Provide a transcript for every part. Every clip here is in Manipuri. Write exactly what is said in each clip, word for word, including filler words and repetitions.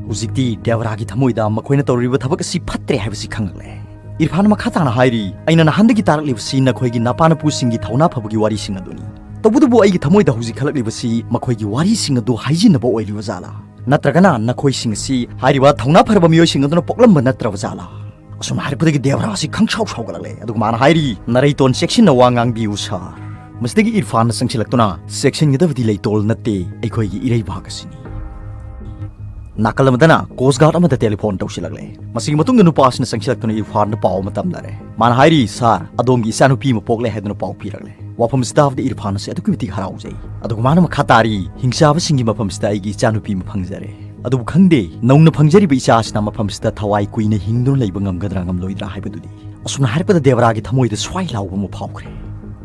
ꯍꯧꯖꯤꯛꯇꯤ ꯗꯦꯕꯔꯥꯒꯤ ꯊꯃꯣꯏꯗ ꯃꯈꯣꯏꯅ ꯇꯧꯔꯤꯕ ꯊꯕꯛ ꯑꯁꯤ ꯐꯠꯇ꯭ꯔꯦ ꯍꯥꯏꯕꯁꯤ ꯈꯪꯂꯛꯂꯦ꯫ ꯏꯔꯐꯥꯟ ꯃꯈꯥ ꯇꯥꯅ ꯍꯥꯏꯔꯤ, "ꯑꯩꯅ ꯅꯍꯥꯟꯗꯒꯤ ꯇꯥꯔꯛꯂꯤꯕꯁꯤ ꯅꯈꯣꯏꯒꯤ ꯅꯄꯥ ꯅꯄꯨꯁꯤꯡꯒꯤ ꯊꯧꯅꯥ ꯐꯕꯒꯤ ꯋꯥꯔꯤꯁꯤꯡ ꯑꯗꯨꯅꯤ꯫ ꯇꯧꯕꯇꯕꯨ ꯑꯩꯒꯤ ꯊꯃꯣꯏꯗ ꯍꯧꯖꯤꯛ ꯈꯜꯂꯛꯂꯤꯕꯁꯤ ꯃꯈꯣꯏꯒꯤ ꯋꯥꯔꯤꯁꯤꯡ ꯑꯗꯨ ꯍꯥꯏꯖꯤꯟꯅꯕ ꯑꯣꯏꯔꯤꯕ ꯖꯥꯠꯂꯥ? ꯅꯠꯇ꯭ꯔꯒꯅ ꯅꯈꯣꯏꯁꯤꯡ ꯑꯁꯤ ꯍꯥꯏꯔꯤꯕ ꯊꯧꯅꯥ ꯐꯔꯕ ꯃꯤꯑꯣꯏꯁꯤꯡ ꯑꯗꯨꯅ ꯄꯣꯛꯂꯝꯕ ꯅꯠꯇ꯭ꯔꯕ ꯖꯥꯠꯂꯥ?" ꯑꯁꯨꯝꯅ ꯍꯥꯏꯔꯛꯄꯗꯒꯤ ꯗꯦꯕꯔꯥ ꯑꯁꯤ ꯈꯪꯁꯥꯎ ꯁꯥꯎꯒꯠꯂꯛꯂꯦ꯫ ꯑꯗꯨꯒ ꯃꯥꯅ ꯍꯥꯏꯔꯤ, "ꯅꯔꯩꯇꯣꯟ ꯆꯦꯛꯁꯤꯟꯅ ꯋꯥ ꯉꯥꯡꯕꯤꯌꯨ ꯁꯥꯔ꯫" ꯃꯁꯤꯗꯒꯤ ꯏꯔꯐꯥꯟꯅ ꯆꯪꯁꯤꯜꯂꯛꯇꯨꯅ, "ꯆꯦꯛꯁꯤꯟꯒꯗꯕꯗꯤ ꯂꯩꯇꯣꯜ ꯅꯠꯇꯦ, ꯑꯩꯈꯣꯏꯒꯤ ꯏꯔꯩꯕꯥꯛ ꯑꯁꯤꯅꯤ꯫" ꯅꯥꯀꯜ ꯑꯃꯗꯅ ꯀꯣꯁ ꯒꯥꯔꯗ ꯑꯃꯗ ꯇꯦꯂꯤꯐꯣꯟ ꯇꯧꯁꯤꯜꯂꯛꯂꯦ꯫ ꯃꯁꯤꯒꯤ ꯃꯇꯨꯡꯗ ꯅꯨꯄꯥ ꯑꯁꯤꯅ ꯆꯪꯁꯤꯜꯂꯛꯇꯨꯅ ꯏꯔꯐꯥꯟꯗ ꯄꯥꯎ ꯑꯃ ꯇꯝꯂꯔꯦ꯫ ꯃꯥꯅ ꯍꯥꯏꯔꯤ, "ꯁꯥꯔ, ꯑꯗꯣꯝꯒꯤ ꯏꯆꯥꯅꯨꯄꯤ ꯑꯃ ꯄꯣꯛꯂꯦ ꯍꯥꯏꯗꯨꯅ ꯄꯥꯎ ꯄꯤꯔꯛꯂꯦ꯫" ꯋꯥꯐꯝ ꯑꯁꯤ ꯇꯥꯕꯗ ꯏꯔꯐꯥꯟ ꯑꯁꯤ ꯑꯗꯨꯛꯀꯤ ꯃꯇꯤꯛ ꯍꯔꯥꯎꯖꯩ꯫ ꯑꯗꯨꯒ ꯃꯥꯅ ꯃꯈꯥ ꯇꯥꯔꯤ, "ꯍꯤꯡꯆꯥꯕꯁꯤꯡꯒꯤ ꯃꯐꯝꯁꯤꯗ ꯑꯩꯒꯤ ꯏꯆꯥꯅꯨꯄꯤ ꯑꯃ ꯐꯪꯖꯔꯦ꯫ ꯑꯗꯨꯕꯨ ꯈꯪꯗꯦ, ꯅꯧꯅ ꯐꯪꯖꯔꯤꯕ ꯏꯆꯥ ꯑꯁꯤꯅ ꯃꯐꯝꯁꯤꯗ ꯊꯋꯥꯏ ꯀꯨꯏꯅ ꯍꯤꯡꯗꯨꯅ ꯂꯩꯕ ꯉꯝꯒꯗ꯭ꯔꯥ ꯉꯝꯂꯣꯏꯗ꯭ꯔꯥ ꯍꯥꯏꯕꯗꯨꯗꯤ꯫" ꯑꯁꯨꯝꯅ ꯍꯥꯏꯔꯛꯄꯗ ꯗꯦꯕꯔꯥꯒꯤ ꯊꯃꯣꯏꯗ ꯁ꯭ꯋꯥꯏ ꯂꯥꯎꯕ ꯑꯃ ꯐꯥꯎꯈ꯭ꯔꯦ꯫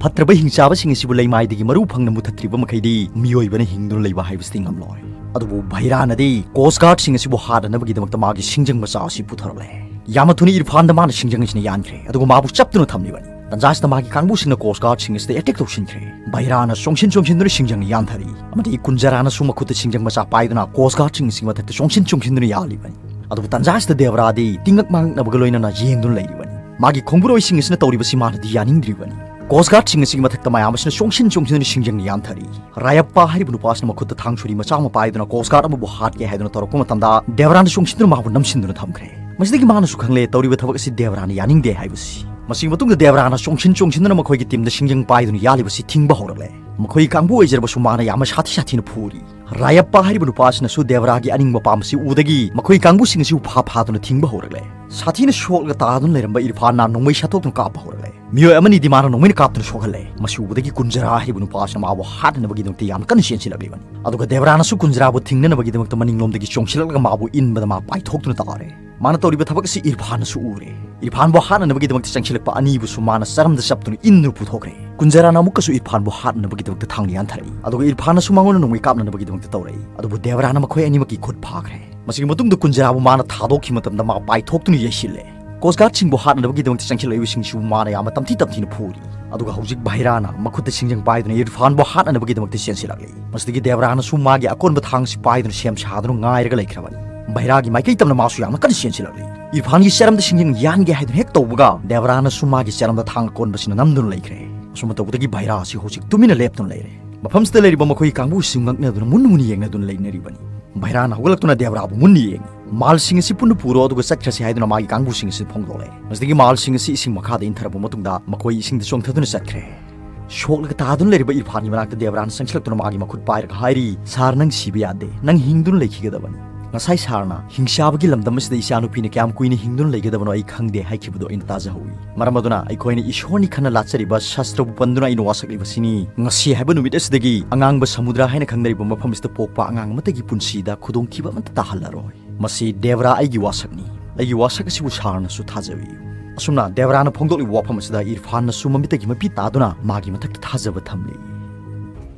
ꯐꯠꯇ꯭ꯔꯕ ꯍꯤꯡꯆꯥꯕꯁꯤꯡ ꯑꯁꯤꯕꯨ ꯂꯩꯃꯥꯏꯗꯒꯤ ꯃꯔꯨ ꯐꯪꯅ ꯃꯨꯊꯠꯇ꯭ꯔꯤꯕ ꯃꯈꯩꯗꯤ ꯃꯤꯑꯣꯏꯕꯅ ꯍꯤꯡꯗꯨꯅ ꯂꯩꯕ ꯍꯥꯏꯕꯁꯤꯗꯤ ꯉꯝꯂꯣꯏ꯫ ꯑꯗꯨꯕꯨ ꯚꯩꯔꯥꯅꯗꯤ ꯀꯣꯁ ꯒꯥꯔꯗꯁꯤꯡ ꯑꯁꯤꯕꯨ ꯍꯥꯠꯅꯅꯕꯒꯤꯗꯃꯛꯇ ꯃꯥꯒꯤ ꯁꯤꯡꯖꯪ ꯃꯆꯥ ꯑꯁꯤ ꯄꯨꯊꯣꯔꯛꯂꯦ꯫ ꯌꯥꯝꯅ ꯊꯨꯅ ꯏꯔꯐꯥꯟꯗ ꯃꯥꯅ ꯁꯤꯡꯖꯪ ꯑꯁꯤꯅ ꯌꯥꯟꯈ꯭ꯔꯦ, ꯑꯗꯨꯒ ꯃꯥꯕꯨ ꯆꯞꯇꯨꯅ ꯊꯝꯂꯤꯕꯅꯤ꯫ ꯇꯟꯖꯥ ꯑꯁꯤꯗ ꯃꯥꯒꯤ ꯀꯥꯡꯕꯨꯁꯤꯡꯅ ꯀꯣꯁ ꯒꯥꯔꯗꯁꯤꯡ ꯑꯁꯤꯗ ꯑꯦꯇꯦꯛ ꯇꯧꯁꯤꯟꯈ꯭ꯔꯦ꯫ ꯚꯩꯔꯥꯅ ꯆꯣꯡꯁꯤꯟ ꯆꯣꯡꯁꯤꯟꯗꯨꯅ ꯁꯤꯡꯖꯪꯅ ꯌꯥꯟꯊꯔꯤ, ꯑꯃꯗꯤ ꯀꯨꯟꯖꯔꯥꯅꯁꯨ ꯃꯈꯨꯠꯇ ꯁꯤꯡꯖꯪ ꯃꯆꯥ ꯄꯥꯏꯗꯨꯅ ꯀꯣꯁ ꯒꯥꯔꯗꯁꯤꯡ ꯑꯁꯤꯒꯤ ꯃꯊꯛꯇ ꯆꯣꯡꯁꯤꯟ ꯆꯣꯡꯁꯤꯟꯗꯨꯅ ꯌꯥꯜꯂꯤꯕꯅꯤ꯫ ꯑꯗꯨꯕꯨ ꯇꯟꯖꯥ ꯑꯁꯤꯗ ꯗꯦꯕꯔꯥꯗꯤ ꯇꯤꯡꯉꯛ ꯃꯥꯡꯉꯛꯅꯕꯒ ꯂꯣꯏꯅꯅ ꯌꯦꯡꯗꯨꯅ ꯂꯩꯔꯤꯕꯅꯤ꯫ ꯃꯥꯒꯤ ꯈꯣꯡꯕꯨꯔꯣꯏꯁꯤꯡ ꯑꯁꯤꯅ ꯇꯧꯔꯤꯕꯁꯤ ꯃꯥꯅꯗꯤ ꯌꯥꯅꯤꯡꯗ꯭ꯔꯤꯕꯅꯤ꯫ ꯀꯣꯁ ꯒꯥꯔꯗꯁꯤꯡ ꯑꯁꯤꯒꯤ ꯃꯊꯛꯇ ꯃꯌꯥꯝ ꯑꯁꯤꯅ ꯆꯣꯡꯁꯤꯟ ꯆꯣꯡꯁꯤꯟꯗꯨꯅ ꯁꯤꯡꯖꯪꯅ ꯌꯥꯟꯊꯔꯤ꯫ ꯔꯥꯌꯞꯄꯥ ꯍꯥꯏꯔꯤꯕ ꯅꯨꯄꯥ ꯑꯁꯤꯅ ꯃꯈꯨꯠꯇ ꯊꯥꯡ ꯁꯨꯔꯤ ꯃꯆꯥ ꯑꯃ ꯄꯥꯏꯗꯨꯅ ꯀꯣꯁ ꯒꯥꯔꯗ ꯑꯃꯕꯨ ꯍꯥꯠꯀꯦ ꯍꯥꯏꯗꯨꯅ ꯇꯧꯔꯛꯄ ꯃꯇꯝꯗ, ꯗꯦꯕꯔꯥꯅ ꯆꯣꯡꯁꯤꯟꯗꯨꯅ ꯃꯥꯕꯨ ꯅꯝꯁꯤꯟꯗꯨꯅ ꯊꯝꯈ꯭ꯔꯦ꯫ ꯃꯁꯤꯗꯒꯤ ꯃꯥꯅꯁꯨ ꯈꯪꯂꯦ ꯇꯧꯔꯤꯕ ꯊꯕꯛ ꯑꯁꯤ ꯗꯦꯕꯔꯥꯅ ꯌꯥꯅꯤꯡꯗꯦ ꯍꯥꯏꯕꯁꯤ꯫ ꯃꯁꯤꯒꯤ ꯃꯇꯨꯡꯗ ꯗꯦꯕꯔꯥꯅ ꯆꯣꯡꯁꯤꯟ ꯆꯣꯡꯁꯤꯟꯗꯨꯅ ꯃꯈꯣꯏꯒꯤ ꯇꯤꯝꯗ ꯁꯤꯡꯖꯪ ꯄꯥꯏꯗꯨꯅ ꯌꯥꯜꯂꯤꯕꯁꯤ ꯊꯤꯡꯕ ꯍꯧꯔꯛꯂꯦ꯫ ꯃꯈꯣꯏꯒꯤ ꯀꯥꯡꯕꯨ ꯑꯣꯏꯖꯔꯕꯁꯨ ꯃꯥꯅ ꯌꯥꯝꯅ ꯁꯥꯊꯤ ꯁꯥꯊꯤꯅ ꯐꯨꯔꯤ꯫ ꯔꯥꯌꯞꯄꯥ ꯍꯥꯏꯔꯤꯕ ꯅꯨꯄꯥ ꯑꯁꯤꯅꯁꯨ ꯗꯦꯕꯔꯥꯒꯤ ꯑꯅꯤꯡꯕ ꯄꯥꯝꯕꯁꯤ ꯎꯕꯗꯒꯤ ꯃꯈꯣꯏꯒꯤ ꯀꯥꯡꯕꯨꯁꯤꯡ ꯑꯁꯤꯕꯨ ꯐꯥ ꯐꯥꯗꯨꯅ ꯊꯤꯡꯕ ꯍꯧꯔꯛꯂꯦ꯫ ꯁꯥꯊꯤꯅ ꯁꯣꯛꯂꯒ ꯇꯥꯗꯨꯅ ꯂꯩꯔꯝꯕ ꯏꯔꯐꯥꯟꯅ ꯅꯣꯡꯃꯩ ꯁꯠꯇꯣꯛꯇꯨꯅ ꯀꯥꯞꯄ ꯍꯧꯔꯛꯂꯦ꯫ ꯃꯤꯑꯣꯏ ꯑꯃꯅꯤꯗꯤ ꯃꯥꯅ ꯅꯣꯡꯃꯩꯅ ꯀꯥꯞꯇꯨꯅ ꯁꯣꯛꯍꯜꯂꯦ꯫ ꯃꯁꯤ ꯎꯕꯗꯒꯤ ꯀꯨꯟꯖꯔꯥ ꯍꯥꯏꯔꯤꯕ ꯅꯨꯄꯥ ꯑꯁꯤꯅ ꯃꯥꯕꯨ ꯍꯥꯠꯅꯅꯕꯒꯤꯗꯃꯛꯇ ꯌꯥꯝꯅ ꯀꯟꯅ ꯆꯦꯟꯁꯤꯜꯂꯛꯂꯤꯕꯅꯤ꯫ ꯑꯗꯨꯒ ꯗꯦꯕꯔꯥꯅꯁꯨ ꯀꯨꯟꯖꯔꯥꯕꯨ ꯊꯤꯡꯅꯅꯕꯒꯤꯗꯃꯛꯇ ꯃꯅꯤꯡꯂꯣꯝꯗꯒꯤ ꯆꯣꯡꯁꯤꯜꯂꯛꯂꯒ ꯃꯥꯕꯨ ꯏꯟꯕꯗ ꯃꯥ ꯄꯥꯏꯊꯣꯛꯇꯨꯅ ꯇꯥꯔꯦ꯫ ꯃꯥꯅ ꯇꯧꯔꯤꯕ ꯊꯕꯛ ꯑꯁꯤ ꯏꯔꯐꯥꯟꯅꯁꯨ ꯎꯔꯦ꯫ ꯏꯔꯐꯥꯟꯕꯨ ꯍꯥꯠꯅꯅꯕꯒꯤꯗꯃꯛꯇ ꯆꯪꯁꯤꯜꯂꯛꯄ ꯑꯅꯤꯕꯨꯁꯨ ꯃꯥꯅ ꯆꯔꯝꯗ ꯆꯞꯇꯨꯅ ꯏꯟꯗꯨꯅ ꯄꯨꯊꯣꯛꯈ꯭ꯔꯦ꯫ ꯀꯨꯟꯖꯔꯥꯅ ꯑꯃꯨꯛꯀꯁꯨ ꯏꯔꯐꯥꯟꯕꯨ ꯍꯥꯠꯅꯅꯕꯒꯤꯗꯃꯛꯇ ꯊꯥꯡꯅ ꯌꯥꯟꯊꯔꯛꯏ, ꯑꯗꯨꯒ ꯏꯔꯐꯥꯟꯅꯁꯨ ꯃꯉꯣꯟꯗ ꯅꯣꯡꯃꯩ ꯀꯥꯞꯅꯅꯕꯒꯤꯗꯃꯛꯇ ꯇꯧꯔꯛꯏ꯫ ꯑꯗꯨꯕꯨ ꯗꯦꯕꯔꯥꯅ ꯃꯈꯣꯏ ꯑꯅꯤꯃꯛꯀꯤ ꯈꯨꯠ ꯐꯥꯈ꯭ꯔꯦ꯫ ꯃꯁꯤꯒꯤ ꯃꯇꯨꯡꯗ ꯀꯨꯟꯖꯔꯥꯕꯨ ꯃꯥꯅ ꯊꯥꯗꯣꯛꯈꯤꯕ ꯃꯇꯝꯗ ꯃꯥ ꯄꯥꯏꯊꯣꯛꯇꯨꯅ ꯌꯩꯁꯤꯜꯂꯦ꯫ ꯀꯣꯁ ꯒꯥꯔꯗꯁꯤꯡꯕꯨ ꯍꯥꯠꯅꯅꯕꯒꯤꯗꯃꯛꯇ ꯆꯪꯁꯤꯜꯂꯛꯂꯤꯕꯁꯤꯡꯁꯤꯕꯨ ꯃꯥꯅ ꯌꯥꯝꯅ ꯇꯝꯊꯤ ꯇꯝꯊꯤꯅ ꯐꯨꯔꯤ꯫ ꯑꯗꯨꯒ ꯍꯧꯖꯤꯛ ꯚꯩꯔꯥꯅ ꯃꯈꯨꯠꯇ ꯁꯤꯡꯖꯪ ꯄꯥꯏꯗꯨꯅ ꯏꯔꯐꯥꯟꯕꯨ ꯍꯥꯠꯅꯅꯕꯒꯤꯗꯃꯛꯇ ꯆꯦꯟꯁꯤꯜꯂꯛꯂꯤ꯫ ꯃꯁꯤꯗꯒꯤ ꯗꯦꯕꯔꯥꯅꯁꯨ ꯃꯥꯒꯤ ꯑꯀꯣꯟꯕ ꯊꯥꯡꯁꯤ ꯄꯥꯏꯗꯨꯅ ꯁꯦꯝ ꯁꯥꯗꯨꯅ ꯉꯥꯏꯔꯒ ꯂꯩꯈ꯭ꯔꯕꯅꯤ꯫ ꯚꯩꯔꯥꯒꯤ ꯃꯥꯏꯀꯩ ꯇꯝꯅ ꯃꯥꯁꯨ ꯌꯥꯝꯅ ꯀꯟꯅ ꯆꯦꯟꯁꯤꯜꯂꯛꯂꯤ꯫ ꯏꯔꯐꯥꯟꯒꯤ ꯆꯔꯝꯗ ꯁꯤꯡꯖꯪ ꯌꯥꯟꯒꯦ ꯍꯥꯏꯗꯨꯅ ꯍꯦꯛ ꯇꯧꯕꯒ, ꯗꯦꯕꯔꯥꯅꯁꯨ ꯃꯥꯒꯤ ꯆꯔꯝꯗ ꯊꯥꯡ ꯑꯀꯣꯟꯕꯁꯤꯅ ꯅꯝꯗꯨꯅ ꯂꯩꯈ꯭ꯔꯦ꯫ ꯑꯁꯨꯝꯅ ꯇꯧꯕꯗꯒꯤ ꯚꯩꯔꯥ ꯑꯁꯤ ꯍꯧꯖꯤꯛ ꯇꯨꯃꯤꯟꯅ ꯂꯦꯞꯇꯨꯅ ꯂꯩꯔꯦ꯫ ꯃꯐꯝꯁꯤꯗ ꯂꯩꯔꯤꯕ ꯃꯈꯣꯏꯒꯤ ꯀꯥꯡꯕꯨꯁꯤꯡ ꯉꯛꯅꯗꯨꯅ ꯃꯨꯟꯅ ꯃꯨꯟꯅ ꯌꯦꯡꯅꯗꯨꯅ ꯂꯩꯅꯔꯤꯕꯅꯤ꯫ ꯚꯩꯔꯥꯅ ꯍꯧꯒꯠꯂꯛꯇꯨꯅ ꯗꯦꯕꯔꯥꯕꯨ ꯃꯨꯟꯅ ꯌꯦꯡꯉꯤ꯫ "ꯃꯥꯜꯁꯤꯡ ꯑꯁꯤ ꯄꯨꯟꯅ ꯄꯨꯔꯣ, ꯑꯗꯨꯒ ꯆꯠꯈ꯭ꯔꯁꯤ" ꯍꯥꯏꯗꯨꯅ ꯃꯥꯒꯤ ꯀꯥꯡꯕꯨꯁꯤꯡ ꯑꯁꯤ ꯐꯣꯡꯗꯣꯛꯂꯦ꯫ ꯃꯁꯤꯗꯒꯤ ꯃꯥꯜꯁꯤꯡ ꯑꯁꯤ ꯏꯁꯤꯡ ꯃꯈꯥꯗ ꯏꯟꯊꯔꯛꯄ ꯃꯇꯨꯡꯗ ꯃꯈꯣꯏ ꯏꯁꯤꯡꯗ ꯆꯣꯡꯊꯗꯨꯅ ꯆꯠꯈ꯭ꯔꯦ꯫ ꯁꯣꯛꯂꯒ ꯇꯥꯗꯨꯅ ꯂꯩꯔꯤꯕ ꯏꯔꯐꯥꯟꯒꯤ ꯃꯅꯥꯛꯇ ꯗꯦꯕꯔꯥꯅ ꯆꯪꯁꯤꯜꯂꯛꯇꯨꯅ ꯃꯥꯒꯤ ꯃꯈꯨꯠ ꯄꯥꯏꯔꯒ ꯍꯥꯏꯔꯤ, "ꯁꯥꯔ, ꯅꯪ ꯁꯤꯕ ꯌꯥꯗꯦ꯫ ꯅꯪ ꯍꯤꯡꯗꯨꯅ ꯂꯩꯈꯤꯒꯗꯕꯅꯤ꯫ ꯉꯁꯥꯏ ꯁꯥꯔꯅ ꯍꯤꯡꯆꯥꯕꯒꯤ ꯂꯝꯗꯝ ꯑꯁꯤꯗ ꯏꯆꯥꯅꯨꯄꯤꯅ ꯀꯌꯥꯝ ꯀꯨꯏꯅ ꯍꯤꯡꯗꯨꯅ ꯂꯩꯒꯗꯕꯅꯣ ꯑꯩ ꯈꯪꯗꯦ ꯍꯥꯏꯈꯤꯕꯗꯣ ꯑꯩꯅ ꯇꯥꯖꯍꯧꯏ꯫ ꯃꯔꯝ ꯑꯗꯨꯅ ꯑꯩꯈꯣꯏꯅ ꯏꯁꯣꯔꯅꯤ ꯈꯟꯅ ꯂꯥꯠꯆꯔꯤꯕ ꯁꯥꯁꯇ꯭ꯔꯕꯨ ꯄꯟꯗꯨꯅ ꯑꯩꯅ ꯋꯥꯁꯛꯂꯤꯕꯁꯤꯅꯤ꯫ ꯉꯁꯤ ꯍꯥꯏꯕ ꯅꯨꯃꯤꯠ ꯑꯁꯤꯗꯒꯤ ꯑꯉꯥꯡꯕ ꯁꯃꯨꯗ꯭ꯔ ꯍꯥꯏꯅ ꯈꯪꯅꯔꯤꯕ ꯃꯐꯝ ꯑꯁꯤꯗ ꯄꯣꯛꯄ ꯑꯉꯥꯡ ꯑꯃꯠꯇꯒꯤ ꯄꯨꯟꯁꯤꯗ ꯈꯨꯗꯣꯡꯊꯤꯕ ꯑꯃꯠꯇ ꯇꯥꯍꯜꯂꯔꯣꯏ꯫ ꯃꯁꯤ ꯗꯦꯕꯔꯥ ꯑꯩꯒꯤ ꯋꯥꯁꯛꯅꯤ꯫ ꯑꯩꯒꯤ ꯋꯥꯁꯛ ꯑꯁꯤꯕꯨ ꯁꯥꯔꯅꯁꯨ ꯊꯥꯖꯕꯤꯌꯨ"꯫ ꯑꯁꯨꯝꯅ ꯗꯦꯕꯔꯥꯅ ꯐꯣꯡꯗꯣꯛꯂꯤꯕ ꯋꯥꯐꯝ ꯑꯁꯤꯗ ꯏꯔꯐꯥꯟꯅꯁꯨ ꯃꯃꯤꯠꯇꯒꯤ ꯃꯄꯤ ꯇꯥꯗꯨꯅ ꯃꯥꯒꯤ ꯃꯊꯛꯇ ꯊꯥꯖꯕ ꯊꯝꯂꯤ꯫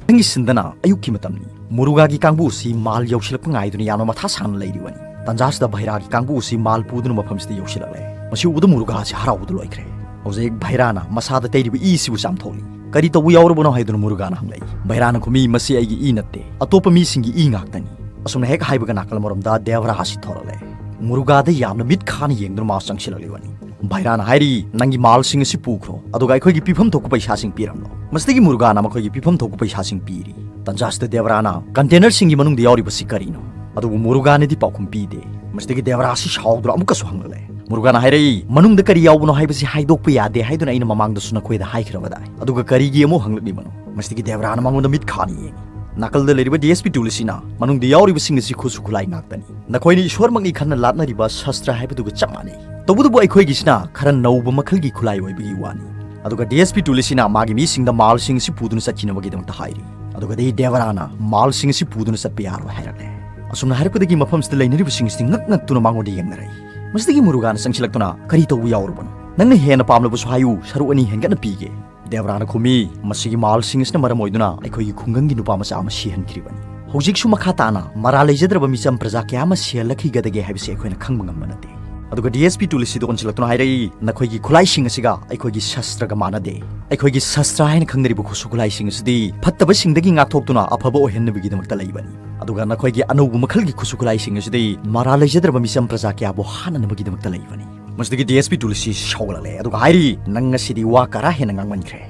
ꯃꯊꯪꯒꯤ ꯁꯤꯟꯗꯅ ꯑꯌꯨꯛꯀꯤ ꯃꯇꯝꯅꯤ꯫ ꯃꯨꯔꯨꯒꯥꯒꯤ ꯀꯥꯡꯕꯨ ꯑꯁꯤ ꯃꯥꯜ ꯌꯧꯁꯤꯜꯂꯛꯄ ꯉꯥꯏꯗꯨꯅ ꯌꯥꯝꯅ ꯃꯊꯥ ꯁꯥꯅ ꯂꯩꯔꯤꯕꯅꯤ꯫ ꯇꯟꯖꯥꯁꯤꯗ ꯚꯩꯔꯥꯒꯤ ꯀꯥꯡꯕꯨ ꯑꯁꯤ ꯃꯥꯜ ꯄꯨꯗꯨꯅ ꯃꯐꯝꯁꯤꯗ ꯌꯧꯁꯤꯜꯂꯛꯂꯦ꯫ ꯃꯁꯤ ꯎꯕꯗ ꯃꯨꯔꯨꯒꯥ ꯑꯁꯤ ꯍꯔꯥꯎꯕꯗ ꯂꯣꯏꯈ꯭ꯔꯦ꯫ ꯍꯧꯖꯤꯛ ꯚꯩꯔꯥꯅ ꯃꯁꯥꯗ ꯇꯩꯔꯤꯕ ꯏ ꯑꯁꯤꯕꯨ ꯆꯥꯝꯊꯣꯛꯂꯤ꯫ "ꯀꯔꯤ ꯇꯧꯕ ꯌꯥꯎꯔꯕꯅꯣ?" ꯍꯥꯏꯗꯨꯅ ꯃꯨꯔꯨꯒꯥꯅ ꯍꯪꯂꯛꯏ꯫ ꯚꯩꯔꯥꯅ ꯈꯨꯝꯃꯤ, "ꯃꯁꯤ ꯑꯩꯒꯤ ꯏ ꯅꯠꯇꯦ, ꯑꯇꯣꯞꯄ ꯃꯤꯁꯤꯡꯒꯤ ꯏ ꯉꯥꯛꯇꯅꯤ"꯫ ꯑꯁꯨꯝꯅ ꯍꯦꯛ ꯍꯥꯏꯕꯒ ꯅꯥꯀꯜ ꯑꯃꯔꯣꯝꯗ ꯗꯦꯕꯔꯥ ꯑꯁꯤ ꯊꯣꯔꯛꯂꯦ꯫ ꯃꯨꯔꯨꯒꯥꯗ ꯌꯥꯝꯅ ꯃꯤꯠ ꯈꯥꯅ ꯌꯦꯡꯗꯨꯅ ꯃꯥ ꯆꯪꯁꯤꯜꯂꯛꯂꯤꯕꯅꯤ꯫ ꯚꯩꯔꯥꯅ ꯍꯥꯏꯔꯤ, "ꯅꯪꯒꯤ ꯃꯥꯜꯁꯤꯡ ꯑꯁꯤ ꯄꯨꯈ꯭ꯔꯣ, ꯑꯗꯨꯒ ꯑꯩꯈꯣꯏꯒꯤ ꯄꯤꯐꯝ ꯊꯣꯛꯄ ꯄꯩꯁꯥꯁꯤꯡ ꯄꯤꯔꯝꯂꯣ"꯫ ꯃꯁꯤꯗꯒꯤ ꯃꯨꯔꯨꯒꯥꯅ ꯃꯈꯣꯏꯒꯤ ꯄꯤꯐꯝ ꯊꯣꯛꯄ ꯄꯩꯁꯥꯁꯤꯡ ꯄꯤꯔꯤ꯫ ꯇꯟꯖꯥꯁꯤꯗ ꯗꯦꯕꯔꯥꯅ, "ꯀꯟꯇꯦꯅꯔꯁꯤꯡꯒꯤ ꯃꯅꯨꯡꯗ ꯌꯥꯎꯔꯤꯕꯁꯤ ꯀꯔꯤꯅꯣ?" ꯑꯗꯨꯕꯨ ꯃꯨꯔꯨꯒꯥꯅꯗꯤ ꯄꯥꯎꯈꯨꯝ ꯄꯤꯗꯦ꯫ ꯃꯁꯤꯗꯒꯤ ꯗꯦꯕꯔꯥ ꯑꯁꯤ ꯁꯥꯎꯗꯨꯅ ꯑꯃꯨꯛꯀꯁꯨ ꯍꯪꯂꯛꯂꯦ꯫ ꯃꯨꯔꯨꯒꯥꯅ ꯍꯥꯏꯔꯛꯏ, "ꯃꯅꯨꯡꯗ ꯀꯔꯤ ꯌꯥꯎꯕꯅꯣ ꯍꯥꯏꯕꯁꯤ ꯍꯥꯏꯗꯣꯛꯄ ꯌꯥꯗꯦ ꯍꯥꯏꯗꯨꯅ ꯑꯩꯅ ꯃꯃꯥꯡꯗꯁꯨ ꯅꯈꯣꯏꯗ ꯍꯥꯏꯈ꯭ꯔꯕꯗꯥꯏ꯫ ꯑꯗꯨꯒ ꯀꯔꯤꯒꯤ ꯑꯃꯨꯛ ꯍꯪꯂꯛꯂꯤꯕꯅꯣ?" ꯃꯁꯤꯗꯒꯤ ꯗꯦꯕꯔꯥꯅ ꯃꯉꯣꯟꯗ ꯃꯤꯠ ꯈꯥꯅ ꯌꯦꯡꯉꯤ꯫ ꯅꯥꯀꯜꯗ ꯂꯩꯔꯤꯕ ꯗꯤ ꯑꯦꯁ ꯄꯤ ꯇꯨꯂꯤꯁꯤꯅ, "ꯃꯅꯨꯡꯗ ꯌꯥꯎꯔꯤꯕꯁꯤꯡ ꯑꯁꯤ ꯈꯨꯠꯁꯨ ꯈꯨꯠꯂꯥꯏ ꯉꯥꯛꯇꯅꯤ꯫ ꯅꯈꯣꯏꯅ ꯏꯁꯣꯔꯃꯛꯅꯤ ꯈꯟꯅ ꯂꯥꯠꯅꯔꯤꯕ ꯁꯥꯁꯇ꯭ꯔ ꯍꯥꯏꯕꯗꯨꯒ ꯆꯞ ꯃꯥꯟꯅꯩ꯫ ꯇꯧꯕꯇꯕꯨ ꯑꯩꯈꯣꯏꯒꯤꯁꯤꯅ ꯈꯔ ꯅꯧꯕ ꯃꯈꯜꯒꯤ ꯈꯨꯠꯂꯥꯏ ꯑꯣꯏꯕꯒꯤ ꯋꯥꯅꯤ"꯫ ꯑꯗꯨꯒ ꯗꯤ ꯑꯦꯁ ꯄꯤ ꯇꯨꯂꯤꯁꯤꯅ ꯃꯥꯒꯤ ꯃꯤꯁꯤꯡꯗ ꯃꯥꯜꯁꯤꯡ ꯑꯁꯤ ꯄꯨꯗꯨꯅ ꯆꯠꯈꯤꯅꯕꯒꯤꯗꯃꯛꯇ ꯍꯥꯏꯔꯤ꯫ ꯑꯗꯨꯒꯗꯤ ꯗꯦꯕꯔꯥꯅ, "ꯃꯥꯜꯁꯤꯡ ꯑꯁꯤ ꯄꯨꯗꯨꯅ ꯆꯠꯄ ꯌꯥꯔꯣꯏ" ꯍꯥꯏꯔꯛꯂꯦ꯫ ꯑꯁꯨꯝꯅ ꯍꯥꯏꯔꯛꯄꯗꯒꯤ ꯃꯐꯝꯁꯤꯗ ꯂꯩꯅꯔꯤꯕꯁꯤꯡꯁꯤ ꯉꯛ ꯉꯛꯇꯨꯅ ꯃꯉꯣꯟꯗ ꯌꯦꯡꯅꯔꯛꯏ꯫ ꯃꯁꯤꯗꯒꯤ ꯃꯨꯔꯨꯒꯥꯅ ꯆꯪꯁꯤꯜꯂꯛꯇꯨꯅ, "ꯀꯔꯤ ꯇꯧꯕ ꯌꯥꯎꯔꯕꯅꯣ? ꯅꯪꯅ ꯍꯦꯟꯅ ꯄꯥꯝꯂꯕꯁꯨ ꯍꯥꯏꯌꯨ, ꯁꯔꯨꯛ ꯑꯅꯤ ꯍꯦꯟꯒꯠꯅ ꯄꯤꯒꯦ"꯫ ꯗꯦꯕꯔꯥꯅ ꯈꯨꯝꯃꯤ, "ꯃꯁꯤꯒꯤ ꯃꯥꯜꯁꯤꯡ ꯑꯁꯤꯅ ꯃꯔꯝ ꯑꯣꯏꯗꯨꯅ ꯑꯩꯈꯣꯏꯒꯤ ꯈꯨꯡꯒꯪꯒꯤ ꯅꯨꯄꯥ ꯃꯆꯥ ꯑꯃ ꯁꯤꯍꯟꯈ꯭ꯔꯤꯕꯅꯤ꯫ ꯍꯧꯖꯤꯛꯁꯨ ꯃꯈꯥ ꯇꯥꯅ ꯃꯔꯥꯜ ꯂꯩꯖꯗ꯭ꯔꯕ ꯃꯤꯆꯝ ꯄ꯭ꯔꯖꯥ ꯀꯌꯥ ꯑꯃ ꯁꯤꯍꯜꯂꯛꯈꯤꯒꯗꯒꯦ ꯍꯥꯏꯕꯁꯤ ꯑꯩꯈꯣꯏꯅ ꯈꯪꯕ ꯉꯝꯕ ꯅꯠꯇꯦ"꯫ ꯑꯗꯨꯒ ꯗꯤ ꯑꯦꯁ ꯄꯤ ꯇꯨꯂꯤꯁꯤꯗ ꯑꯣꯟꯁꯤꯜꯂꯛꯇꯨꯅ ꯍꯥꯏꯔꯛꯏ, "ꯅꯈꯣꯏꯒꯤ ꯈꯨꯠꯂꯥꯏꯁꯤꯡ ꯑꯁꯤꯒ ꯑꯩꯈꯣꯏꯒꯤ ꯁꯥꯁꯇ꯭ꯔꯒ ꯃꯥꯟꯅꯗꯦ꯫ ꯑꯩꯈꯣꯏꯒꯤ ꯁꯥꯁꯇ꯭ꯔ ꯍꯥꯏꯅ ꯈꯪꯅꯔꯤꯕ ꯈꯨꯠꯁꯨ ꯈꯨꯠꯂꯥꯏꯁꯤꯡ ꯑꯁꯤꯗꯤ ꯐꯠꯇꯕꯁꯤꯡꯗꯒꯤ ꯉꯥꯛꯊꯣꯛꯇꯨꯅ ꯑꯐꯕ ꯑꯣꯏꯍꯟꯅꯕꯒꯤꯗꯃꯛꯇ ꯂꯩꯕꯅꯤ꯫ ꯑꯗꯨꯒ ꯅꯈꯣꯏꯒꯤ ꯑꯅꯧꯕ ꯃꯈꯜꯒꯤ ꯈꯨꯠꯁꯨ ꯈꯨꯠꯂꯥꯏꯁꯤꯡ ꯑꯁꯤꯗꯤ ꯃꯔꯥꯜ ꯂꯩꯖꯗ꯭ꯔꯕ ꯃꯤꯆꯝ ꯄ꯭ꯔꯖꯥ ꯀꯌꯥꯕꯨ ꯍꯥꯠꯅꯅꯕꯒꯤꯗꯃꯛꯇ ꯂꯩꯕꯅꯤ꯫ ꯃꯁꯤꯗꯒꯤ ꯗꯤ ꯑꯦꯁ ꯄꯤ ꯇꯨꯂꯁꯤ ꯁꯥꯎꯒꯠꯂꯛꯂꯦ, ꯑꯗꯨꯒ ꯍꯥꯏꯔꯤ, "ꯅꯪ ꯉꯁꯤꯗꯤ ꯋꯥ ꯀꯔꯥ ꯍꯦꯟꯅ ꯉꯥꯡꯃꯟꯈ꯭ꯔꯦ꯫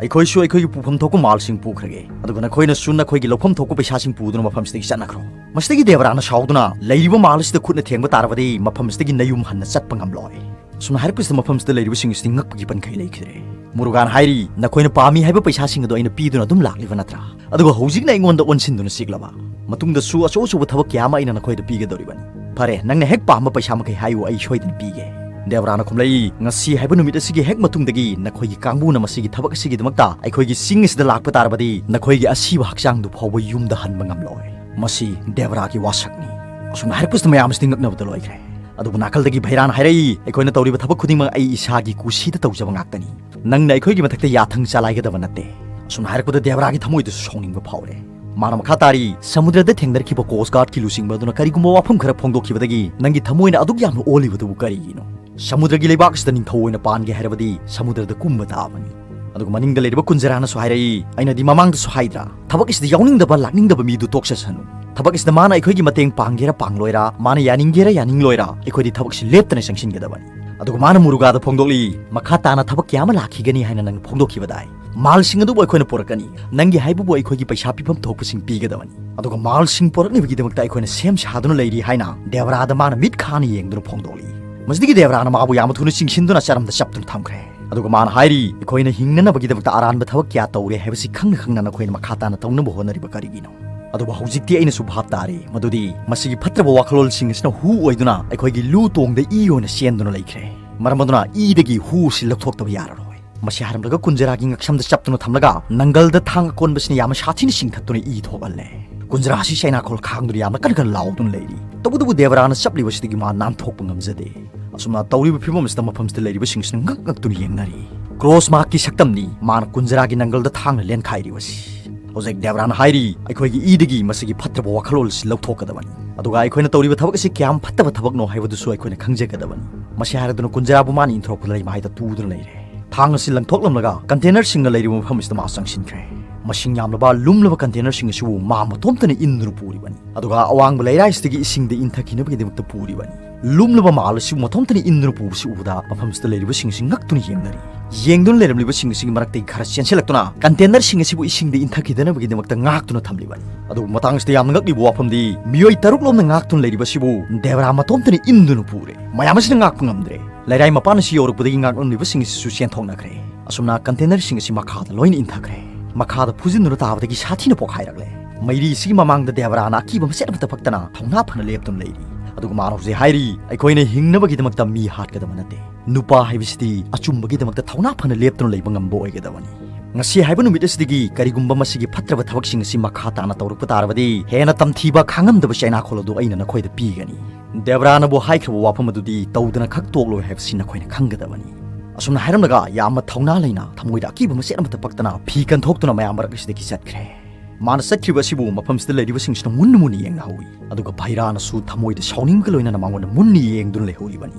ꯑꯩꯈꯣꯏꯁꯨ ꯑꯩꯈꯣꯏꯒꯤ ꯄꯨꯐꯝ ꯊꯣꯛꯄ ꯃꯥꯜꯁꯤꯡ ꯄꯨꯈ꯭ꯔꯒꯦ, ꯑꯗꯨꯒ ꯅꯈꯣꯏꯅꯁꯨ ꯅꯈꯣꯏꯒꯤ ꯂꯧꯐꯝ ꯊꯣꯛꯄ ꯄꯩꯁꯥꯁꯤꯡ ꯄꯨꯗꯨꯅ ꯃꯐꯝꯁꯤꯗꯒꯤ ꯆꯠꯅꯈ꯭ꯔꯣ꯫" ꯃꯁꯤꯗꯒꯤ ꯗꯦꯕꯔꯥꯅ ꯁꯥꯎꯗꯨꯅ, "ꯂꯩꯔꯤꯕ ꯃꯥꯜ ꯑꯁꯤꯗ ꯈꯨꯠꯅ ꯊꯦꯡꯕ ꯇꯥꯔꯕꯗꯤ ꯃꯐꯝꯁꯤꯗꯒꯤ ꯅꯌꯨꯝ ꯍꯟꯅ ꯆꯠꯄ ꯉꯝꯂꯣꯏ꯫" ꯑꯁꯨꯝꯅ ꯍꯥꯏꯔꯛꯄꯁꯤꯗ ꯃꯐꯝꯁꯤꯗ ꯂꯩꯔꯤꯕꯁꯤꯡ ꯑꯁꯤꯗꯤ ꯉꯛꯄꯒꯤ ꯄꯟꯈꯩ ꯂꯩꯈꯤꯗ꯭ꯔꯦ꯫ ꯃꯨꯔꯨꯒꯥꯟ ꯍꯥꯏꯔꯤ, "ꯅꯈꯣꯏꯅ ꯄꯥꯝꯃꯤ ꯍꯥꯏꯕ ꯄꯩꯁꯥꯁꯤꯡ ꯑꯗꯨ ꯑꯩꯅ ꯄꯤꯗꯨꯅ ꯑꯗꯨꯝ ꯂꯥꯛꯂꯤꯕ ꯅꯠꯇ꯭ꯔꯥ? ꯑꯗꯨꯒ ꯍꯧꯖꯤꯛꯅ ꯑꯩꯉꯣꯟꯗ ꯑꯣꯟꯁꯤꯟꯗꯨꯅ ꯆꯤꯛꯂꯕ?" ꯃꯇꯨꯡꯗꯁꯨ ꯑꯆꯧ ꯑꯆꯧꯕ ꯊꯕꯛ ꯀꯌꯥ ꯑꯃ ꯑꯩꯅ ꯅꯈꯣꯏꯗ ꯄꯤꯒꯗꯧꯔꯤꯕꯅꯤ꯫ "ꯐꯔꯦ, ꯅꯪꯅ ꯍꯦꯛ ꯄꯥꯝꯕ ꯄꯩꯁꯥ ꯃꯈꯩ ꯍꯥꯏꯌꯨ, ꯑꯩ ꯁꯣꯏꯗꯅ ꯄꯤꯒꯦ꯫" ꯗꯦꯕ꯭ꯔꯥꯅ ꯈꯨꯝꯂꯛꯏ, "ꯉꯁꯤ ꯍꯥꯏꯕ ꯅꯨꯃꯤꯠ ꯑꯁꯤꯒꯤ ꯍꯦꯛ ꯃꯇꯨꯡꯗꯒꯤ ꯅꯈꯣꯏꯒꯤ ꯀꯥꯡꯕꯨꯅ ꯃꯁꯤꯒꯤ ꯊꯕꯛ ꯑꯁꯤꯒꯤꯗꯃꯛꯇ ꯑꯩꯈꯣꯏꯒꯤ ꯆꯤꯡ ꯑꯁꯤꯗ ꯂꯥꯛꯄ ꯇꯥꯔꯕꯗꯤ ꯅꯈꯣꯏꯒꯤ ꯑꯁꯤꯕ ꯍꯛꯆꯥꯡꯗꯨ ꯐꯥꯎꯕ ꯌꯨꯝꯗ ꯍꯟꯕ ꯉꯝꯂꯣꯏ꯫" ꯃꯁꯤ ꯗꯦꯕ꯭ꯔꯥꯒꯤ ꯋꯥꯁꯛꯅꯤ꯫ ꯑꯁꯨꯝꯅ ꯍꯥꯏꯔꯛꯄꯁꯤꯗ ꯃꯌꯥꯝ ꯑꯁꯤꯗꯤ ꯉꯛꯅꯕꯗ ꯂꯣꯏꯈ꯭ꯔꯦ꯫ ꯑꯗꯨꯕꯨ ꯅꯥꯀꯜꯗꯒꯤ ꯚꯩꯔꯥꯅ ꯍꯥꯏꯔꯛꯏ, "ꯑꯩꯈꯣꯏꯅ ꯇꯧꯔꯤꯕ ꯊꯕꯛ ꯈꯨꯗꯤꯡꯃꯛ ꯑꯩ ꯏꯁꯥꯒꯤ ꯀꯨꯁꯤꯗ ꯇꯧꯖꯕ ꯉꯥꯛꯇꯅꯤ꯫ ꯅꯪꯅ ꯑꯩꯈꯣꯏꯒꯤ ꯃꯊꯛꯇ ꯌꯥꯊꯪ ꯆꯂꯥꯏꯒꯗꯕ ꯅꯠꯇꯦ꯫" ꯑꯁꯨꯝꯅ ꯍꯥꯏꯔꯛꯄꯗ ꯗꯦꯕ꯭ꯔꯥꯒꯤ ꯊꯃꯣꯏꯗꯁꯨ ꯁꯥꯎꯅꯤꯡꯕ ꯐꯥꯎꯔꯦ꯫ ꯃꯥꯅ ꯃꯈꯥ ꯇꯥꯔꯤ, "ꯁꯃꯨꯗ꯭ꯔꯗ ꯊꯦꯡꯅꯔꯛꯈꯤꯕ ꯀꯣꯁ ꯒꯥꯔꯗꯀꯤ ꯂꯨꯆꯤꯡꯕ ꯑꯗꯨꯅ ꯀꯔꯤꯒꯨꯝꯕ ꯋꯥꯐꯝ ꯈꯔ ꯐꯣꯡꯗꯣꯛꯈꯤꯕꯗꯒꯤ ꯅꯪꯒꯤ ꯊꯃꯣꯏꯅ ꯑꯗꯨꯛ ꯌꯥꯝꯅ ꯑꯣꯜꯂꯤꯕꯗꯨꯕꯨ ꯀꯔꯤꯒꯤꯅꯣ? ꯁꯃꯨꯗ꯭ꯔꯒꯤ ꯂꯩꯕꯥꯛ ꯑꯁꯤꯗ ꯅꯤꯡꯊꯧ ꯑꯣꯏꯅ ꯄꯥꯟꯒꯦ ꯍꯥꯏꯔꯕꯗꯤ ꯁꯃꯨꯗ꯭ꯔꯗ ꯀꯨꯝꯕ ꯇꯥꯕꯅꯤ꯫" ꯑꯗꯨꯒ ꯃꯅꯤꯡꯗ ꯂꯩꯔꯤꯕ ꯀꯨꯟꯖꯔꯥꯅꯁꯨ ꯍꯥꯏꯔꯛꯏ, "ꯑꯩꯅꯗꯤ ꯃꯃꯥꯡꯗꯁꯨ ꯍꯥꯏꯗ꯭ꯔꯥ, ꯊꯕꯛ ꯑꯁꯤꯗ ꯌꯥꯎꯅꯤꯡꯗꯕ ꯂꯥꯛꯅꯤꯡꯗꯕ ꯃꯤꯗꯨ ꯇꯣꯛꯆꯁꯅꯨ꯫ ꯊꯕꯛ ꯑꯁꯤꯗ ꯃꯥꯅ ꯑꯩꯈꯣꯏꯒꯤ ꯃꯇꯦꯡ ꯄꯥꯡꯒꯦꯔꯥ ꯄꯥꯡꯂꯣꯏꯔꯥ, ꯃꯥꯅ ꯌꯥꯅꯤꯡꯒꯦꯔꯥ ꯌꯥꯅꯤꯡꯂꯣꯏꯔꯥ, ꯑꯩꯈꯣꯏꯗꯤ ꯊꯕꯛꯁꯤ ꯂꯦꯞꯇꯅ ꯆꯪꯁꯤꯟꯒꯗꯕꯅꯤ꯫" ꯑꯗꯨꯒ ꯃꯥꯅ ꯃꯨꯔꯨꯒꯥꯗ ꯐꯣꯡꯗꯣꯛꯂꯤ, "ꯃꯈꯥ ꯇꯥꯅ ꯊꯕꯛ ꯀꯌꯥ ꯑꯃ ꯂꯥꯛꯈꯤꯒꯅꯤ ꯍꯥꯏꯅ ꯅꯪꯅ ꯐꯣꯡꯗꯣꯛꯈꯤꯕꯗꯥꯏ? ꯃꯥꯜꯁꯤꯡ ꯑꯗꯨꯕꯨ ꯑꯩꯈꯣꯏꯅ ꯄꯨꯔꯛꯀꯅꯤ꯫ ꯅꯪꯒꯤ ꯍꯥꯏꯕꯕꯨ ꯑꯩꯈꯣꯏꯒꯤ ꯄꯩꯁꯥ ꯄꯤꯐꯝ ꯊꯣꯛꯄꯁꯤꯡ ꯄꯤꯒꯗꯕꯅꯤ꯫ ꯑꯗꯨꯒ ꯃꯥꯜꯁꯤꯡ ꯄꯨꯔꯛꯅꯕꯒꯤꯗꯃꯛꯇ ꯑꯩꯈꯣꯏꯅ ꯁꯦꯝ ꯁꯥꯗꯨꯅ ꯂꯩꯔꯤ" ꯍꯥꯏꯅ ꯗꯦꯕ꯭ꯔꯥꯗ ꯃꯥꯅ ꯃꯤꯠ ꯈꯥꯅ ꯌꯦꯡꯗꯨꯅ ꯐꯣꯡꯗꯣꯛꯂꯤ꯫ ꯃꯁꯤꯗꯒꯤ ꯗꯦꯕ꯭ꯔꯥꯅ ꯃꯥꯕꯨ ꯌꯥꯝꯅ ꯊꯨꯅ ꯆꯤꯡꯁꯤꯟꯗꯨꯅ ꯆꯔꯝꯗ ꯆꯞꯇꯨꯅ ꯊꯝꯈ꯭ꯔꯦ꯫ ꯑꯗꯨꯒ ꯃꯥꯅ ꯍꯥꯏꯔꯤ, "ꯑꯩꯈꯣꯏꯅ ꯍꯤꯡꯅꯅꯕꯒꯤꯗꯃꯛꯇ ꯑꯔꯥꯟꯕ ꯊꯕꯛ ꯀꯌꯥ ꯇꯧꯔꯦ ꯍꯥꯏꯕꯁꯤ ꯈꯪꯅ ꯈꯪꯅ ꯅꯈꯣꯏꯅ ꯃꯈꯥ ꯇꯥꯅ ꯇꯧꯅꯕ ꯍꯣꯠꯅꯔꯤꯕ ꯀꯔꯤꯒꯤꯅꯣ? ꯑꯗꯨꯕꯨ ꯍꯧꯖꯤꯛꯇꯤ ꯑꯩꯅꯁꯨ ꯚꯥꯞ ꯇꯥꯔꯦ ꯃꯗꯨꯗꯤ ꯃꯁꯤꯒꯤ ꯐꯠꯇ꯭ꯔꯕ ꯋꯥꯈꯜꯂꯣꯟꯁꯤꯡ ꯑꯁꯤꯅ ꯍꯨ ꯑꯣꯏꯗꯨꯅ ꯑꯩꯈꯣꯏꯒꯤ ꯂꯨ ꯇꯣꯡꯗ ꯏ ꯑꯣꯏꯅ ꯆꯦꯟꯗꯨꯅ ꯂꯩꯈ꯭ꯔꯦ꯫ ꯃꯔꯝ ꯑꯗꯨꯅ ꯏꯗꯒꯤ ꯍꯨ ꯑꯁꯤ ꯂꯧꯊꯣꯛꯇꯕ ꯌꯥꯔꯔꯣꯏ꯫" ꯃꯁꯤ ꯍꯥꯏꯔꯝꯂꯒ ꯀꯨꯟꯖꯔꯥꯒꯤ ꯉꯛꯁꯝꯗ ꯆꯞꯇꯨꯅ ꯊꯝꯂꯒ ꯅꯪꯒꯜꯗ ꯊꯥꯡ ꯑꯀꯣꯟꯕꯁꯤꯅ ꯌꯥꯝꯅ ꯁꯥꯊꯤꯅ ꯆꯤꯡꯊꯠꯇꯨꯅ ꯏ ꯊꯣꯛꯍꯜꯂꯦ꯫ ꯀꯨꯟꯖꯔꯥ ꯑꯁꯤ ꯆꯩꯅꯥꯈꯣꯜ ꯈꯥꯡꯗꯨꯅ ꯌꯥꯝꯅ ꯀꯟꯅ ꯀꯟꯅ ꯂꯥꯎꯗꯨꯅ ꯂꯩꯔꯤ꯫ ꯇꯧꯕꯇꯕꯨ ꯗꯦꯕꯔꯥꯅ ꯆꯞꯂꯤꯕꯁꯤꯗꯒꯤ ꯃꯥ ꯅꯥꯟꯊꯣꯛꯄ ꯉꯝꯖꯗꯦ꯫ ꯑꯁꯨꯝꯅ ꯇꯧꯔꯤꯕ ꯐꯤꯕꯝ ꯑꯁꯤꯗ ꯃꯐꯝꯁꯤꯗ ꯂꯩꯔꯤꯕꯁꯤꯡꯁꯤꯅ ꯉꯛ ꯉꯛꯇꯨꯅ ꯌꯦꯡꯅꯔꯤ꯫ ꯀ꯭ꯔꯣꯁ ꯃꯥꯔꯛꯀꯤ ꯁꯛꯇꯝꯅꯤ꯫ ꯃꯥꯅ ꯀꯨꯟꯖꯔꯥꯒꯤ ꯅꯪꯒꯜꯗ ꯊꯥꯡꯅ ꯂꯦꯟꯈꯥꯏꯔꯤꯕꯁꯤ꯫ ꯍꯧꯖꯤꯛ ꯗꯦꯕ꯭ꯔꯥꯅ ꯍꯥꯏꯔꯤ, "ꯑꯩꯈꯣꯏꯒꯤ ꯏꯗꯒꯤ ꯃꯁꯤꯒꯤ ꯐꯠꯇ꯭ꯔꯕ ꯋꯥꯈꯜꯂꯣꯟ ꯑꯁꯤ ꯂꯧꯊꯣꯛꯀꯗꯕꯅꯤ꯫ ꯑꯗꯨꯒ ꯑꯩꯈꯣꯏꯅ ꯇꯧꯔꯤꯕ ꯊꯕꯛ ꯑꯁꯤ ꯀꯌꯥꯝ ꯐꯠꯇꯕ ꯊꯕꯛꯅꯣ ꯍꯥꯏꯕꯗꯨꯁꯨ ꯑꯩꯈꯣꯏꯅ ꯈꯪꯖꯒꯗꯕꯅꯤ꯫" ꯃꯁꯤ ꯍꯥꯏꯔꯗꯨꯅ ꯀꯨꯟꯖꯔꯥꯕꯨ ꯃꯥꯅ ꯏꯟꯊꯣꯔꯛꯄꯗ ꯂꯩꯃꯥꯏꯗ ꯇꯨꯗꯨꯅ ꯂꯩꯔꯦ꯫ ꯊꯥꯡ ꯑꯁꯤ ꯂꯪꯊꯣꯛꯂꯝꯂꯒ ꯀꯟꯇꯦꯅꯔꯁꯤꯡꯅ ꯂꯩꯔꯤꯕ ꯃꯐꯝ ꯑꯁꯤꯗ ꯃꯥ ꯆꯪꯁꯤꯟꯈ꯭ꯔꯦ꯫ ꯃꯁꯤꯡ ꯌꯥꯝꯂꯕ ꯂꯨꯝꯂꯕ ꯀꯟꯇꯦꯅꯔꯁꯤꯡ ꯑꯁꯤꯕꯨ ꯃꯥ ꯃꯇꯣꯝꯇꯅ ꯏꯟꯗꯨꯅ ꯄꯨꯔꯤꯕꯅꯤ꯫ ꯑꯗꯨꯒ ꯑꯋꯥꯡꯕ ꯂꯩꯔꯥꯏꯁꯤꯗꯒꯤ ꯏꯁꯤꯡꯗ ꯏꯟꯊꯈꯤꯅꯕꯒꯤꯗꯃꯛꯇ ꯄꯨꯔꯤꯕꯅꯤ꯫ ꯂꯨꯝꯂꯕ ꯃꯥꯜ ꯑꯁꯤꯕꯨ ꯃꯇꯣꯝꯇꯅ ꯏꯟꯗꯨꯅ ꯄꯨꯕꯁꯤ ꯎꯕꯗ ꯃꯐꯝꯁꯤꯗ ꯂꯩꯔꯤꯕꯁꯤꯡ ꯑꯁꯤ ꯉꯛꯇꯨꯅ ꯌꯦꯡꯅꯔꯤ꯫ ꯌꯦꯡꯗꯨꯅ ꯂꯩꯔꯝꯂꯤꯕꯁꯤꯡ ꯑꯁꯤꯒꯤ ꯃꯔꯛꯇꯒꯤ ꯈꯔ ꯆꯦꯟꯁꯤꯜꯂꯛꯇꯨꯅ ꯀꯟꯇꯦꯅꯔꯁꯤꯡ ꯑꯁꯤꯕꯨ ꯏꯁꯤꯡꯗ ꯏꯟꯊꯈꯤꯗꯅꯕꯒꯤꯗꯃꯛꯇ ꯉꯥꯛꯇꯨꯅ ꯊꯝꯂꯤꯕꯅꯤ꯫ ꯑꯗꯨꯕꯨ ꯃꯇꯥꯡ ꯑꯁꯤꯗ ꯌꯥꯝꯅ ꯉꯛꯂꯤꯕ ꯋꯥꯐꯝꯗꯤ, ꯃꯤꯑꯣꯏ ꯇꯔꯨꯛ ꯂꯣꯝꯅ ꯉꯥꯛꯇꯨꯅ ꯂꯩꯔꯤꯕꯁꯤꯕꯨ ꯗꯦꯕ꯭ꯔꯥ ꯃꯇꯣꯝꯇꯅ ꯏꯟꯗꯨꯅ ꯄꯨꯔꯦ꯫ ꯃꯌꯥꯝ ꯑꯁꯤꯅ ꯉꯥꯛꯄ ꯉꯝꯗ꯭ꯔꯦ꯫ ꯂꯩꯔꯥꯏ ꯃꯄꯥꯟ ꯑꯁꯤ ꯌꯧꯔꯛꯄꯗꯒꯤ ꯉꯥꯛꯂꯝꯂꯤꯕꯁꯤꯡ ꯑꯁꯤꯁꯨ ꯆꯦꯟꯊꯣꯛꯅꯈ꯭ꯔꯦ꯫ ꯑꯁꯨꯝꯅ ꯀꯟꯇꯦꯅꯔꯁꯤꯡ ꯑꯁꯤ ꯃꯈꯥꯗ ꯂꯣꯏꯅ ꯏꯟꯊꯈ꯭ꯔꯦ꯫ ꯃꯈꯥꯗ ꯐꯨꯖꯤꯟꯗꯨꯅ ꯇꯥꯕꯗꯒꯤ ꯁꯥꯊꯤꯅ ꯄꯣꯛꯈꯥꯏꯔꯛꯂꯦ꯫ ꯃꯩꯔꯤ ꯑꯁꯤꯒꯤ ꯃꯃꯥꯡꯗ ꯗꯦꯕ꯭ꯔꯥꯅ ꯑꯀꯤꯕ ꯃꯆꯦꯠ ꯑꯃꯠꯇ ꯄꯛꯇꯅ ꯊꯧꯅꯥ ꯐꯅ ꯂꯦꯞꯇꯨꯅ ꯂꯩꯔꯤ꯫ ꯑꯗꯨꯒ ꯃꯥꯅ ꯍꯧꯖꯤꯛ ꯍꯥꯏꯔꯤ, "ꯑꯩꯈꯣꯏꯅ ꯍꯤꯡꯅꯕꯒꯤꯗꯃꯛꯇ ꯃꯤ ꯍꯥꯠꯀꯗꯕ ꯅꯠꯇꯦ꯫ ꯅꯨꯄꯥ ꯍꯥꯏꯕꯁꯤꯗꯤ ꯑꯆꯨꯝꯕꯒꯤꯗꯃꯛꯇ ꯊꯧꯅꯥ ꯐꯅ ꯂꯦꯞꯇꯨꯅ ꯂꯩꯕ ꯉꯝꯕ ꯑꯣꯏꯒꯗꯕꯅꯤ꯫ ꯉꯁꯤ ꯍꯥꯏꯕ ꯅꯨꯃꯤꯠ ꯑꯁꯤꯗꯒꯤ ꯀꯔꯤꯒꯨꯝꯕ ꯃꯁꯤꯒꯤ ꯐꯠꯇ꯭ꯔꯕ ꯊꯕꯛꯁꯤꯡ ꯑꯁꯤ ꯃꯈꯥ ꯇꯥꯅ ꯇꯧꯔꯛꯄ ꯇꯥꯔꯕꯗꯤ, ꯍꯦꯟꯅ ꯇꯝꯊꯤꯕ ꯈꯥꯡꯉꯝꯗꯕ ꯆꯩꯅꯥꯈꯣꯜ ꯑꯗꯨ ꯑꯩꯅ ꯅꯈꯣꯏꯗ ꯄꯤꯒꯅꯤ꯫ ꯗꯦꯕ꯭ꯔꯥꯅꯕꯨ ꯍꯥꯏꯈ꯭ꯔꯕ ꯋꯥꯐꯝ ꯑꯗꯨꯗꯤ ꯇꯧꯗꯅ ꯈꯛ ꯇꯣꯛꯂꯣꯏ ꯍꯥꯏꯕꯁꯤ ꯅꯈꯣꯏꯅ ꯈꯪꯒꯗꯕꯅꯤ"꯫ ꯑꯁꯨꯝꯅ ꯍꯥꯏꯔꯝꯂꯒ ꯌꯥꯝꯅ ꯊꯧꯅꯥ ꯂꯩꯅ, ꯊꯃꯣꯏꯗ ꯑꯀꯤꯕ ꯃꯆꯦꯠ ꯑꯃꯠꯇ ꯄꯛꯇꯅ ꯐꯤ ꯀꯟꯊꯣꯛꯇꯨꯅ ꯃꯌꯥꯝ ꯃꯔꯛ ꯑꯁꯤꯗꯒꯤ ꯆꯠꯈ꯭ꯔꯦ꯫ ꯃꯥꯅ ꯆꯠꯈꯤꯕ ꯑꯁꯤꯕꯨ ꯃꯐꯝꯁꯤꯗ ꯂꯩꯔꯤꯕꯁꯤꯡꯁꯤꯅ ꯃꯨꯟꯅ ꯃꯨꯟꯅ ꯌꯦꯡꯅꯍꯧꯏ꯫ ꯑꯗꯨꯒ ꯚꯩꯔꯥꯅꯁꯨ ꯊꯃꯣꯏꯗ ꯁꯥꯎꯅꯤꯡꯕꯒ ꯂꯣꯏꯅꯅ ꯃꯉꯣꯟꯗ ꯃꯨꯟꯅ ꯌꯦꯡꯗꯨꯅ ꯂꯩꯍꯧꯔꯤꯕꯅꯤ꯫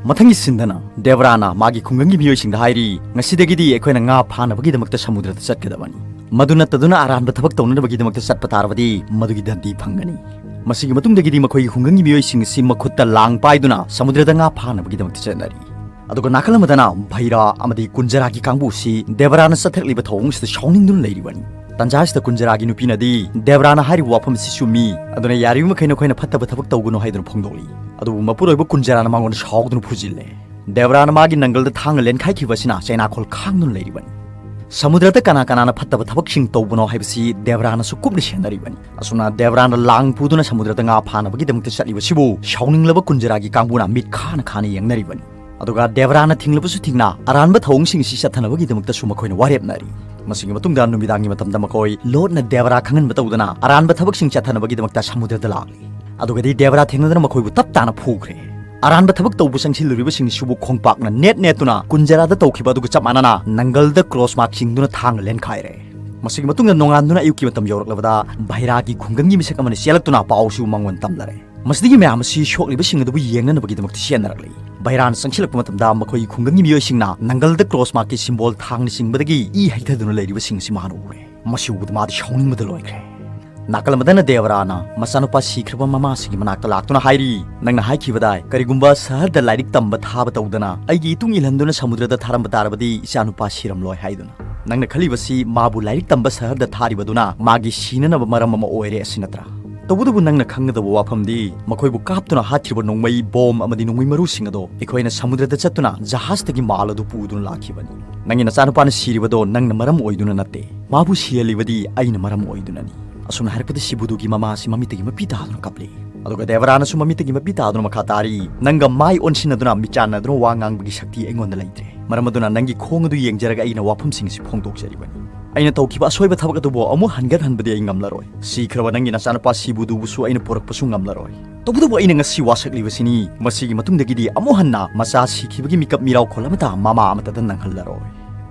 ꯃꯊꯪꯒꯤ ꯁꯤꯟꯗꯅ ꯗꯦꯕ꯭ꯔꯥꯅ ꯃꯥꯒꯤ ꯈꯨꯡꯒꯪꯒꯤ ꯃꯤꯑꯣꯏꯁꯤꯡꯗ ꯍꯥꯏꯔꯤ, "ꯉꯁꯤꯗꯒꯤꯗꯤ ꯑꯩꯈꯣꯏꯅ ꯉꯥ ꯐꯥꯅꯕꯒꯤꯗꯃꯛꯇ ꯁꯃꯨꯗ꯭ꯔꯗ ꯆꯠꯀꯗꯕꯅꯤ꯫ ꯃꯗꯨ ꯅꯠꯇꯗꯨꯅ ꯑꯔꯥꯟꯕ ꯊꯕꯛ ꯇꯧꯅꯅꯕꯒꯤꯗꯃꯛꯇ ꯆꯠꯄ ꯇꯥꯔꯕꯗꯤ ꯃꯗꯨꯒꯤ ꯗꯟꯗꯤ ꯐꯪꯒꯅꯤ"꯫ ꯃꯁꯤꯒꯤ ꯃꯇꯨꯡꯗꯒꯤꯗꯤ ꯃꯈꯣꯏꯒꯤ ꯈꯨꯡꯒꯪꯒꯤ ꯃꯤꯑꯣꯏꯁꯤꯡ ꯑꯁꯤ ꯃꯈꯨꯠꯇ ꯂꯥꯡ ꯄꯥꯏꯗꯨꯅ ꯁꯃꯨꯗ꯭ꯔꯗ ꯉꯥ ꯐꯥꯅꯕꯒꯤꯗꯃꯛꯇ ꯆꯠꯅꯔꯤ꯫ ꯑꯗꯨꯒ ꯅꯥꯀꯜ ꯑꯃꯗꯅ ꯚꯩꯔꯥ ꯑꯃꯗꯤ ꯀꯨꯟꯖꯔꯥꯒꯤ ꯀꯥꯡꯕꯨ ꯑꯁꯤ ꯗꯦꯕ꯭ꯔꯥꯅ ꯆꯠꯊꯔꯛꯂꯤꯕ ꯊꯧꯑꯣꯡ ꯑꯁꯤꯗ ꯁꯥꯎꯅꯤꯡꯗꯨꯅ ꯂꯩꯔꯤꯕꯅꯤ꯫ ꯇꯟꯖꯥ ꯑꯁꯤꯗ ꯀꯨꯟꯖꯔꯥꯒꯤ ꯅꯨꯄꯤꯅꯗꯤ ꯗꯦꯕ꯭ꯔꯥꯅ ꯍꯥꯏꯔꯤꯕ ꯋꯥꯐꯝ ꯑꯁꯤ ꯆꯨꯝꯃꯤ, ꯑꯗꯨꯅ ꯌꯥꯔꯤꯕ ꯃꯈꯩ ꯅꯈꯣꯏꯅ ꯐꯠꯇꯕ ꯊꯕꯛ ꯇꯧꯒꯅꯨ ꯍꯥꯏꯗꯨꯅ ꯐꯣꯡꯗꯣꯛꯂꯤ꯫ ꯑꯗꯨꯕꯨ ꯃꯄꯨꯔꯣꯏꯕ ꯀꯨꯟꯖꯔꯥꯅ ꯃꯉꯣꯟꯗ ꯁꯥꯎꯗꯨꯅ ꯐꯨꯖꯤꯜꯂꯦ꯫ ꯗꯦꯕ꯭ꯔꯥꯅ ꯃꯥꯒꯤ ꯅꯪꯒꯜꯗ ꯊꯥꯡꯅ ꯂꯦꯟꯈꯥꯏꯈꯤꯕ ꯑꯁꯤꯅ ꯆꯩꯅꯥꯈꯣꯜ ꯈꯥꯡꯗꯨꯅ ꯂꯩꯔꯤꯕꯅꯤ꯫ ꯁꯃꯨꯗ꯭ꯔꯗ ꯀꯅꯥ ꯀꯅꯥꯅ ꯐꯠꯇꯕ ꯊꯕꯛꯁꯤꯡ ꯇꯧꯕꯅꯣ ꯍꯥꯏꯕꯁꯤ ꯗꯦꯕ꯭ꯔꯥꯅꯁꯨ ꯀꯨꯞꯅ ꯁꯦꯟꯅꯔꯤꯕꯅꯤ꯫ ꯑꯁꯨꯝꯅ ꯗꯦꯕ꯭ꯔꯥꯅ ꯂꯥꯡ ꯄꯨꯗꯨꯅ ꯁꯃꯨꯗ꯭ꯔꯗ ꯉꯥ ꯐꯥꯅꯕꯒꯤꯗꯃꯛꯇ ꯆꯠꯂꯤꯕꯁꯤꯕꯨ ꯁꯥꯎꯅꯤꯡꯂꯕ ꯀꯨꯟꯖꯔꯥꯒꯤ ꯀꯥꯡꯕꯨꯅ ꯃꯤꯠ ꯈꯥꯅ ꯈꯥꯅ ꯌꯦꯡꯅꯔꯤꯕꯅꯤ꯫ ꯑꯗꯨꯒ ꯗꯦꯕ꯭ꯔꯥꯅ ꯊꯤꯡꯂꯕꯁꯨ ꯊꯤꯡꯅ ꯑꯔꯥꯟꯕ ꯊꯧꯑꯣꯡꯁꯤꯡ ꯑꯁꯤ ꯆꯠꯊꯅꯕꯒꯤꯗꯃꯛꯇꯁꯨ ꯃꯈꯣꯏꯅ ꯋꯥꯔꯦꯞꯅꯔꯤ꯫ ꯃꯁꯤꯒꯤ ꯃꯇꯨꯡꯗ ꯅꯨꯃꯤꯗꯥꯡꯒꯤ ꯃꯇꯝꯗ ꯃꯈꯣꯏ ꯂꯣꯠꯅ ꯗꯦꯕ꯭ꯔꯥ ꯈꯪꯍꯟꯕ ꯇꯧꯗꯅ ꯑꯔꯥꯟꯕ ꯊꯕꯛꯁꯤꯡ ꯆꯠꯊꯅꯕꯒꯤꯗꯃꯛꯇ ꯁꯃꯨꯗ꯭ꯔꯗ ꯂꯥꯛꯂꯤ꯫ ꯑꯗꯨꯒꯗꯤ ꯗꯦꯕ꯭ꯔꯥ ꯊꯦꯡꯅꯗꯨꯅ ꯃꯈꯣꯏꯕꯨ ꯇꯞ ꯇꯥꯅ ꯐꯨꯈ꯭ꯔꯦ꯫ ꯑꯔꯥꯟꯕ ꯊꯕꯛ ꯇꯧꯕ ꯆꯪꯁꯤꯜꯂꯨꯔꯤꯕꯁꯤꯡꯁꯤꯕꯨ ꯈꯣꯡꯄꯥꯛꯅ ꯅꯦꯠ ꯅꯦꯠꯇꯨꯅ ꯀꯨꯟꯖꯔꯥꯗ ꯇꯧꯈꯤꯕ ꯑꯗꯨꯒ ꯆꯞ ꯃꯥꯟꯅꯅ ꯅꯪꯒꯜꯗ ꯀ꯭ꯔꯣꯁ ꯃꯥꯔꯛ ꯆꯤꯡꯗꯨꯅ ꯊꯥꯡꯅ ꯂꯦꯟꯈꯥꯏꯔꯦ꯫ ꯃꯁꯤꯒꯤ ꯃꯇꯨꯡꯗ ꯅꯣꯡꯉꯥꯟꯗꯨꯅ ꯑꯌꯨꯛꯀꯤ ꯃꯇꯝ ꯌꯧꯔꯛꯂꯕꯗ ꯚꯩꯔꯥꯒꯤ ꯈꯨꯡꯒꯪꯒꯤ ꯃꯤꯁꯛ ꯑꯃꯅ ꯆꯦꯜꯂꯛꯇꯨꯅ ꯄꯥꯎꯁꯤꯕꯨ ꯃꯉꯣꯟꯗ ꯇꯝꯂꯔꯦ꯫ ꯃꯁꯤꯗꯒꯤ ꯃꯌꯥꯝ ꯑꯁꯤ ꯁꯣꯛꯂꯤꯕꯁꯤꯡ ꯑꯗꯨꯕꯨ ꯌꯦꯡꯅꯅꯕꯒꯤꯗꯃꯛꯇ ꯆꯦꯟꯅꯔꯛꯂꯤ꯫ ꯚꯩꯔꯥꯅ ꯆꯪꯁꯤꯜꯂꯛꯄ ꯃꯇꯝꯗ ꯃꯈꯣꯏꯒꯤ ꯈꯨꯡꯒꯪꯒꯤ ꯃꯤꯑꯣꯏꯁꯤꯡꯅ ꯅꯪꯒꯜꯗ ꯀ꯭ꯔꯣꯁ ꯃꯥꯔꯛꯀꯤ ꯁꯤꯝꯕꯣꯜ ꯊꯥꯡꯅ ꯆꯤꯡꯕꯗꯒꯤ ꯏ ꯍꯩꯊꯗꯨꯅ ꯂꯩꯔꯤꯕꯁꯤꯡ ꯑꯁꯤ ꯃꯍꯥꯛꯅ ꯎꯔꯦ꯫ ꯃꯁꯤ ꯎꯕꯗ ꯃꯥꯗꯤ ꯁꯥꯎꯅꯤꯡꯕꯗ ꯂꯣꯏꯈ꯭ꯔꯦ꯫ ꯅꯥꯀꯜ ꯑꯃꯗꯅ ꯗꯦꯕꯔꯥꯅ ꯃꯆꯥꯅꯨꯄꯥ ꯁꯤꯈ꯭ꯔꯕ ꯃꯃꯥꯁꯤꯒꯤ ꯃꯅꯥꯛꯇ ꯂꯥꯛꯇꯨꯅ ꯍꯥꯏꯔꯤ, "ꯅꯪꯅ ꯍꯥꯏꯈꯤꯕꯗꯥꯏ, ꯀꯔꯤꯒꯨꯝꯕ ꯁꯍꯔꯗ ꯂꯥꯏꯔꯤꯛ ꯇꯝꯕ ꯊꯥꯕ ꯇꯧꯗꯅ ꯑꯩꯒꯤ ꯏꯇꯨꯡ ꯏꯜꯍꯟꯗꯨꯅ ꯁꯃꯨꯗ꯭ꯔꯗ ꯊꯥꯔꯝꯕ ꯇꯥꯔꯕꯗꯤ ꯏꯆꯥꯅꯨꯄꯥ ꯁꯤꯔꯝꯂꯣꯏ ꯍꯥꯏꯗꯨꯅ꯫ ꯅꯪꯅ ꯈꯜꯂꯤꯕꯁꯤ ꯃꯥꯕꯨ ꯂꯥꯏꯔꯤꯛ ꯇꯝꯕ ꯁꯍꯔꯗ ꯊꯥꯔꯤꯕꯗꯨꯅ ꯃꯥꯒꯤ ꯁꯤꯅꯅꯕ ꯃꯔꯝ ꯑꯃ ꯑꯣꯏꯔꯦ ꯑꯁꯤ ꯅꯠꯇ꯭ꯔꯥ? ꯇꯧꯕꯇꯕꯨ ꯅꯪꯅ ꯈꯪꯒꯗꯕ ꯋꯥꯐꯝꯗꯤ ꯃꯈꯣꯏꯕꯨ ꯀꯥꯞꯇꯨꯅ ꯍꯥꯠꯈꯤꯕ ꯅꯣꯡꯃꯩ, ꯕꯣꯝ ꯑꯃꯗꯤ ꯅꯣꯡꯃꯩ ꯃꯔꯨꯁꯤꯡ ꯑꯗꯣ ꯑꯩꯈꯣꯏꯅ ꯁꯃꯨꯗ꯭ꯔꯗ ꯆꯠꯇꯨꯅ ꯖꯍꯥꯖꯇꯒꯤ ꯃꯥꯜ ꯑꯗꯨ ꯄꯨꯗꯨꯅ ꯂꯥꯛꯈꯤꯕꯅꯤ꯫ ꯅꯪꯒꯤ ꯅꯆꯥꯅꯨꯄꯥꯅ ꯁꯤꯔꯤꯕꯗꯣ ꯅꯪꯅ ꯃꯔꯝ ꯑꯣꯏꯗꯨꯅ ꯅꯠꯇꯦ, ꯃꯥꯕꯨ ꯁꯤꯍꯜꯂꯤꯕꯗꯤ ꯑꯩꯅ ꯃꯔꯝ ꯑꯣꯏꯗꯨꯅꯅꯤ꯫" ꯑꯁꯨꯝꯅ ꯍꯥꯏꯔꯛꯄꯗ ꯁꯤꯕꯨꯗꯨꯒꯤ ꯃꯃꯥ ꯑꯁꯤ ꯃꯃꯤꯠꯇꯒꯤ ꯃꯄꯤ ꯇꯥꯗꯨꯅ ꯀꯞꯂꯤ꯫ ꯑꯗꯨꯒ ꯗꯦꯕꯔꯥꯅꯁꯨ ꯃꯃꯤꯠꯇꯒꯤ ꯃꯄꯤ ꯇꯥꯗꯨꯅ ꯃꯈꯥ ꯇꯥꯔꯤ, "ꯅꯪꯒ ꯃꯥꯏ ꯑꯣꯟꯁꯤꯟꯅꯗꯨꯅ ꯃꯤꯆꯥꯟꯅꯗꯨꯅ ꯋꯥ ꯉꯥꯡꯕꯒꯤ ꯁꯛꯇꯤ ꯑꯩꯉꯣꯟꯗ ꯂꯩꯇ꯭ꯔꯦ꯫ ꯃꯔꯝ ꯑꯗꯨꯅ ꯅꯪꯒꯤ ꯈꯣꯡ ꯑꯗꯨ ꯌꯦꯡꯖꯔꯒ ꯑꯩꯅ ꯋꯥꯐꯝꯁꯤꯡ ꯑꯁꯤ ꯐꯣꯡꯗꯣꯛꯆꯔꯤꯕꯅꯤ꯫ ꯑꯩꯅ ꯇꯧꯈꯤꯕ ꯑꯁꯣꯏꯕ ꯊꯕꯛ ꯑꯗꯨꯕꯨ ꯑꯃꯨꯛ ꯍꯟꯒꯠꯍꯟꯕꯗꯤ ꯑꯩ ꯉꯝꯂꯔꯣꯏ꯫ ꯁꯤꯈ꯭ꯔꯕ ꯅꯪꯒꯤ ꯅꯆꯥꯅꯨꯄꯥ ꯁꯤꯕꯨꯗꯨꯕꯨꯁꯨ ꯑꯩꯅ ꯄꯨꯔꯛꯄꯁꯨ ꯉꯝꯂꯔꯣꯏ꯫ ꯇꯧꯕꯇꯕꯨ ꯑꯩꯅ ꯉꯁꯤ ꯋꯥꯁꯛꯂꯤꯕꯁꯤꯅꯤ, ꯃꯁꯤꯒꯤ ꯃꯇꯨꯡꯗꯒꯤꯗꯤ ꯑꯃꯨꯛ ꯍꯟꯅ ꯃꯆꯥ ꯁꯤꯈꯤꯕꯒꯤ ꯃꯤꯀꯞ ꯃꯤꯔꯥꯎꯈꯣꯜ ꯑꯃꯠꯇ ꯃꯃꯥ ꯑꯃꯠꯇꯗ ꯅꯪꯍꯜꯂꯔꯣꯏ꯫"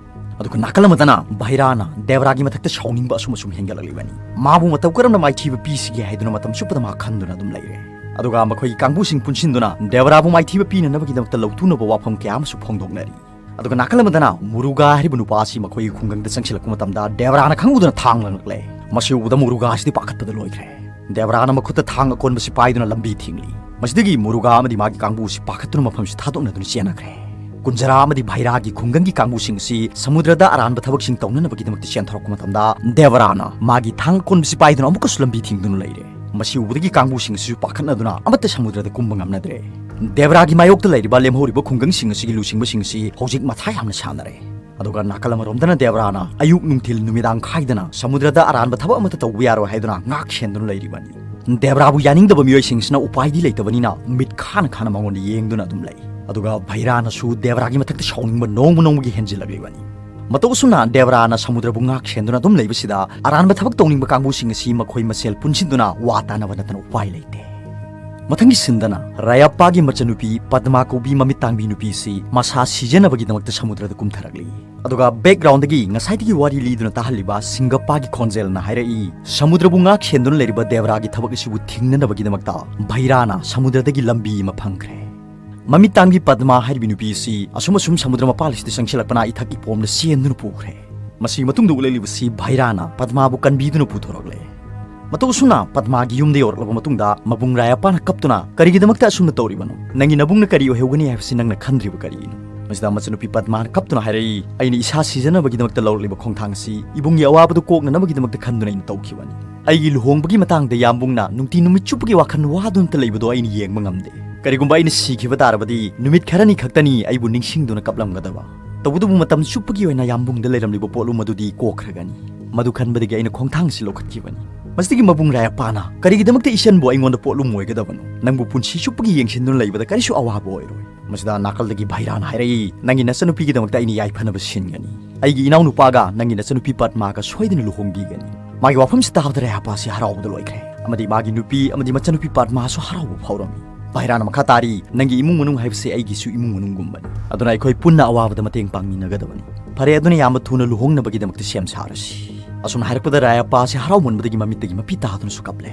ꯑꯗꯨꯒ ꯅꯥꯀꯜ ꯑꯃꯗꯅ ꯚꯩꯔꯥꯅ ꯗꯦꯕꯔꯥꯒꯤ ꯃꯊꯛꯇ ꯁꯥꯎꯅꯤꯡꯕ ꯑꯁꯨꯝ ꯑꯁꯨꯝ ꯍꯦꯟꯒꯠꯂꯛꯂꯤꯕꯅꯤ꯫ ꯃꯥꯕꯨ ꯃꯇꯧ ꯀꯔꯝꯅ ꯃꯥꯏꯊꯤꯕ ꯄꯤꯁꯤꯒꯦ ꯍꯥꯏꯗꯨꯅ ꯃꯇꯝ ꯆꯨꯞꯄꯗ ꯃꯥ ꯈꯟꯗꯨꯅ ꯑꯗꯨꯝ ꯂꯩꯔꯦ꯫ ꯑꯗꯨꯒ ꯃꯈꯣꯏꯒꯤ ꯀꯥꯡꯕꯨꯁꯤꯡ ꯄꯨꯟꯁꯤꯟꯗꯨꯅ ꯗꯦꯕꯔꯥꯕꯨ ꯃꯥꯏꯊꯤꯕ ꯄꯤꯅꯅꯕꯒꯤꯗꯃꯛꯇ ꯂꯧꯇꯨꯅꯕ ꯋꯥꯐꯝ ꯀꯌꯥ ꯑꯃꯁꯨ ꯐꯣꯡꯗꯣꯛꯅꯔꯤ꯫ ꯑꯗꯨꯒ ꯅꯥꯀꯜ ꯑꯃꯗꯅ ꯃꯨꯔꯨꯒꯥ ꯍꯥꯏꯔꯤꯕ ꯅꯨꯄꯥ ꯑꯁꯤ ꯃꯈꯣꯏꯒꯤ ꯈꯨꯡꯒꯪꯗ ꯆꯪꯁꯤꯜꯂꯛꯄ ꯃꯇꯝꯗ ꯗꯦꯕꯔꯥꯅ ꯈꯪꯍꯧꯗꯅ ꯊꯥꯡ ꯂꯪꯂꯛꯂꯦ꯫ ꯃꯁꯤ ꯎꯕꯗ ꯃꯨꯔꯨꯒꯥ ꯑꯁꯤꯗꯤ ꯄꯥꯈꯠꯄꯗ ꯂꯣꯏꯈ꯭ꯔꯦ꯫ ꯗꯦꯕꯔꯥꯅ ꯃꯈꯨꯠꯇ ꯊꯥꯡ ꯑꯀꯣꯟꯕꯁꯤ ꯄꯥꯏꯗꯨꯅ ꯂꯝꯕꯤ ꯊꯤꯡꯂꯤ꯫ ꯃꯁꯤꯗꯒꯤ ꯃꯨꯔꯨꯒꯥ ꯑꯃꯗꯤ ꯃꯥꯒꯤ ꯀꯥꯡꯕꯨ ꯑꯁꯤ ꯄꯥꯈꯠꯇꯨꯅ ꯃꯐꯝꯁꯤ ꯊꯥꯗꯣꯛꯅꯗꯨꯅ ꯆꯦꯟꯅꯈ꯭ꯔꯦ꯫ ꯀꯨꯟꯖꯔꯥ ꯑꯃꯗꯤ ꯚꯩꯔꯥꯒꯤ ꯈꯨꯡꯒꯪꯒꯤ ꯀꯥꯡꯕꯨꯁꯤꯡ ꯑꯁꯤ ꯁꯃꯨꯗ꯭ꯔꯗ ꯑꯔꯥꯟꯕ ꯊꯕꯛꯁꯤꯡ ꯇꯧꯅꯅꯕꯒꯤꯗꯃꯛꯇ ꯆꯦꯟꯊꯣꯔꯛꯄ ꯃꯇꯝꯗ ꯗꯦꯕꯔꯥꯅ ꯃꯥꯒꯤ ꯊꯥꯡ ꯑꯀꯣꯟꯕꯁꯤ ꯄꯥꯏꯗꯨꯅ ꯑꯃꯨꯛꯀꯁꯨ ꯂꯝꯕꯤ ꯊꯤꯡꯗꯨꯅ ꯂꯩꯔꯦ꯫ ꯃꯁꯤ ꯎꯕꯗꯒꯤ ꯀꯥꯡꯕꯨꯁꯤꯡ ꯑꯁꯤꯁꯨ ꯄꯥꯈꯠꯅꯗꯨꯅ ꯑꯃꯠꯇ ꯁꯃꯨꯗ꯭ꯔꯗ ꯀꯨꯝꯕ ꯉꯝꯅꯗ꯭ꯔꯦ꯫ ꯗꯦꯕꯔꯥꯒꯤ ꯃꯥꯌꯣꯛꯇ ꯂꯩꯔꯤꯕ ꯂꯦꯝꯍꯧꯔꯤꯕ ꯈꯨꯡꯒꯪꯁꯤꯡ ꯑꯁꯤꯒꯤ ꯂꯨꯆꯤꯡꯕꯁꯤꯡ ꯑꯁꯤ ꯍꯧꯖꯤꯛ ꯃꯊꯥ ꯌꯥꯝꯅ ꯁꯥꯅꯔꯦ꯫ ꯑꯗꯨꯒ ꯅꯥꯀꯜ ꯑꯃꯔꯣꯝꯗꯅ ꯗꯦꯕꯔꯥꯅ ꯑꯌꯨꯛ ꯅꯨꯡꯊꯤꯜ ꯅꯨꯃꯤꯗꯥꯡ ꯈꯥꯏꯗꯅ ꯁꯃꯨꯗ꯭ꯔꯗ ꯑꯔꯥꯟꯕ ꯊꯕꯛ ꯑꯃꯠꯇ ꯇꯧꯕ ꯌꯥꯔꯣꯏ ꯍꯥꯏꯗꯨꯅ ꯉꯥꯛ ꯁꯦꯟꯗꯨꯅ ꯂꯩꯔꯤꯕꯅꯤ꯫ ꯗꯦꯕꯔꯥꯕꯨ ꯌꯥꯅꯤꯡꯗꯕ ꯃꯤꯑꯣꯏꯁꯤꯡꯁꯤꯅ ꯎꯄꯥꯏꯗꯤ ꯂꯩꯇꯕꯅꯤꯅ ꯃꯤꯠ ꯈꯥꯅ ꯈꯥꯅ ꯃꯉꯣꯟꯗ ꯌꯦꯡꯗꯨꯅ ꯑꯗꯨꯝ ꯂꯩ꯫ ꯑꯗꯨꯒ ꯚꯩꯔꯥꯅꯁꯨ ꯗꯦꯕꯔꯥꯒꯤ ꯃꯊꯛꯇ ꯁꯥꯎꯅꯤꯡꯕ ꯅꯣꯡꯃ ꯅꯣꯡꯃꯒꯤ ꯍꯦꯟꯖꯤꯜꯂꯛꯂꯤꯕꯅꯤ꯫ ꯃꯇꯧ ꯑꯁꯨꯝꯅ ꯗꯦꯕꯔꯥꯅ ꯁꯃꯨꯗ꯭ꯔꯕꯨ ꯉꯥꯛ ꯁꯦꯟꯗꯨꯅ ꯑꯗꯨꯝ ꯂꯩꯕꯁꯤꯗ ꯑꯔꯥꯟꯕ ꯊꯕꯛ ꯇꯧꯅꯤꯡꯕ ꯀꯥꯡꯕꯨꯁꯤꯡ ꯑꯁꯤ ꯃꯈꯣꯏ ꯃꯁꯦꯜ ꯄꯨꯟꯁꯤꯟꯗꯨꯅ ꯋꯥ ꯇꯥꯅꯕ ꯅꯠꯇꯅ ꯎꯄꯥꯏ ꯂꯩꯇꯦ꯫ ꯃꯊꯪꯒꯤ ꯁꯤꯟꯗꯅ ꯔꯥꯌꯞꯄꯥꯒꯤ ꯃꯆꯟꯅꯨꯄꯤ ꯄꯗꯃꯥ ꯀꯧꯕꯤ ꯃꯃꯤꯠ ꯇꯥꯡꯕꯤ ꯅꯨꯄꯤ ꯑꯁꯤ ꯃꯁꯥ ꯁꯤꯖꯅꯕꯒꯤꯗꯃꯛꯇ ꯁꯃꯨꯗ꯭ꯔꯗ ꯀꯨꯝꯊꯔꯛꯂꯤ꯫ ꯑꯗꯨꯒ ꯕꯦꯛꯒ꯭ꯔꯥꯎꯟꯗꯒꯤ ꯉꯁꯥꯏꯗꯒꯤ ꯋꯥꯔꯤ ꯂꯤꯗꯨꯅ ꯇꯥꯍꯜꯂꯤꯕ ꯁꯤꯡꯒꯞꯄꯥꯒꯤ ꯈꯣꯟꯖꯦꯜꯅ ꯍꯥꯏꯔꯛꯏ, ꯁꯃꯨꯗ꯭ꯔꯕꯨ ꯉꯥꯛ ꯁꯦꯟꯗꯨꯅ ꯂꯩꯔꯤꯕ ꯗꯦꯕꯔꯥꯒꯤ ꯊꯕꯛ ꯑꯁꯤꯕꯨ ꯊꯤꯡꯅꯅꯕꯒꯤꯗꯃꯛꯇ ꯚꯩꯔꯥꯅ ꯁꯃꯨꯗ꯭ꯔꯗꯒꯤ ꯂꯝꯕꯤ ꯑꯃ ꯐꯪꯈ꯭ꯔꯦ꯫ ꯃꯃꯤꯠ ꯇꯥꯡꯕꯤ ꯄꯗꯃꯥ ꯍꯥꯏꯔꯤꯕꯤ ꯅꯨꯄꯤ ꯑꯁꯤ ꯑꯁꯨꯝ ꯑꯁꯨꯝ ꯁꯃꯨꯗ꯭ꯔ ꯃꯄꯥꯜ ꯑꯁꯤꯗ ꯆꯪꯁꯤꯜꯂꯛꯄꯅ ꯏꯊꯛ ꯏꯄꯣꯝꯗ ꯆꯦꯟꯗꯨꯅ ꯄꯨꯈ꯭ꯔꯦ꯫ ꯃꯁꯤꯒꯤ ꯃꯇꯨꯡꯗ ꯎꯠꯂꯛꯂꯤꯕꯁꯤ ꯚꯩꯔꯥꯅ ꯄꯗꯃꯥꯕꯨ ꯀꯟꯕꯤꯗꯨꯅ ꯄꯨꯊꯣꯔꯛꯂꯦ꯫ ꯃꯇꯧ ꯑꯁꯨꯝꯅ ꯄꯗꯃꯥꯒꯤ ꯌꯨꯝꯗ ꯌꯧꯔꯛꯂꯕ ꯃꯇꯨꯡꯗ ꯃꯕꯨꯡ ꯔꯥꯌꯥꯄꯥꯅ ꯀꯞꯇꯨꯅ, "ꯀꯔꯤꯒꯤꯗꯃꯛꯇ ꯑꯁꯨꯝꯅ ꯇꯧꯔꯤꯕꯅꯣ? ꯅꯪꯒꯤ ꯅꯕꯨꯡꯅ ꯀꯔꯤ ꯑꯣꯏꯍꯧꯒꯅꯤ ꯍꯥꯏꯕꯁꯤ ꯅꯪꯅ ꯈꯟꯗ꯭ꯔꯤꯕ ꯀꯔꯤꯒꯤꯅꯣ?" ꯃꯁꯤꯗ ꯃꯆꯟꯅꯨꯄꯤ ꯄꯗꯃꯥꯅ ꯀꯞꯇꯨꯅ ꯍꯥꯏꯔꯛꯏ, "ꯑꯩꯅ ꯏꯁꯥ ꯁꯤꯖꯅꯕꯒꯤꯗꯃꯛꯇ ꯂꯧꯔꯛꯂꯤꯕ ꯈꯣꯡꯊꯥꯡ ꯑꯁꯤ ꯏꯕꯨꯡꯒꯤ ꯑꯋꯥꯕꯗꯨ ꯀꯣꯛꯅꯅꯕꯒꯤꯗꯃꯛꯇ ꯈꯟꯗꯨꯅ ꯑꯩꯅ ꯇꯧꯈꯤꯕꯅꯤ꯫ ꯑꯩꯒꯤ ꯂꯨꯍꯣꯡꯕꯒꯤ ꯃꯇꯥꯡꯗ ꯌꯥꯝꯕꯨꯡꯅ ꯅꯨꯡꯇꯤ ꯅꯨꯃꯤꯠ ꯆꯨꯞꯄꯒꯤ ꯋꯥꯈꯜ ꯋꯥꯗꯨꯅꯇ ꯂꯩꯕꯗꯣ ꯑꯩꯅ ꯌꯦꯡꯕ ꯉꯝꯗꯦ꯫ ꯀꯔꯤꯒꯨꯝꯕ ꯑꯩꯅ ꯁꯤꯈꯤꯕ ꯇꯥꯔꯕꯗꯤ ꯅꯨꯃꯤꯠ ꯈꯔꯅꯤ ꯈꯛꯇꯅꯤ ꯑꯩꯕꯨ ꯅꯤꯡꯁꯤꯡꯗꯨꯅ ꯀꯞꯂꯝꯒꯗꯕ꯫ ꯇꯧꯕꯇꯕꯨ ꯃꯇꯝ ꯆꯨꯞꯄꯒꯤ ꯑꯣꯏꯅ ꯌꯥꯝꯕꯨꯡꯗ ꯂꯩꯔꯝꯂꯤꯕ ꯄꯣꯠꯂꯨꯝ ꯑꯗꯨꯗꯤ ꯀꯣꯛꯈ꯭ꯔꯒꯅꯤ꯫ ꯃꯗꯨ ꯈꯟꯕꯗꯒꯤ ꯑꯩꯅ ꯈꯣꯡꯊꯥꯡꯁꯤ ꯂꯧꯈꯠꯈꯤꯕꯅꯤ꯫" ꯃꯁꯤꯗꯒꯤ ꯃꯕꯨꯡ ꯔꯥꯌꯥꯄꯥꯅ, "ꯀꯔꯤꯒꯤꯗꯃꯛꯇ ꯏꯆꯟꯕꯨ ꯑꯩꯉꯣꯟꯗ ꯄꯣꯠꯂꯨꯝ ꯑꯣꯏꯒꯗꯕꯅꯣ? ꯅꯪꯕꯨ ꯄꯨꯟꯁꯤ ꯆꯨꯞꯄꯒꯤ ꯌꯦꯡꯁꯤꯟꯗꯨꯅ ꯂꯩꯕꯗ ꯀꯔꯤꯁꯨ ꯑꯋꯥꯕ ꯑꯣꯏꯔꯣꯏ꯫" ꯃꯁꯤꯗ ꯅꯥꯀꯜꯗꯒꯤ ꯚꯩꯔꯥꯅ ꯍꯥꯏꯔꯛꯏ, "ꯅꯪꯒꯤ ꯅꯆꯟꯅꯨꯄꯤꯒꯤꯗꯃꯛꯇ ꯑꯩꯅ ꯌꯥꯏꯐꯅꯕ ꯁꯤꯟꯒꯅꯤ꯫ ꯑꯩꯒꯤ ꯏꯅꯥꯎꯅꯨꯄꯥꯒ ꯅꯪꯒꯤ ꯅꯆꯟꯅꯨꯄꯤ ꯄꯗꯃꯥꯒ ꯁꯣꯏꯗꯅ ꯂꯨꯍꯣꯡꯕꯤꯒꯅꯤ꯫" ꯃꯥꯒꯤ ꯋꯥꯐꯝꯁꯤ ꯇꯥꯕꯗ ꯔꯥꯌꯥꯄꯥꯁꯤ ꯍꯔꯥꯎꯕꯗ ꯂꯣꯏꯈ꯭ꯔꯦ, ꯑꯃꯗꯤ ꯃꯥꯒꯤ ꯅꯨꯄꯤ ꯑꯃꯗꯤ ꯃꯆꯟꯅꯨꯄꯤ ꯄꯗꯃꯥꯁꯨ ꯍꯔꯥꯎꯕ ꯐꯥꯎꯔꯝꯃꯤ꯫ ꯚꯩꯔꯥꯅ ꯃꯈꯥ ꯇꯥꯔꯤ, "ꯅꯪꯒꯤ ꯏꯃꯨꯡ ꯃꯅꯨꯡ ꯍꯥꯏꯕꯁꯤ ꯑꯩꯒꯤꯁꯨ ꯏꯃꯨꯡ ꯃꯅꯨꯡꯒꯨꯝꯕꯅꯤ꯫ ꯑꯗꯨꯅ ꯑꯩꯈꯣꯏ ꯄꯨꯟꯅ ꯑꯋꯥꯕꯗ ꯃꯇꯦꯡ ꯄꯥꯡꯃꯤꯟꯅꯒꯗꯕꯅꯤ꯫ ꯐꯔꯦ, ꯑꯗꯨꯅ ꯌꯥꯝꯅ ꯊꯨꯅ ꯂꯨꯍꯣꯡꯅꯕꯒꯤꯗꯃꯛꯇ ꯁꯦꯝ ꯁꯥꯔꯁꯤ꯫" ꯑꯁꯨꯝꯅ ꯍꯥꯏꯔꯛꯄꯗ ꯔꯥꯌꯥꯄꯥꯁꯤ ꯍꯔꯥꯎꯃꯟꯕꯗꯒꯤ ꯃꯃꯤꯠꯇꯒꯤ ꯃꯄꯤ ꯇꯥꯗꯨꯅꯁꯨ ꯀꯞꯂꯦ꯫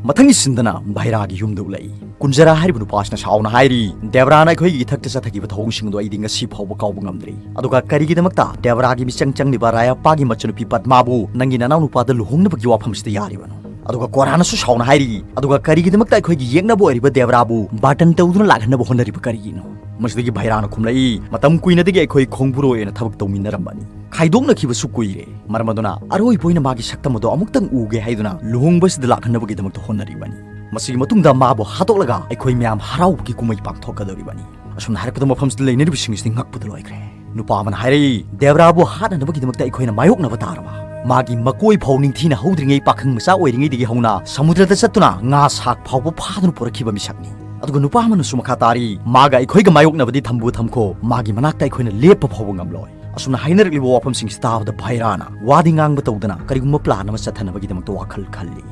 ꯃꯊꯪꯒꯤ ꯁꯤꯟꯗꯅ ꯚꯩꯔꯥꯒꯤ ꯌꯨꯝꯗ ꯎꯠꯂꯛꯏ꯫ ꯀꯨꯟꯖꯔꯥ ꯍꯥꯏꯔꯤꯕ ꯅꯨꯄꯥꯁꯤꯅ ꯁꯥꯎꯅ ꯍꯥꯏꯔꯤ, "ꯗꯦꯕ꯭ꯔꯥꯅ ꯑꯩꯈꯣꯏꯒꯤ ꯏꯊꯛꯇ ꯆꯠꯊꯈꯤꯕ ꯊꯧꯑꯣꯡꯁꯤꯡ ꯑꯗꯨ ꯑꯩꯗꯤ ꯉꯁꯤ ꯐꯥꯎꯕ ꯀꯥꯎꯕ ꯉꯝꯗ꯭ꯔꯤ꯫ ꯑꯗꯨꯒ ꯀꯔꯤꯒꯤꯗꯃꯛꯇ ꯗꯦꯕ꯭ꯔꯥꯒꯤ ꯃꯤꯆꯪ ꯆꯪꯂꯤꯕ ꯔꯥꯌꯥꯄꯥꯒꯤ ꯃꯆꯟꯅꯨꯄꯤ ꯄꯗꯃꯥꯕꯨ ꯅꯪꯒꯤ ꯅꯅꯥꯎꯅꯨꯄꯥꯗ ꯂꯨꯍꯣꯡꯅꯕꯒꯤ ꯋꯥꯐꯝꯁꯤꯗ ꯌꯥꯔꯤꯕꯅꯣ?" ꯑꯗꯨꯒ ꯀꯣꯔꯥꯅꯁꯨ ꯁꯥꯎꯅ ꯍꯥꯏꯔꯤ, "ꯑꯗꯨꯒ ꯀꯔꯤꯒꯤꯗꯃꯛꯇ ꯑꯩꯈꯣꯏꯒꯤ ꯌꯦꯛꯅꯕ ꯑꯣꯏꯔꯤꯕ ꯗꯦꯕ꯭ꯔꯥꯕꯨ ꯕꯥꯔꯇꯟ ꯇꯧꯗꯨꯅ ꯂꯥꯛꯍꯟꯅꯕ ꯍꯣꯠꯅꯔꯤꯕ ꯀꯔꯤꯒꯤꯅꯣ?" ꯃꯁꯤꯗꯒꯤ ꯚꯩꯔꯥꯅ ꯈꯨꯝꯂꯛꯏ, "ꯃꯇꯝ ꯀꯨꯏꯅꯗꯒꯤ ꯑꯩꯈꯣꯏ ꯈꯣꯡꯕꯨꯔꯣꯏ ꯑꯣꯏꯅ ꯊꯕꯛ ꯇꯧꯃꯤꯟꯅꯔꯝꯕꯅꯤ꯫ ꯈꯥꯏꯗꯣꯛꯅꯈꯤꯕꯁꯨ ꯀꯨꯏꯔꯦ꯫ ꯃꯔꯝ ꯑꯗꯨꯅ ꯑꯔꯣꯏꯕ ꯑꯣꯏꯅ ꯃꯥꯒꯤ ꯁꯛꯇꯝ ꯑꯗꯨ ꯑꯃꯨꯛꯇꯪ ꯎꯒꯦ ꯍꯥꯏꯗꯨꯅ ꯂꯨꯍꯣꯡꯕꯁꯤꯗ ꯂꯥꯛꯍꯟꯅꯕꯒꯤꯗꯃꯛꯇ ꯍꯣꯠꯅꯔꯤꯕꯅꯤ꯫ ꯃꯁꯤꯒꯤ ꯃꯇꯨꯡꯗ ꯃꯥꯕꯨ ꯍꯥꯠꯇꯣꯛꯂꯒ ꯑꯩꯈꯣꯏ ꯃꯌꯥꯝ ꯍꯔꯥꯎꯕꯒꯤ ꯀꯨꯝꯍꯩ ꯄꯥꯡꯊꯣꯛꯀꯗꯧꯔꯤꯕꯅꯤ꯫" ꯑꯁꯨꯝꯅ ꯍꯥꯏꯔꯛꯄꯗ ꯃꯐꯝꯁꯤꯗ ꯂꯩꯅꯔꯤꯕꯁꯤꯡ ꯑꯁꯤꯗꯤ ꯉꯛꯄꯗ ꯂꯣꯏꯈ꯭ꯔꯦ꯫ ꯅꯨꯄꯥ ꯑꯃꯅ ꯍꯥꯏꯔꯛꯏ, "ꯗꯦꯕ꯭ꯔꯥꯕꯨ ꯍꯥꯠꯅꯅꯕꯒꯤꯗꯃꯛꯇ ꯑꯩꯈꯣꯏꯅ ꯃꯥꯌꯣꯛꯅꯕ ꯇꯥꯔꯕ? ꯃꯥꯒꯤ ꯃꯀꯣꯏ ꯐꯥꯎ ꯅꯤꯡꯊꯤꯅ ꯍꯧꯗ꯭ꯔꯤꯉꯩ ꯄꯥꯈꯪ ꯃꯆꯥ ꯑꯣꯏꯔꯤꯉꯩꯗꯒꯤ ꯍꯧꯅ ꯁꯃꯨꯗ꯭ꯔꯗ ꯆꯠꯇꯨꯅ ꯉꯥ ꯁꯥꯛ ꯐꯥꯎꯕ ꯐꯥꯗꯨꯅ ꯄꯨꯔꯛꯈꯤꯕ ꯃꯤꯁꯛꯅꯤ꯫" ꯑꯗꯨꯒ ꯅꯨꯄꯥ ꯑꯃꯅꯁꯨ ꯃꯈꯥ ꯇꯥꯔꯤ, "ꯃꯥꯒ ꯑꯩꯈꯣꯏꯒ ꯃꯥꯌꯣꯛꯅꯕꯗꯤ ꯊꯝꯕꯨ ꯊꯝꯈꯣ, ꯃꯥꯒꯤ ꯃꯅꯥꯛꯇ ꯑꯩꯈꯣꯏꯅ ꯂꯦꯞꯄ ꯐꯥꯎꯕ ꯉꯝꯂꯣꯏ꯫" ꯑꯁꯨꯝꯅ ꯍꯥꯏꯅꯔꯛꯂꯤꯕ ꯋꯥꯐꯝꯁꯤꯡꯁꯤ ꯇꯥꯕꯗ ꯚꯩꯔꯥꯅ ꯋꯥꯗꯤ ꯉꯥꯡꯕ ꯇꯧꯗꯅ ꯀꯔꯤꯒꯨꯝꯕ ꯄ꯭ꯂꯥꯟ ꯑꯃ ꯆꯠꯊꯅꯕꯒꯤꯗꯃꯛꯇ ꯋꯥꯈꯜ ꯈꯜꯂꯤ꯫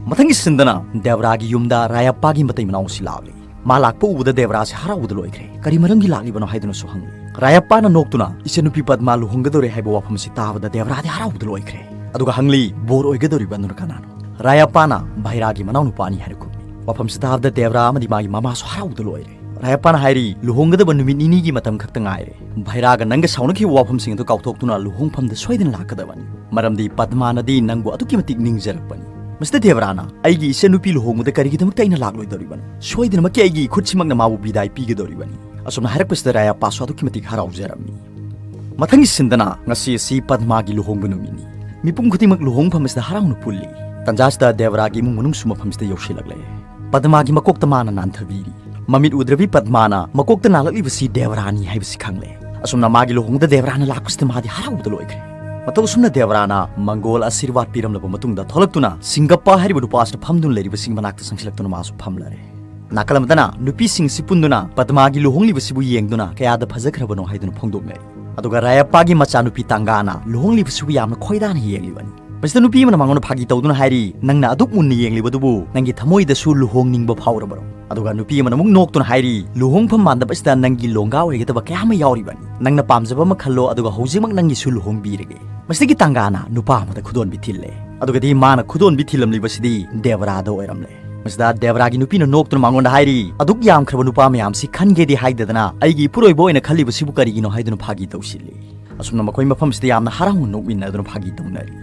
ꯃꯊꯪꯒꯤ ꯁꯤꯟꯗꯅ ꯗꯦꯕ꯭ꯔꯥꯒꯤ ꯌꯨꯝꯗ ꯔꯥꯌꯥꯄꯥꯒꯤ ꯃꯇꯩ ꯃꯅꯥꯎ ꯑꯁꯤ ꯂꯥꯛꯂꯤ꯫ ꯃꯥ ꯂꯥꯛꯄ ꯎꯕꯗ ꯗꯦꯕ꯭ꯔꯥꯁꯤ ꯍꯔꯥꯎꯕꯗ ꯂꯣꯏꯈ꯭ꯔꯦ꯫ "ꯀꯔꯤ ꯃꯔꯝꯒꯤ ꯂꯥꯛꯂꯤꯕꯅꯣ?" ꯍꯥꯏꯗꯨꯅꯁꯨ ꯍꯪꯂꯤ꯫ ꯔꯥꯌꯥꯄꯥꯅ ꯅꯣꯛꯇꯨꯅ, "ꯏꯆꯟꯅꯨꯄꯤ ꯄꯗꯃꯥ ꯂꯨꯍꯣꯡꯒꯗꯧꯔꯦ" ꯍꯥꯏꯕ ꯋꯥꯐꯝ ꯑꯁꯤ ꯇꯥꯕꯗ ꯗꯦꯕ꯭ꯔꯥꯗꯤ ꯍꯔꯥꯎꯕꯗ ꯂꯣꯏꯈ꯭ꯔꯦ꯫ ꯑꯗꯨꯒ ꯍꯪꯂꯤ, "ꯕꯣꯔ ꯑꯣꯏꯒꯗꯧꯔꯤꯕ ꯑꯗꯨꯅ ꯀꯅꯥꯅꯣ?" ꯔꯥꯌꯥꯄꯥꯅ, "ꯚꯩꯔꯥꯒꯤ ꯃꯅꯥꯎꯅꯨꯄꯥꯅꯤ" ꯍꯥꯏꯅ ꯈꯨꯝꯃꯤ꯫ ꯋꯥꯐꯝꯁꯤ ꯇꯥꯕꯗ ꯗꯦꯕ꯭ꯔꯥ ꯑꯃꯗꯤ ꯃꯥꯒꯤ ꯃꯃꯥꯁꯨ ꯍꯔꯥꯎꯕꯗ ꯂꯣꯏꯔꯦ꯫ ꯔꯥꯌꯥꯞꯄꯥꯅ ꯍꯥꯏꯔꯤ, "ꯂꯨꯍꯣꯡꯒꯗꯕ ꯅꯨꯃꯤꯠ ꯅꯤꯅꯤꯒꯤ ꯃꯇꯝ ꯈꯛꯇ ꯉꯥꯏꯔꯦ꯫ ꯚꯥꯏꯔꯥꯒ ꯅꯪꯒ ꯁꯥꯎꯅꯈꯤꯕ ꯋꯥꯐꯝꯁꯤꯡ ꯑꯗꯨ ꯀꯥꯎꯊꯣꯛꯇꯨꯅ ꯂꯨꯍꯣꯡꯐꯝꯗ ꯁꯣꯏꯗꯅ ꯂꯥꯛꯀꯗꯕꯅꯤ, ꯃꯔꯝꯗꯤ ꯄꯗꯃꯥꯅꯗꯤ ꯅꯪꯕꯨ ꯑꯗꯨꯛꯀꯤ ꯃꯇꯤꯛ ꯅꯤꯡꯖꯔꯛꯄꯅꯤ꯫" ꯃꯁꯤꯗ ꯗꯦꯕꯔꯥꯅ, "ꯑꯩꯒꯤ ꯏꯆꯟꯅꯨꯄꯤ ꯂꯨꯍꯣꯡꯕꯗ ꯀꯔꯤꯒꯤꯗꯃꯛꯇ ꯑꯩꯅ ꯂꯥꯛꯂꯣꯏꯗꯧꯔꯤꯕꯅꯣ? ꯁꯣꯏꯗꯅꯃꯛꯀꯤ ꯑꯩꯒꯤ ꯏꯈꯨꯠꯁꯤꯃꯛꯅ ꯃꯥꯕꯨ ꯕꯤꯗꯥꯏ ꯄꯤꯒꯗꯧꯔꯤꯕꯅꯤ꯫" ꯑꯁꯨꯝꯅ ꯍꯥꯏꯔꯛꯄꯁꯤꯗ ꯔꯥꯌꯥꯞꯄꯥꯁꯨ ꯑꯗꯨꯛꯀꯤ ꯃꯇꯤꯛ ꯍꯔꯥꯎꯖꯔꯝꯃꯤ꯫ ꯃꯊꯪꯒꯤ ꯁꯤꯟꯗꯅ ꯉꯁꯤ ꯑꯁꯤ ꯄꯗꯃꯥꯒꯤ ꯂꯨꯍꯣꯡꯕ ꯅꯨꯃꯤꯠꯅꯤ꯫ ꯃꯤꯄꯨꯝ ꯈꯨꯗꯤꯡꯃꯛ ꯂꯨꯍꯣꯡꯐꯝ ꯑꯁꯤꯗ ꯍꯔꯥꯎꯅ ꯄꯨꯜꯂꯤ꯫ ꯇꯟꯖꯥꯁꯤꯗ ꯗꯦꯕꯔꯥꯒꯤ ꯏꯃꯨꯡ ꯃꯅꯨꯡꯁꯨ ꯃꯐꯝꯁꯤꯗ ꯌꯧꯁꯤꯜꯂꯛꯂꯦ꯫ ꯄꯗꯃꯥꯒꯤ ꯃꯀꯣꯛꯇ ꯃꯥꯅ ꯅꯥꯟꯊꯕꯤꯔꯤ꯫ ꯃꯃꯤꯠ ꯎꯗ꯭ꯔꯕꯤ ꯄꯗꯃꯥꯅ ꯃꯀꯣꯛꯇ ꯅꯥꯜꯂꯛꯂꯤꯕꯁꯤ ꯗꯦꯕꯔꯥꯅꯤ ꯍꯥꯏꯕꯁꯤ ꯈꯪꯂꯦ꯫ ꯑꯁꯨꯝꯅ ꯃꯥꯒꯤ ꯂꯨꯍꯣꯡꯕꯗ ꯗꯦꯕꯔꯥꯅ ꯂꯥꯛꯄꯁꯤꯗ ꯃꯥꯗꯤ ꯍꯔꯥꯎꯕꯗ ꯂꯣꯏꯈ꯭ꯔꯦ꯫ ꯃꯇꯧ ꯑꯁꯨꯝꯅ ꯗꯦꯕꯔꯥꯅ ꯃꯪꯒꯣꯜ ꯑꯥꯁꯤꯔꯋꯥꯗ ꯄꯤꯔꯝꯂꯕ ꯃꯇꯨꯡꯗ ꯊꯣꯛꯂꯛꯇꯨꯅ ꯁꯤꯡꯒꯞꯄ ꯍꯥꯏꯔꯤꯕ ꯅꯨꯄꯥ ꯑꯁꯤꯅ ꯐꯝꯗꯨꯅ ꯂꯩꯔꯤꯕꯁꯤꯒꯤ ꯃꯅꯥꯛꯇ ꯆꯪꯁꯤꯜꯂꯛꯇꯨꯅ ꯃꯥꯁꯨ ꯐꯝꯂꯔꯦ꯫ ꯅꯥꯀꯜ ꯑꯃꯗꯅ ꯅꯨꯄꯤꯁꯤꯡ ꯑꯁꯤ ꯄꯨꯟꯗꯨꯅ ꯄꯗꯃꯥꯒꯤ ꯂꯨꯍꯣꯡꯂꯤꯕꯁꯤꯕꯨ ꯌꯦꯡꯗꯨꯅ ꯀꯌꯥꯗ ꯐꯖꯈ꯭ꯔꯕꯅꯣ ꯍꯥꯏꯗꯨꯅ ꯐꯣꯡꯗꯣꯛꯅꯔꯤ꯫ ꯑꯗꯨꯒ ꯔꯥꯌꯥꯞꯄꯥꯒꯤ ꯃꯆꯥꯅꯨꯄꯤ ꯇꯥꯡꯒꯥꯅ ꯂꯨꯍꯣꯡꯂꯤꯕꯁꯤꯕꯨ ꯌꯥꯝꯅ ꯈꯣꯏꯗꯥꯅ ꯌꯦꯡꯂꯤꯕꯅꯤ꯫ ꯃꯁꯤꯗ ꯅꯨꯄꯤ ꯑꯃꯅ ꯃꯉꯣꯟꯗ ꯐꯥꯒꯤ ꯇꯧꯗꯨꯅ ꯍꯥꯏꯔꯤ, "ꯅꯪꯅ ꯑꯗꯨꯛ ꯃꯨꯟꯅ ꯌꯦꯡꯂꯤꯕꯗꯨꯕꯨ ꯅꯪꯒꯤ ꯊꯃꯣꯏꯗꯁꯨ ꯂꯨꯍꯣꯡꯅꯤꯡꯕ ꯐꯥꯎꯔꯕ꯭ꯔꯣ?" ꯑꯗꯨꯒ ꯅꯨꯄꯤ ꯑꯃꯅ ꯑꯃꯨꯛ ꯅꯣꯛꯇꯨꯅ ꯍꯥꯏꯔꯤ, "ꯂꯨꯍꯣꯡꯐꯝ ꯃꯥꯟꯗꯕ ꯑꯁꯤꯗ ꯅꯪꯒꯤ ꯂꯣꯡꯒꯥ ꯑꯣꯏꯒꯗꯕ ꯀꯌꯥ ꯑꯃ ꯌꯥꯎꯔꯤꯕꯅꯤ꯫ ꯅꯪꯅ ꯄꯥꯝꯖꯕ ꯑꯃ ꯈꯜꯂꯣ, ꯑꯗꯨꯒ ꯍꯧꯖꯤꯛꯃꯛ ꯅꯪꯒꯤꯁꯨ ꯂꯨꯍꯣꯡꯕꯤꯔꯒꯦ꯫" ꯃꯁꯤꯗꯒꯤ ꯇꯥꯡꯒꯥꯅ ꯅꯨꯄꯥ ꯑꯃꯗ ꯈꯨꯗꯣꯟꯕꯤ ꯊꯤꯜꯂꯦ꯫ ꯑꯗꯨꯒꯗꯤ ꯃꯥꯅ ꯈꯨꯗꯣꯟꯕꯤ ꯊꯤꯜꯂꯝꯂꯤꯕꯁꯤꯗꯤ ꯗꯦꯕꯔꯥꯗ ꯑꯣꯏꯔꯝꯂꯦ꯫ ꯃꯁꯤꯗ ꯗꯦꯕꯔꯥꯒꯤ ꯅꯨꯄꯤꯅ ꯅꯣꯛꯇꯨꯅ ꯃꯉꯣꯟꯗ ꯍꯥꯏꯔꯤ, "ꯑꯗꯨꯛ ꯌꯥꯝꯈ꯭ꯔꯕ ꯅꯨꯄꯥ ꯃꯌꯥꯝꯁꯤ ꯈꯟꯒꯦꯗꯤ ꯍꯥꯏꯗꯗꯅ ꯑꯩꯒꯤ ꯏꯄꯨꯔꯣꯏꯕ ꯑꯣꯏꯅ ꯈꯜꯂꯤꯕꯁꯤꯕꯨ ꯀꯔꯤꯒꯤꯅꯣ?" ꯍꯥꯏꯗꯨꯅ ꯐꯥꯒꯤ ꯇꯧꯁꯤꯜꯂꯤ꯫ ꯑꯁꯨꯝꯅ ꯃꯈꯣꯏ ꯃꯐꯝꯁꯤꯗ ꯌꯥꯝꯅ ꯍꯔꯥꯎꯅ ꯅꯣꯛꯃꯤꯟꯅꯗꯨꯅ ꯐꯥꯒꯤ ꯇꯧꯅꯔꯤ꯫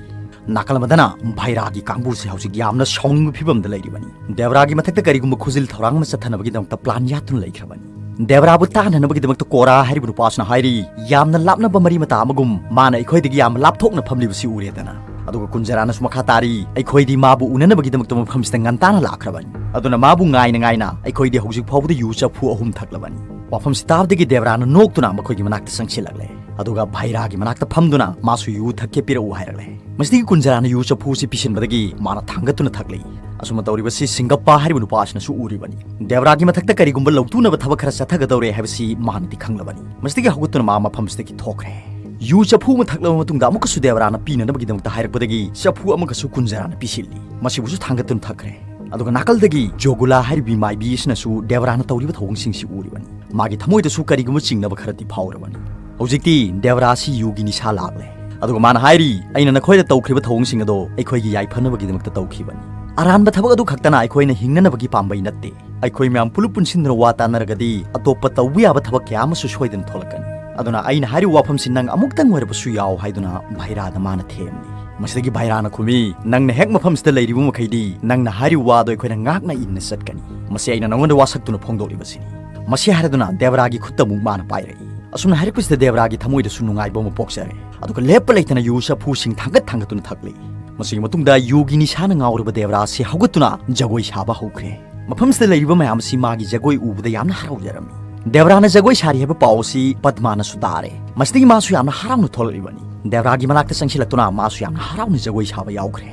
ꯅꯥꯀꯜ ꯑꯃꯗꯅ ꯚꯥꯏꯔꯥꯒꯤ ꯀꯥꯡꯕꯨꯁꯦ ꯍꯧꯖꯤꯛ ꯌꯥꯝꯅ ꯁꯥꯎꯅꯤꯡꯕ ꯐꯤꯕꯝꯗ ꯂꯩꯔꯤꯕꯅꯤ꯫ ꯗꯦꯕꯔꯥꯒꯤ ꯃꯊꯛꯇ ꯀꯔꯤꯒꯨꯝꯕ ꯈꯨꯖꯤꯜ ꯊꯧꯔꯥꯡ ꯑꯃ ꯆꯠꯊꯅꯕꯒꯤꯗꯃꯛꯇ ꯄ꯭ꯂꯥꯟ ꯌꯥꯠꯇꯨꯅ ꯂꯩꯈ꯭ꯔꯕꯅꯤ꯫ ꯗꯦꯕꯔꯥꯕꯨ ꯇꯥꯟꯅꯅꯕꯒꯤꯗꯃꯛꯇ ꯀꯣꯔꯥ ꯍꯥꯏꯔꯤꯕ ꯅꯨꯄꯥꯁꯤꯅ ꯍꯥꯏꯔꯤ, "ꯌꯥꯝꯅ ꯂꯥꯞꯅꯕ ꯃꯔꯤ ꯃꯇꯥ ꯑꯃꯒꯨꯝ ꯃꯥꯅ ꯑꯩꯈꯣꯏꯗꯒꯤ ꯌꯥꯝꯅ ꯂꯥꯞꯊꯣꯛꯅ ꯐꯝꯂꯤꯕꯁꯤ ꯎꯔꯦꯗꯅ꯫" ꯑꯗꯨꯒ ꯀꯨꯟꯖꯔꯥꯅꯁꯨ ꯃꯈꯥ ꯇꯥꯔꯤ, "ꯑꯩꯈꯣꯏꯗꯤ ꯃꯥꯕꯨ ꯎꯅꯅꯕꯒꯤꯗꯃꯛꯇ ꯃꯐꯝꯁꯤꯗ ꯉꯟꯇꯥꯅ ꯂꯥꯛꯈ꯭ꯔꯕꯅꯤ꯫ ꯑꯗꯨꯅ ꯃꯥꯕꯨ ꯉꯥꯏꯅ ꯉꯥꯏꯅ ꯑꯩꯈꯣꯏꯗꯤ ꯍꯧꯖꯤꯛ ꯐꯥꯎꯕꯗ ꯌꯨ ꯆꯐꯨ ꯑꯍꯨꯝ ꯊꯛꯂꯕꯅꯤ꯫" ꯋꯥꯐꯝꯁꯤ ꯇꯥꯕꯗꯒꯤ ꯗꯦꯕꯔꯥꯅ ꯅꯣꯛꯇꯨꯅ ꯃꯈꯣꯏꯒꯤ ꯃꯅꯥꯛꯇ ꯆꯪꯁꯤꯜꯂꯛꯂꯦ꯫ ꯑꯗꯨꯒ ꯚꯥꯏꯔꯥꯒꯤ ꯃꯅꯥꯛꯇ ꯐꯝꯗꯨꯅ ꯃꯥꯁꯨ ꯌꯨ ꯊꯛꯀꯦ ꯄꯤꯔꯛꯎ ꯍꯥꯏꯔꯛꯂꯦ꯫ ꯃꯁꯤꯗꯒꯤ ꯀꯨꯟꯖꯔꯥꯅ ꯌꯨ ꯆꯐꯨꯁꯤ ꯄꯤꯁꯤꯟꯕꯗꯒꯤ ꯃꯥꯅ ꯊꯥꯡꯒꯠꯇꯨꯅ ꯊꯛꯂꯛꯏ꯫ ꯑꯁꯨꯝꯅ ꯇꯧꯔꯤꯕꯁꯤ ꯁꯤꯡꯒꯞꯄ ꯍꯥꯏꯔꯤꯕ ꯅꯨꯄꯥ ꯑꯁꯤꯅꯁꯨ ꯎꯔꯤꯕꯅꯤ꯫ ꯗꯦꯕꯔꯥꯒꯤ ꯃꯊꯛꯇ ꯀꯔꯤꯒꯨꯝꯕ ꯂꯧꯇꯨꯅꯕ ꯊꯕꯛ ꯈꯔ ꯆꯠꯊꯒꯗꯧꯔꯦ ꯍꯥꯏꯕꯁꯤ ꯃꯥꯅꯗꯤ ꯈꯪꯂꯕꯅꯤ꯫ ꯃꯁꯤꯗꯒꯤ ꯍꯧꯒꯠꯇꯨꯅ ꯃꯥ ꯃꯐꯝꯁꯤꯗꯒꯤ ꯊꯣꯛꯈ꯭ꯔꯦ꯫ ꯌꯨ ꯆꯐꯨ ꯑꯃ ꯊꯛꯂꯕ ꯃꯇꯨꯡꯗ ꯑꯃꯨꯛꯀꯁꯨ ꯗꯦꯕꯔꯥꯅ ꯄꯤꯅꯅꯕꯒꯤꯗꯃꯛꯇ ꯍꯥꯏꯔꯛꯄꯗꯒꯤ ꯆꯐꯨ ꯑꯃꯒꯁꯨ ꯀꯨꯟꯖꯔꯥꯅ ꯄꯤꯁꯤꯜꯂꯤ꯫ ꯃꯁꯤꯕꯨꯁꯨ ꯊꯥꯡꯒꯠꯇꯨꯅ ꯊꯛꯈ꯭ꯔꯦ꯫ ꯑꯗꯨꯒ ꯅꯥꯀꯜꯗꯒꯤ ꯖꯣꯒꯨꯂꯥ ꯍꯥꯏꯔꯤꯕꯤ ꯃꯥꯏꯕꯤ ꯑꯁꯤꯅꯁꯨ ꯗꯦꯕꯔꯥꯅ ꯇꯧꯔꯤꯕ ꯊꯧꯑꯣꯡꯁꯤꯡꯁꯤ ꯎꯔꯤꯕꯅꯤ꯫ ꯃꯥꯒꯤ ꯊꯃꯣꯏꯗꯁꯨ ꯀꯔꯤꯒꯨꯝꯕ ꯆꯤꯡꯅꯕ ꯈꯔꯗꯤ ꯐꯥꯎꯔꯕꯅꯤ꯫ ꯍꯧꯖꯤꯛꯇꯤ ꯗꯦꯕꯔꯥꯁꯤ ꯌꯨꯒꯤ ꯅꯤꯁꯥ ꯂꯥꯛꯂꯦ꯫ ꯑꯗꯨꯒ ꯃꯥꯅ ꯍꯥꯏꯔꯤ, "ꯑꯩꯅ ꯅꯈꯣꯏꯗ ꯇꯧꯈ꯭ꯔꯤꯕ ꯊꯧꯑꯣꯡꯁꯤꯡ ꯑꯗꯣ ꯑꯩꯈꯣꯏꯒꯤ ꯌꯥꯏꯐꯅꯕꯒꯤꯗꯃꯛꯇ ꯇꯧꯈꯤꯕꯅꯤ꯫ ꯑꯔꯥꯟꯕ ꯊꯕꯛ ꯑꯗꯨ ꯈꯛꯇꯅ ꯑꯩꯈꯣꯏꯅ ꯍꯤꯡꯅꯅꯕꯒꯤ ꯄꯥꯝꯕꯩ ꯅꯠꯇꯦ꯫ ꯑꯩꯈꯣꯏ ꯃꯌꯥꯝ ꯄꯨꯂꯞ ꯄꯨꯟꯁꯤꯟꯗꯨꯅ ꯋꯥ ꯇꯥꯟꯅꯔꯒꯗꯤ ꯑꯇꯣꯞꯄ ꯇꯧꯕ ꯌꯥꯕ ꯊꯕꯛ ꯀꯌꯥ ꯑꯃꯁꯨ ꯁꯣꯏꯗꯅ ꯊꯣꯛꯂꯛꯀꯅꯤ꯫ ꯑꯗꯨꯅ ꯑꯩꯅ ꯍꯥꯏꯔꯤꯕ ꯋꯥꯐꯝꯁꯤ ꯅꯪ ꯑꯃꯨꯛꯇꯪ ꯑꯣꯏꯔꯕꯁꯨ ꯌꯥꯎ ꯍꯥꯏꯗꯨꯅ ꯚꯩꯔꯥꯗ ꯃꯥꯅ ꯊꯦꯝꯃꯤ꯫ ꯃꯁꯤꯗꯒꯤ ꯚꯩꯔꯥꯅ ꯈꯨꯝꯃꯤ, "ꯅꯪꯅ ꯍꯦꯛ ꯃꯐꯝꯁꯤꯗ ꯂꯩꯔꯤꯕ ꯃꯈꯩꯗꯤ ꯅꯪꯅ ꯍꯥꯏꯔꯤꯕ ꯋꯥꯗꯣ ꯑꯩꯈꯣꯏꯅ ꯉꯥꯛꯅ ꯏꯟꯅ ꯆꯠꯀꯅꯤ꯫ ꯃꯁꯤ ꯑꯩꯅ ꯅꯉꯣꯟꯗ ꯋꯥꯁꯛꯇꯨꯅ ꯐꯣꯡꯗꯣꯛꯂꯤꯕꯁꯤꯅꯤ꯫" ꯃꯁꯤ ꯍꯥꯏꯔꯗꯨꯅ ꯗꯦꯕꯔꯥꯒꯤ ꯈꯨꯠꯇ ꯑꯃꯨꯛ ꯃꯥꯅ ꯄꯥꯏꯔꯛꯏ꯫ ꯑꯁꯨꯝꯅ ꯍꯥꯏꯔꯛꯄꯁꯤꯗ ꯗꯦꯕꯔꯥꯒꯤ ꯊꯃꯣꯏꯗꯁꯨ ꯅꯨꯡꯉꯥꯏꯕ ꯑꯃ ꯄꯣꯛꯆꯔꯦ꯫ ꯑꯗꯨꯒ ꯂꯦꯞꯄ ꯂꯩꯇꯅ ꯌꯨ ꯆꯐꯨꯁꯤꯡ ꯊꯥꯡꯒꯠ ꯊꯥꯡꯒꯠꯇꯨꯅ ꯊꯛꯂꯤ꯫ ꯃꯁꯤꯒꯤ ꯃꯇꯨꯡꯗ ꯌꯨꯒꯤ ꯅꯤꯁꯥꯅ ꯉꯥꯎꯔꯕ ꯗꯦꯕꯔꯥ ꯑꯁꯤ ꯍꯧꯒꯠꯇꯨꯅ ꯖꯒꯣꯏ ꯁꯥꯕ ꯍꯧꯈ꯭ꯔꯦ꯫ ꯃꯐꯝꯁꯤꯗ ꯂꯩꯔꯤꯕ ꯃꯌꯥꯝ ꯑꯁꯤ ꯃꯥꯒꯤ ꯖꯒꯣꯏ ꯎꯕꯗ ꯌꯥꯝꯅ ꯍꯔꯥꯎꯖꯔꯝꯃꯤ꯫ ꯗꯦꯕꯔꯥꯅ ꯖꯒꯣꯏ ꯁꯥꯔꯤ ꯍꯥꯏꯕ ꯄꯥꯎ ꯑꯁꯤ ꯄꯗꯃꯥꯅꯁꯨ ꯇꯥꯔꯦ꯫ ꯃꯁꯤꯗꯒꯤ ꯃꯥꯁꯨ ꯌꯥꯝꯅ ꯍꯔꯥꯎꯅ ꯊꯣꯛꯂꯛꯂꯤꯕꯅꯤ꯫ ꯗꯦꯕꯔꯥꯒꯤ ꯃꯅꯥꯛꯇ ꯆꯪꯁꯤꯜꯂꯛꯇꯨꯅ ꯃꯥꯁꯨ ꯌꯥꯝꯅ ꯍꯔꯥꯎꯅ ꯖꯒꯣꯏ ꯁꯥꯕ ꯌꯥꯎꯈ꯭ꯔꯦ꯫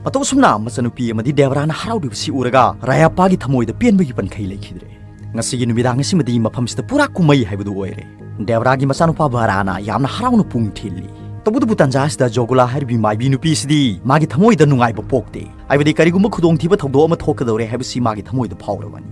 ꯃꯇꯧ ꯑꯁꯨꯝꯅ ꯃꯆꯟꯅꯨꯄꯤ ꯑꯃꯗꯤ ꯗꯦꯕꯔꯥꯅ ꯍꯔꯥꯎꯔꯤꯕꯁꯤ ꯎꯔꯒ ꯔꯥꯌꯥꯄꯥꯒꯤ ꯊꯃꯣꯏꯗ ꯄꯦꯟꯕꯒꯤ ꯄꯟꯈꯩ ꯂꯩꯈꯤꯗ꯭ꯔꯦ꯫ ꯉꯁꯤꯒꯤ ꯅꯨꯃꯤꯗꯥꯡ ꯑꯁꯤꯃꯗꯤ ꯃꯐꯝꯁꯤꯗ ꯄꯨꯔꯥ ꯀꯨꯝꯍꯩ ꯍꯥꯏꯕꯗꯨ ꯑꯣꯏꯔꯦ꯫ ꯗꯦꯕꯔꯥꯒꯤ ꯃꯆꯥꯅꯨꯄꯥ ꯚꯥꯔꯥꯅ ꯌꯥꯝꯅ ꯍꯔꯥꯎꯅ ꯄꯨꯡ ꯊꯤꯜꯂꯤ꯫ ꯇꯧꯕꯇꯕꯨ ꯇꯟꯖꯥ ꯑꯁꯤꯗ ꯖꯣꯒꯨꯂꯥ ꯍꯥꯏꯔꯤꯕꯤ ꯃꯥꯏꯕꯤ ꯅꯨꯄꯤ ꯑꯁꯤꯗꯤ ꯃꯥꯒꯤ ꯊꯃꯣꯏꯗ ꯅꯨꯡꯉꯥꯏꯕ ꯄꯣꯛꯇꯦ꯫ ꯍꯥꯏꯕꯗꯤ ꯀꯔꯤꯒꯨꯝꯕ ꯈꯨꯗꯣꯡꯊꯤꯕ ꯊꯧꯗꯣꯛ ꯑꯃ ꯊꯣꯛꯀꯗꯧꯔꯦ ꯍꯥꯏꯕꯁꯤ ꯃꯥꯒꯤ ꯊꯃꯣꯏꯗ ꯐꯥꯎꯔꯕꯅꯤ꯫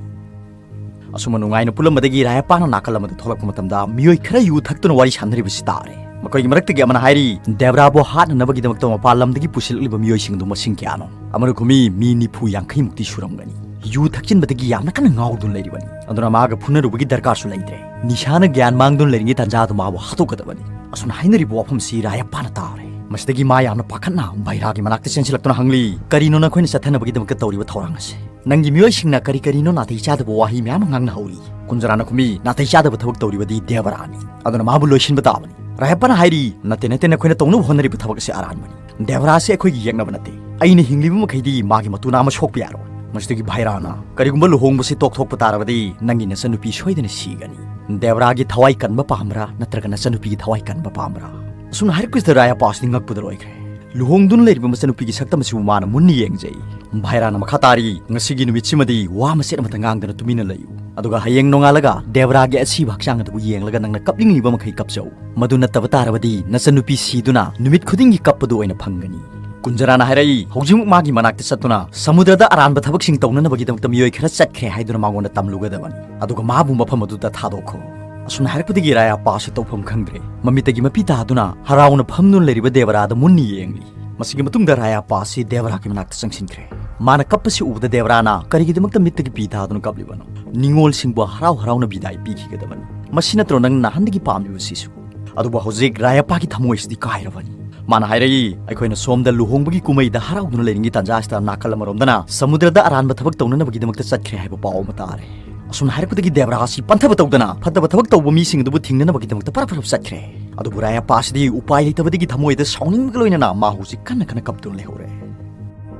ꯑꯁꯨꯝꯅ ꯅꯨꯡꯉꯥꯏꯅ ꯄꯨꯜꯂꯝꯕꯗꯒꯤ ꯔꯥꯌꯥꯄꯥꯅ ꯅꯥꯀꯜ ꯑꯃꯗ ꯊꯣꯛꯂꯛꯄ ꯃꯇꯝꯗ ꯃꯤꯑꯣꯏ ꯈꯔ ꯌꯨ ꯊꯛꯇꯨꯅ ꯋꯥꯔꯤ ꯁꯥꯟꯅꯔꯤꯕꯁꯤ ꯇꯥꯔꯦ꯫ ꯃꯈꯣꯏꯒꯤ ꯃꯔꯛꯇꯒꯤ ꯑꯃꯅ ꯍꯥꯏꯔꯤ, "ꯗꯦꯕ꯭ꯔꯥꯕꯨ ꯍꯥꯠꯅꯅꯕꯒꯤꯗꯃꯛꯇ ꯃꯄꯥꯟ ꯂꯝꯗꯒꯤ ꯄꯨꯁꯤꯜꯂꯛꯂꯤꯕ ꯃꯤꯑꯣꯏꯁꯤꯡꯗꯨ ꯃꯁꯤꯡ ꯀꯌꯥꯅꯣ?" ꯑꯃꯅ ꯈꯨꯝꯃꯤ, "ꯃꯤ ꯅꯤꯐꯨ ꯌꯥꯡꯈꯩ ꯃꯨꯛꯇꯤ ꯁꯨꯔꯝꯒꯅꯤ꯫ ꯌꯨ ꯊꯛꯆꯤꯟꯕꯗꯒꯤ ꯌꯥꯝꯅ ꯀꯟꯅ ꯉꯥꯎꯗꯨꯅ ꯂꯩꯔꯤꯕꯅꯤ꯫ ꯑꯗꯨꯅ ꯃꯥꯒ ꯐꯨꯅꯔꯨꯕꯒꯤ ꯗꯔꯀꯥꯔꯁꯨ ꯂꯩꯇ꯭ꯔꯦ꯫ ꯅꯤꯁꯥꯅ ꯒ꯭ꯌꯥꯟ ꯃꯥꯡꯗꯨꯅ ꯂꯩꯔꯤꯉꯩ ꯇꯥꯟꯖꯥꯗꯨ ꯃꯥꯕꯨ ꯍꯥꯠꯇꯣꯛꯀꯗꯕꯅꯤ꯫" ꯑꯁꯨꯝꯅ ꯍꯥꯏꯅꯔꯤꯕ ꯋꯥꯐꯝꯁꯤ ꯔꯥꯌꯥꯄꯥꯅ ꯇꯥꯔꯦ꯫ ꯃꯁꯤꯗꯒꯤ ꯃꯥ ꯌꯥꯝꯅ ꯄꯥꯈꯠꯅ ꯚꯩꯔꯥꯒꯤ ꯃꯅꯥꯛꯇ ꯆꯦꯟꯁꯤꯜꯂꯛꯇꯨꯅ ꯍꯪꯂꯤ, "ꯀꯔꯤꯅꯣ ꯅꯈꯣꯏꯅ ꯆꯠꯊꯅꯕꯒꯤꯗꯃꯛꯇ ꯇꯧꯔꯤꯕ ꯊꯧꯔꯥꯡ ꯑꯁꯦ?" ꯅꯪꯒꯤ ꯃꯤꯑꯣꯏꯁꯤꯡꯅ ꯀꯔꯤ ꯀꯔꯤꯅꯣ ꯅꯥꯇꯩ ꯆꯥꯗꯕ ꯋꯥꯍꯩ ꯃꯌꯥꯝ ꯑꯃ ꯉꯥꯡꯅꯍꯧꯔꯤ꯫ ꯀꯨꯟꯖꯔꯥꯅ ꯈꯨꯝꯃꯤ, "ꯅꯥꯇꯩ ꯆꯥꯗꯕ ꯊꯕꯛ ꯇꯧꯔꯤꯕꯗꯤ ꯗꯦꯕꯔꯥꯅꯤ꯫ ꯑꯗꯨꯅ ꯃꯥꯕꯨ ꯂꯣꯏꯁꯤꯟꯕ ꯇꯥꯕꯅꯤ꯫" ꯔꯥꯌꯥꯄꯥꯅ ꯍꯥꯏꯔꯤ, "ꯅꯠꯇꯦ, ꯅꯠꯇꯦ, ꯅꯈꯣꯏꯅ ꯇꯧꯅꯕ ꯍꯣꯠꯅꯔꯤꯕ ꯊꯕꯛ ꯑꯁꯤ ꯑꯔꯥꯟꯕꯅꯤ꯫ ꯗꯦꯕꯔꯥ ꯑꯁꯤ ꯑꯩꯈꯣꯏꯒꯤ ꯌꯦꯛꯅꯕ ꯅꯠꯇꯦ꯫ ꯑꯩꯅ ꯍꯤꯡꯂꯤꯕ ꯃꯈꯩꯗꯤ ꯃꯥꯒꯤ ꯃꯇꯨ ꯅꯥꯝꯃ ꯁꯣꯛꯄ ꯌꯥꯔꯣꯏ꯫" ꯃꯁꯤꯗꯒꯤ ꯚꯥꯏꯔꯥꯅ, "ꯀꯔꯤꯒꯨꯝꯕ ꯂꯨꯍꯣꯡꯕꯁꯤ ꯇꯣꯛꯊꯣꯛꯄ ꯇꯥꯔꯕꯗꯤ ꯅꯪꯒꯤ ꯅꯆꯟꯅꯨꯄꯤ ꯁꯣꯏꯗꯅ ꯁꯤꯒꯅꯤ꯫ ꯗꯦꯕꯔꯥꯒꯤ ꯊꯋꯥꯏ ꯀꯟꯕ ꯄꯥꯝꯕ꯭ꯔꯥ ꯅꯠꯇ꯭ꯔꯒ ꯅꯆꯟꯅꯨꯄꯤꯒꯤ ꯊꯋꯥꯏ ꯀꯟꯕ ꯄꯥꯝꯕ꯭ꯔꯥ?" ꯑꯁꯨꯝꯅ ꯍꯥꯏꯔꯛꯄꯁꯤꯗ ꯔꯥꯌꯥꯄꯥꯁꯤ ꯉꯛꯄꯗ ꯂꯣꯏꯈ꯭ꯔꯦ꯫ ꯂꯨꯍꯣꯡꯗꯨꯅ ꯂꯩꯔꯤꯕ ꯃꯆꯟꯅꯨꯄꯤꯒꯤ ꯁꯛꯇꯝ ꯑꯁꯤꯕꯨ ꯃꯥꯅ ꯃꯨꯟꯅ ꯌꯦꯡꯖꯩ꯫ ꯚꯥꯏꯔꯥꯅ ꯃꯈꯥ ꯇꯥꯔꯤ, "ꯉꯁꯤꯒꯤ ꯅꯨꯃꯤꯠꯁꯤꯃꯗꯤ ꯋꯥ ꯃꯆꯦꯠ ꯑꯃꯠꯇ ꯉꯥꯡꯗꯅ ꯇꯨꯃꯤꯟꯅ ꯂꯩꯌꯨ꯫ ꯑꯗꯨꯒ ꯍꯌꯦꯡ ꯅꯣꯡꯉꯥꯜꯂꯒ ꯗꯦꯕꯔꯥꯒꯤ ꯑꯁꯤꯕ ꯍꯛꯆꯥꯡ ꯑꯗꯨꯕꯨ ꯌꯦꯡꯂꯒ ꯅꯪꯅ ꯀꯞꯅꯤꯡꯂꯤꯕ ꯃꯈꯩ ꯀꯞꯆꯧ꯫ ꯃꯗꯨ ꯅꯠꯇꯕ ꯇꯥꯔꯕꯗꯤ ꯅꯆꯟꯅꯨꯄꯤ ꯁꯤꯗꯨꯅ ꯅꯨꯃꯤꯠ ꯈꯨꯗꯤꯡꯒꯤ ꯀꯞꯄꯗꯨ ꯑꯣꯏꯅ ꯐꯪꯒꯅꯤ꯫" ꯀꯨꯟꯖꯔꯥꯅ ꯍꯥꯏꯔꯛꯏ, "ꯍꯧꯖꯤꯛꯃꯛ ꯃꯥꯒꯤ ꯃꯅꯥꯛꯇ ꯆꯠꯇꯨꯅ ꯁꯃꯨꯗ꯭ꯔꯗ ꯑꯔꯥꯟꯕ ꯊꯕꯛꯁꯤꯡ ꯇꯧꯅꯅꯕꯒꯤꯗꯃꯛꯇ ꯃꯤꯑꯣꯏ ꯈꯔ ꯆꯠꯈ꯭ꯔꯦ ꯍꯥꯏꯗꯨꯅ ꯃꯉꯣꯟꯗ ꯇꯝꯂꯨꯒꯗꯕꯅꯤ꯫ ꯑꯗꯨꯒ ꯃꯥꯕꯨ ꯃꯐꯝ ꯑꯗꯨꯗ ꯊꯥꯗꯣꯛꯈꯣ꯫" ꯑꯁꯨꯝꯅ ꯍꯥꯏꯔꯛꯄꯗꯒꯤ ꯔꯥꯌꯥꯄꯥ ꯑꯁꯤ ꯇꯧꯐꯝ ꯈꯪꯗ꯭ꯔꯦ꯫ ꯃꯃꯤꯠꯇꯒꯤ ꯃꯄꯤ ꯇꯥꯗꯨꯅ ꯍꯔꯥꯎꯅ ꯐꯝꯗꯨꯅ ꯂꯩꯔꯤꯕ ꯗꯦꯕꯔꯥꯗ ꯃꯨꯟꯅ ꯌꯦꯡꯂꯤ꯫ ꯃꯁꯤꯒꯤ ꯃꯇꯨꯡꯗ ꯔꯥꯌꯥꯄꯥ ꯑꯁꯤ ꯗꯦꯕꯔꯥꯒꯤ ꯃꯅꯥꯛꯇ ꯆꯪꯁꯤꯟꯈ꯭ꯔꯦ꯫ ꯃꯥꯅ ꯀꯞꯄꯁꯤ ꯎꯕꯗ ꯗꯦꯕ꯭ꯔꯥꯅ ꯀꯔꯤꯒꯤꯗꯃꯛꯇ ꯃꯤꯠꯇꯒꯤ ꯄꯤ ꯊꯥꯗꯨꯅ ꯀꯞꯂꯤꯕꯅꯣ? ꯅꯤꯉꯣꯜꯁꯤꯡꯕꯨ ꯍꯔꯥꯎ ꯍꯔꯥꯎꯅ ꯕꯤꯗꯥꯏ ꯄꯤꯈꯤꯒꯗꯕꯅꯤ꯫ ꯃꯁꯤ ꯅꯠꯇ꯭ꯔꯣ ꯅꯪ ꯅꯍꯥꯟꯗꯒꯤ ꯄꯥꯝꯂꯤꯕꯁꯤꯁꯨ? ꯑꯗꯨꯕꯨ ꯍꯧꯖꯤꯛ ꯔꯥꯌꯞꯄꯥꯒꯤ ꯊꯃꯣꯏꯁꯤꯗꯤ ꯀꯥꯏꯔꯕꯅꯤ꯫ ꯃꯥꯅ ꯍꯥꯏꯔꯛꯏ, ꯑꯩꯈꯣꯏꯅ ꯁꯣꯝꯗ ꯂꯨꯍꯣꯡꯕꯒꯤ ꯀꯨꯝꯍꯩꯗ ꯍꯔꯥꯎꯗꯨꯅ ꯂꯩꯔꯤꯉꯩ ꯇꯥꯟꯖꯥ ꯑꯁꯤꯗ ꯅꯥꯀꯜ ꯑꯃꯔꯣꯝꯗꯅ ꯁꯃꯨꯗ꯭ꯔꯗ ꯑꯔꯥꯟꯕ ꯊꯕꯛ ꯇꯧꯅꯅꯕꯒꯤꯗꯃꯛꯇ ꯆꯠꯈ꯭ꯔꯦ ꯍꯥꯏꯕ ꯄꯥꯎ ꯑꯃ ꯇꯥꯔꯦ꯫ ꯑꯁꯨꯝꯅ ꯍꯥꯏꯔꯛꯄꯗꯒꯤ ꯗꯦꯕ꯭ꯔꯥ ꯑꯁꯤ ꯄꯟꯊꯕ ꯇꯧꯗꯅ ꯐꯠꯇꯕ ꯊꯕꯛ ꯇꯧꯕ ꯃꯤꯁꯤꯡ ꯑꯗꯨꯕꯨ ꯊꯤꯡꯅꯅꯕꯒꯤꯗꯃꯛꯇ ꯄꯔꯞ ꯄꯔꯞ ꯆꯠꯈ꯭ꯔꯦ꯫ ꯑꯗꯨꯕꯨ ꯔꯥꯌꯞꯄꯥ ꯑꯁꯤꯗꯤ ꯎꯄꯥꯏ ꯂꯩꯇꯕꯗꯒꯤ ꯊꯃꯣꯏꯗ ꯁꯥꯎꯅꯤꯡꯕꯒ ꯂꯣꯏꯅꯅ ꯃꯥ ꯍꯧꯖꯤꯛ ꯀꯟꯅ ꯀꯟꯅ ꯀꯞꯇꯨꯅ ꯂꯩꯍꯧꯔꯦ꯫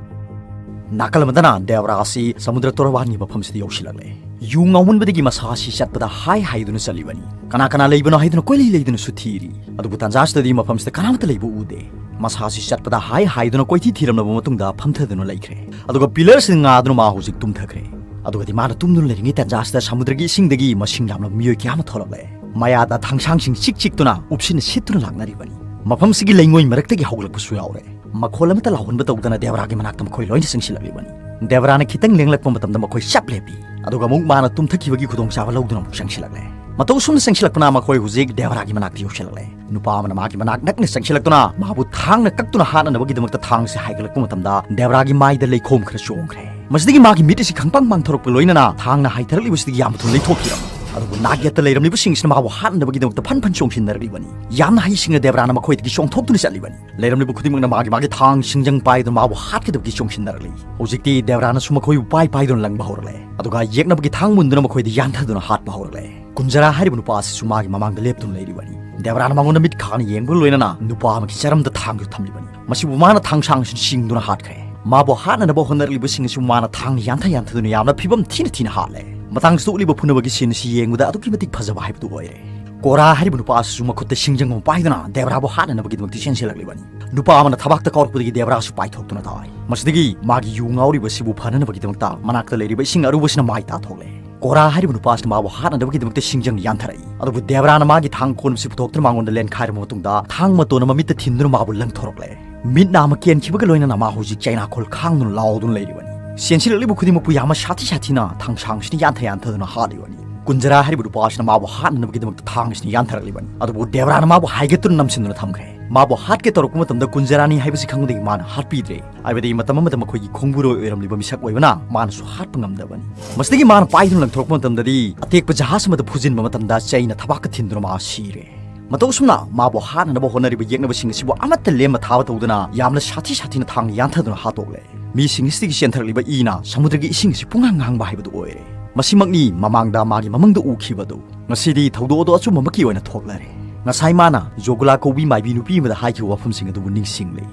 ꯅꯥꯀꯜ ꯑꯃꯗꯅ ꯗꯦꯕ꯭ꯔꯥ ꯑꯁꯤ ꯁꯃꯨꯗ꯭ꯔ ꯇꯣꯔꯕꯥꯟꯒꯤ ꯃꯐꯝꯁꯤꯗ ꯌꯧꯁꯤꯜꯂꯛꯂꯦ꯫ ꯌꯨ ꯉꯥꯎꯃꯟꯕꯗꯒꯤ ꯃꯁꯥ ꯑꯁꯤ ꯆꯠꯄꯗ ꯍꯥꯏ ꯍꯥꯏꯗꯨꯅ ꯆꯠꯂꯤꯕꯅꯤ꯫ ꯀꯅꯥ ꯀꯅꯥ ꯂꯩꯕꯅꯣ ꯍꯥꯏꯗꯨꯅ ꯀꯣꯏꯂꯩ ꯂꯩꯗꯨꯅꯁꯨ ꯊꯤꯔꯤ꯫ ꯑꯗꯨꯕꯨ ꯇꯥꯟꯖꯥꯁꯤꯗꯗꯤ ꯃꯐꯝꯁꯤꯗ ꯀꯅꯥꯃꯠꯇ ꯂꯩꯕ ꯎꯗꯦ꯫ ꯃꯁꯥ ꯑꯁꯤ ꯆꯠꯄꯗ ꯍꯥꯏ ꯍꯥꯏꯗꯨꯅ ꯀꯣꯏꯊꯤ ꯊꯤꯔꯝꯂꯕ ꯃꯇꯨꯡꯗ ꯐꯝꯊꯗꯨꯅ ꯂꯩꯈ꯭ꯔꯦ꯫ ꯑꯗꯨꯒ ꯄꯤꯂꯔꯁꯤꯡ ꯉꯥꯗꯨꯅ ꯃꯥ ꯍꯧꯖꯤꯛ ꯇꯨꯝꯊꯈ꯭ꯔꯦ꯫ ꯑꯗꯨꯒꯗꯤ ꯃꯥꯅ ꯇꯨꯝꯗꯨꯅ ꯂꯩꯔꯤꯉꯩ ꯇꯥꯟꯖꯥꯁꯤꯗ ꯁꯃꯨꯗ꯭ꯔꯒꯤ ꯏꯁꯤꯡꯗꯒꯤ ꯃꯁꯤꯡ ꯌꯥꯝꯂꯕ ꯃꯤꯑꯣꯏ ꯀꯌꯥ ꯑꯃ ꯊꯣꯛꯂꯛꯂꯦ꯫ ꯃꯌꯥꯗ ꯊꯥꯡꯁꯥꯡꯁꯤꯡ ꯆꯤꯛ ꯆꯤꯛꯇꯨꯅ ꯎꯞꯁꯤꯟꯅ ꯁꯤꯠꯇꯨꯅ ꯂꯥꯛꯅꯔꯤꯕꯅꯤ꯫ ꯃꯐꯝꯁꯤꯒꯤ ꯂꯩꯉꯣꯏ ꯃꯔꯛꯇꯒꯤ ꯍꯧꯒꯠꯂꯛꯄꯁꯨ ꯌꯥꯎꯔꯦ꯫ ꯃꯈꯣꯜ ꯑꯃꯠꯇ ꯂꯥꯎꯍꯟꯕ ꯇꯧꯗꯅ ꯗꯦꯕ꯭ꯔꯥꯒꯤ ꯃꯅꯥꯛꯇ ꯃꯈꯣꯏ ꯂꯣꯏꯅ ꯆꯪꯁꯤꯜꯂꯛꯂꯤꯕꯅꯤ꯫ ꯗꯦꯕ꯭ꯔꯥꯅ ꯈꯤꯇꯪ ꯂꯦꯡꯂꯛꯄ ꯃꯇꯝꯗ ꯃꯈꯣꯏ ꯆꯞ ꯂꯦꯞꯄꯤ꯫ ꯑꯗꯨꯒ ꯑꯃꯨꯛ ꯃꯥꯅ ꯇꯨꯝꯊꯈꯤꯕꯒꯤ ꯈꯨꯗꯣꯡꯆꯥꯕ ꯂꯧꯗꯨꯅ ꯑꯃꯨꯛ ꯆꯪꯁꯤꯜꯂꯛꯂꯦ꯫ ꯃꯇꯧ ꯑꯁꯨꯝꯅ ꯆꯪꯁꯤꯜꯂꯛꯄꯅ ꯃꯈꯣꯏ ꯍꯧꯖꯤꯛ ꯗꯦꯕ꯭ꯔꯥꯒꯤ ꯃꯅꯥꯛꯇ ꯌꯧꯁꯤꯜꯂꯛꯂꯦ꯫ ꯅꯨꯄꯥ ꯑꯃꯅ ꯃꯥꯒꯤ ꯃꯅꯥꯛ ꯅꯛꯅ ꯆꯪꯁꯤꯜꯂꯛꯇꯨꯅ ꯃꯥꯕꯨ ꯊꯥꯡꯅ ꯀꯛꯇꯨꯅ ꯍꯥꯠꯅꯅꯕꯒꯤꯗꯃꯛꯇ ꯊꯥꯡꯁꯦ ꯍꯥꯏꯒꯠꯂꯛꯄ ꯃꯇꯝꯗ ꯗꯦꯕ꯭ꯔꯥꯒꯤ ꯃꯥꯏꯗ ꯂꯩꯈꯣꯝ ꯈꯔ ꯆꯣꯡꯈ꯭ꯔꯦ꯫ ꯃꯁꯤꯗꯒꯤ ꯃꯥꯒꯤ ꯃꯤꯠ ꯑꯁꯤ ꯈꯪꯄꯥꯡ ꯄꯥꯡꯊꯣꯔꯛꯄ ꯂꯣꯏꯅꯅ ꯊꯥꯡꯅ ꯍꯥꯏꯊꯔꯛꯂꯤꯕꯁꯤꯗꯒꯤ ꯌꯥꯝꯅ ꯊꯨꯅ ꯂꯩꯊꯣꯛꯈꯤꯔꯝꯃꯤ꯫ ꯑꯗꯨꯕꯨ ꯅꯥꯛ ꯌꯦꯠꯇ ꯂꯩꯔꯝꯂꯤꯕꯁꯤꯡꯁꯤꯅ ꯃꯥꯕꯨ ꯍꯥꯠꯅꯅꯕꯒꯤꯗꯃꯛꯇ ꯐꯟ ꯐꯟ ꯆꯣꯡꯁꯤꯟꯅꯔꯛꯂꯤꯕꯅꯤ꯫ ꯌꯥꯝꯅ ꯍꯩꯁꯤꯡꯅ ꯗꯦꯕ꯭ꯔꯥꯅ ꯃꯈꯣꯏꯗꯒꯤ ꯆꯣꯡꯊꯣꯛꯇꯨꯅ ꯆꯠꯂꯤꯕꯅꯤ꯫ ꯂꯩꯔꯝꯂꯤꯕ ꯈꯨꯗꯤꯡꯃꯛꯅ ꯃꯥꯒꯤ ꯃꯥꯒꯤ ꯊꯥꯡ ꯁꯤꯡꯖꯪ ꯄꯥꯏꯗꯨꯅ ꯃꯥꯕꯨ ꯍꯥꯠꯀꯗꯕꯒꯤ ꯆꯣꯡꯁꯤꯟꯅꯔꯛꯂꯤ꯫ ꯍꯧꯖꯤꯛꯇꯤ ꯗꯦꯕ꯭ꯔꯥꯅꯁꯨ ꯃꯈꯣꯏꯕꯨ ꯄꯥꯏ ꯄꯥꯏꯗꯨꯅ ꯂꯪꯕ ꯍꯧꯔꯛꯂꯦ꯫ ꯑꯗꯨꯒ ꯌꯦꯛꯅꯕꯒꯤ ꯊꯥꯡ ꯃꯨꯟꯗꯨꯅ ꯃꯈꯣꯏꯗ ꯌꯥꯟꯊꯗꯨꯅ ꯍꯥꯠꯄ ꯍꯧꯔꯛꯂꯦ꯫ ꯀꯨꯟꯖꯔꯥ ꯍꯥꯏꯔꯤꯕ ꯅꯨꯄꯥ ꯑꯁꯤꯁꯨ ꯃꯥꯒꯤ ꯃꯃꯥꯡꯗ ꯂꯦꯞꯇꯨꯅ ꯂꯩꯔꯤꯕꯅꯤ꯫ ꯗꯦꯕ꯭ꯔꯥꯅ ꯃꯉꯣꯟꯗ ꯃꯤꯠ ꯈꯥꯅ ꯌꯦꯡꯕꯒ ꯂꯣꯏꯅꯅ ꯅꯨꯄꯥ ꯑꯃꯒꯤ ꯆꯔꯝꯗ ꯊꯥꯡꯗꯨ ꯊꯝꯂꯤꯕꯅꯤ꯫ ꯃꯁꯤꯕꯨ ꯃꯥꯅ ꯊꯥꯡꯁꯥꯡꯁꯤꯅ ꯆꯤꯡꯗꯨꯅ ꯍꯥꯠꯈ꯭ꯔꯦ꯫ ꯃꯥꯕꯨ ꯍꯥꯠꯅꯅꯕ ꯍꯣꯠꯅꯔꯛꯂꯤꯕꯁꯤꯡ ꯑꯁꯤꯕꯨ ꯃꯥꯅ ꯊꯥꯡꯅ ꯌꯥꯟꯊ ꯌꯥꯟꯊꯗꯨꯅ ꯌꯥꯝꯅ ꯐꯤꯕꯝ ꯊꯤꯅ ꯊꯤꯅ ꯍꯥꯠꯂꯦ꯫ ꯃꯇꯥꯡꯁꯤꯗ ꯎꯠꯂꯤꯕ ꯐꯨꯅꯕꯒꯤ ꯁꯤꯟ ꯑꯁꯤ ꯌꯦꯡꯕꯗ ꯑꯗꯨꯛꯀꯤ ꯃꯇꯤꯛ ꯐꯖꯕ ꯍꯥꯏꯕꯗꯨ ꯑꯣꯏꯔꯦ꯫ ꯀꯣꯔꯥ ꯍꯥꯏꯔꯤꯕ ꯅꯨꯄꯥ ꯑꯁꯤꯁꯨ ꯃꯈꯨꯠꯇ ꯁꯤꯡꯖꯪ ꯑꯃ ꯄꯥꯏꯗꯨꯅ ꯗꯦꯕ꯭ꯔꯥꯕꯨ ꯍꯥꯠꯅꯅꯕꯒꯤꯗꯃꯛꯇ ꯆꯦꯟꯁꯤꯜꯂꯛꯂꯤꯕꯅꯤ꯫ ꯅꯨꯄꯥ ꯑꯃꯅ ꯊꯕꯥꯛꯇ ꯀꯥꯎꯔꯛꯄꯗꯒꯤ ꯗꯦꯕ꯭ꯔꯥꯁꯨ ꯄꯥꯏꯊꯣꯛꯇꯨꯅ ꯇꯥꯏ꯫ ꯃꯁꯤꯗꯒꯤ ꯃꯥꯒꯤ ꯌꯨ ꯉꯥꯎꯔꯤꯕꯁꯤꯕꯨ ꯐꯅꯅꯕꯒꯤꯗꯃꯛꯇ ꯃꯅꯥꯛꯇ ꯂꯩꯔꯤꯕ ꯏꯁꯤꯡ ꯑꯔꯨꯕꯁꯤꯅ ꯃꯥꯏ ꯇꯥꯊꯣꯛꯂꯦ꯫ ꯀꯣꯔꯥ ꯍꯥꯏꯔꯤꯕ ꯅꯨꯄꯥ ꯑꯁꯤꯅ ꯃꯥꯕꯨ ꯍꯥꯠꯅꯅꯕꯒꯤꯗꯃꯛꯇ ꯁꯤꯡꯖꯪ ꯌꯥꯟꯊꯔꯛꯏ꯫ ꯑꯗꯨꯕꯨ ꯗꯦꯕ꯭ꯔꯥꯅ ꯃꯥꯒꯤ ꯊꯥꯡ ꯀꯣꯟꯕꯁꯤ ꯄꯨꯊꯣꯛꯇꯨꯅ ꯃꯉꯣꯟꯗ ꯂꯦꯟꯈꯥꯏꯔꯕ ꯃꯇꯨꯡꯗ ꯊꯥꯡ ꯃꯇꯣꯟ ꯑꯃ ꯃꯤꯠꯇ ꯊꯤꯟꯗꯨꯅ ꯃꯥꯕꯨ ꯂꯪꯊꯣꯔꯛꯂꯦ꯫ ꯃꯤꯠ ꯅꯥ ꯑꯃ ꯀꯦꯟꯈꯤꯕꯒ ꯂꯣꯏꯅꯅ ꯃꯥ ꯍꯧꯖꯤꯛ ꯆꯩꯅꯥꯈꯣꯜ ꯈꯥꯡꯗꯨꯅ ꯂꯥꯎꯗꯨꯅ ꯂꯩꯔꯤꯕꯅꯤ꯫ ꯆꯦꯟꯁꯤꯜꯂꯛꯂꯤꯕ ꯈꯨꯗꯤꯡꯃꯛꯄꯨ ꯌꯥꯝꯅ ꯁꯥꯊꯤ ꯁꯥꯊꯤꯅ ꯊꯥꯡꯁꯥꯡꯁꯤꯅ ꯌꯥꯟꯊ ꯌꯥꯟꯊꯗꯨꯅ ꯍꯥꯠꯂꯤꯕꯅꯤ꯫ ꯀꯨꯟꯖꯔꯥ ꯍꯥꯏꯔꯤꯕ ꯅꯨꯄꯥ ꯑꯁꯤꯅ ꯃꯥꯕꯨ ꯍꯥꯠꯅꯅꯕꯒꯤꯗꯃꯛꯇ ꯊꯥꯡ ꯑꯁꯤꯅ ꯌꯥꯟꯊꯔꯛꯂꯤꯕꯅꯤ꯫ ꯑꯗꯨꯕꯨ ꯗꯦꯕ꯭ꯔꯥꯅ ꯃꯥꯕꯨ ꯍꯥꯏꯒꯠꯇꯨꯅ ꯅꯝꯁꯤꯟꯗꯨꯅ ꯊꯝꯈ꯭ꯔꯦ꯫ ꯃꯥꯕꯨ ꯍꯥꯠꯀꯦ ꯇꯧꯔꯛꯄ ꯃꯇꯝꯗ ꯀꯨꯟꯖꯔꯥꯅꯤ ꯍꯥꯏꯕꯁꯤ ꯈꯪꯕꯗꯒꯤ ꯃꯥꯅ ꯍꯥꯠꯄꯤꯗ꯭ꯔꯦ꯫ ꯍꯥꯏꯕꯗꯤ ꯃꯇꯝ ꯑꯃꯗ ꯃꯈꯣꯏꯒꯤ ꯈꯣꯡꯕꯨꯔꯣꯏ ꯑꯣꯏꯔꯝꯂꯤꯕ ꯃꯤꯁꯛ ꯑꯣꯏꯕꯅ ꯃꯥꯅꯁꯨ ꯍꯥꯠꯄ ꯉꯝꯗꯕꯅꯤ꯫ ꯃꯁꯤꯗꯒꯤ ꯃꯥꯅ ꯄꯥꯏꯗꯨꯅ ꯂꯪꯊꯣꯔꯛꯄ ꯃꯇꯝꯗꯗꯤ ꯑꯇꯦꯛꯄ ꯖꯍꯥꯖ ꯑꯃꯗ ꯐꯨꯖꯤꯟꯕ ꯃꯇꯝꯗ ꯆꯩꯅ ꯊꯕꯥꯛꯇ ꯊꯤꯟꯗꯨꯅ ꯃꯥ ꯁꯤꯔꯦ꯫ ꯃꯇꯧ ꯑꯁꯨꯝꯅ ꯃꯥꯕꯨ ꯍꯥꯠꯅꯅꯕ ꯍꯣꯠꯅꯔꯤꯕ ꯌꯦꯛꯅꯕꯁꯤꯡ ꯑꯁꯤꯕꯨ ꯑꯃꯠꯇ ꯂꯦꯝꯅ ꯊꯥꯕ ꯇꯧꯗꯅ ꯌꯥꯝꯅ ꯁꯥꯊꯤ ꯁꯥꯊꯤꯅ ꯊꯥꯡꯅ ꯌꯥꯟꯊꯗꯨꯅ ꯍꯥꯠꯇꯣꯛꯂꯦ꯫ ꯃꯤꯁꯤꯡ ꯑꯁꯤꯗꯒꯤ ꯆꯦꯟꯊꯔꯛꯂꯤꯕ ꯏꯅ ꯁꯃꯨꯗ꯭ꯔꯒꯤ ꯏꯁꯤꯡ ꯑꯁꯤ ꯄꯨꯡꯉꯥꯡ ꯉꯥꯡꯕ ꯍꯥꯏꯕꯗꯨ ꯑꯣꯏꯔꯦ꯫ ꯃꯁꯤꯃꯛꯅꯤ ꯃꯃꯥꯡꯗ ꯃꯥꯒꯤ ꯃꯃꯪꯗ ꯎꯈꯤꯕꯗꯨ꯫ ꯉꯁꯤꯗꯤ ꯊꯧꯗꯣꯛ ꯑꯗꯨ ꯑꯆꯨꯝꯕꯃꯛꯀꯤ ꯑꯣꯏꯅ ꯊꯣꯛꯂꯔꯦ꯫ ꯉꯁꯥꯏ ꯃꯥꯅ ꯖꯣꯒꯨꯂꯥ ꯀꯧꯕꯤ ꯃꯥꯏꯕꯤ ꯅꯨꯄꯤ ꯑꯃꯗ ꯍꯥꯏꯈꯤꯕ ꯋꯥꯐꯝꯁꯤꯡ ꯑꯗꯨꯕꯨ ꯅꯤꯡꯁꯤꯡꯂꯦ꯫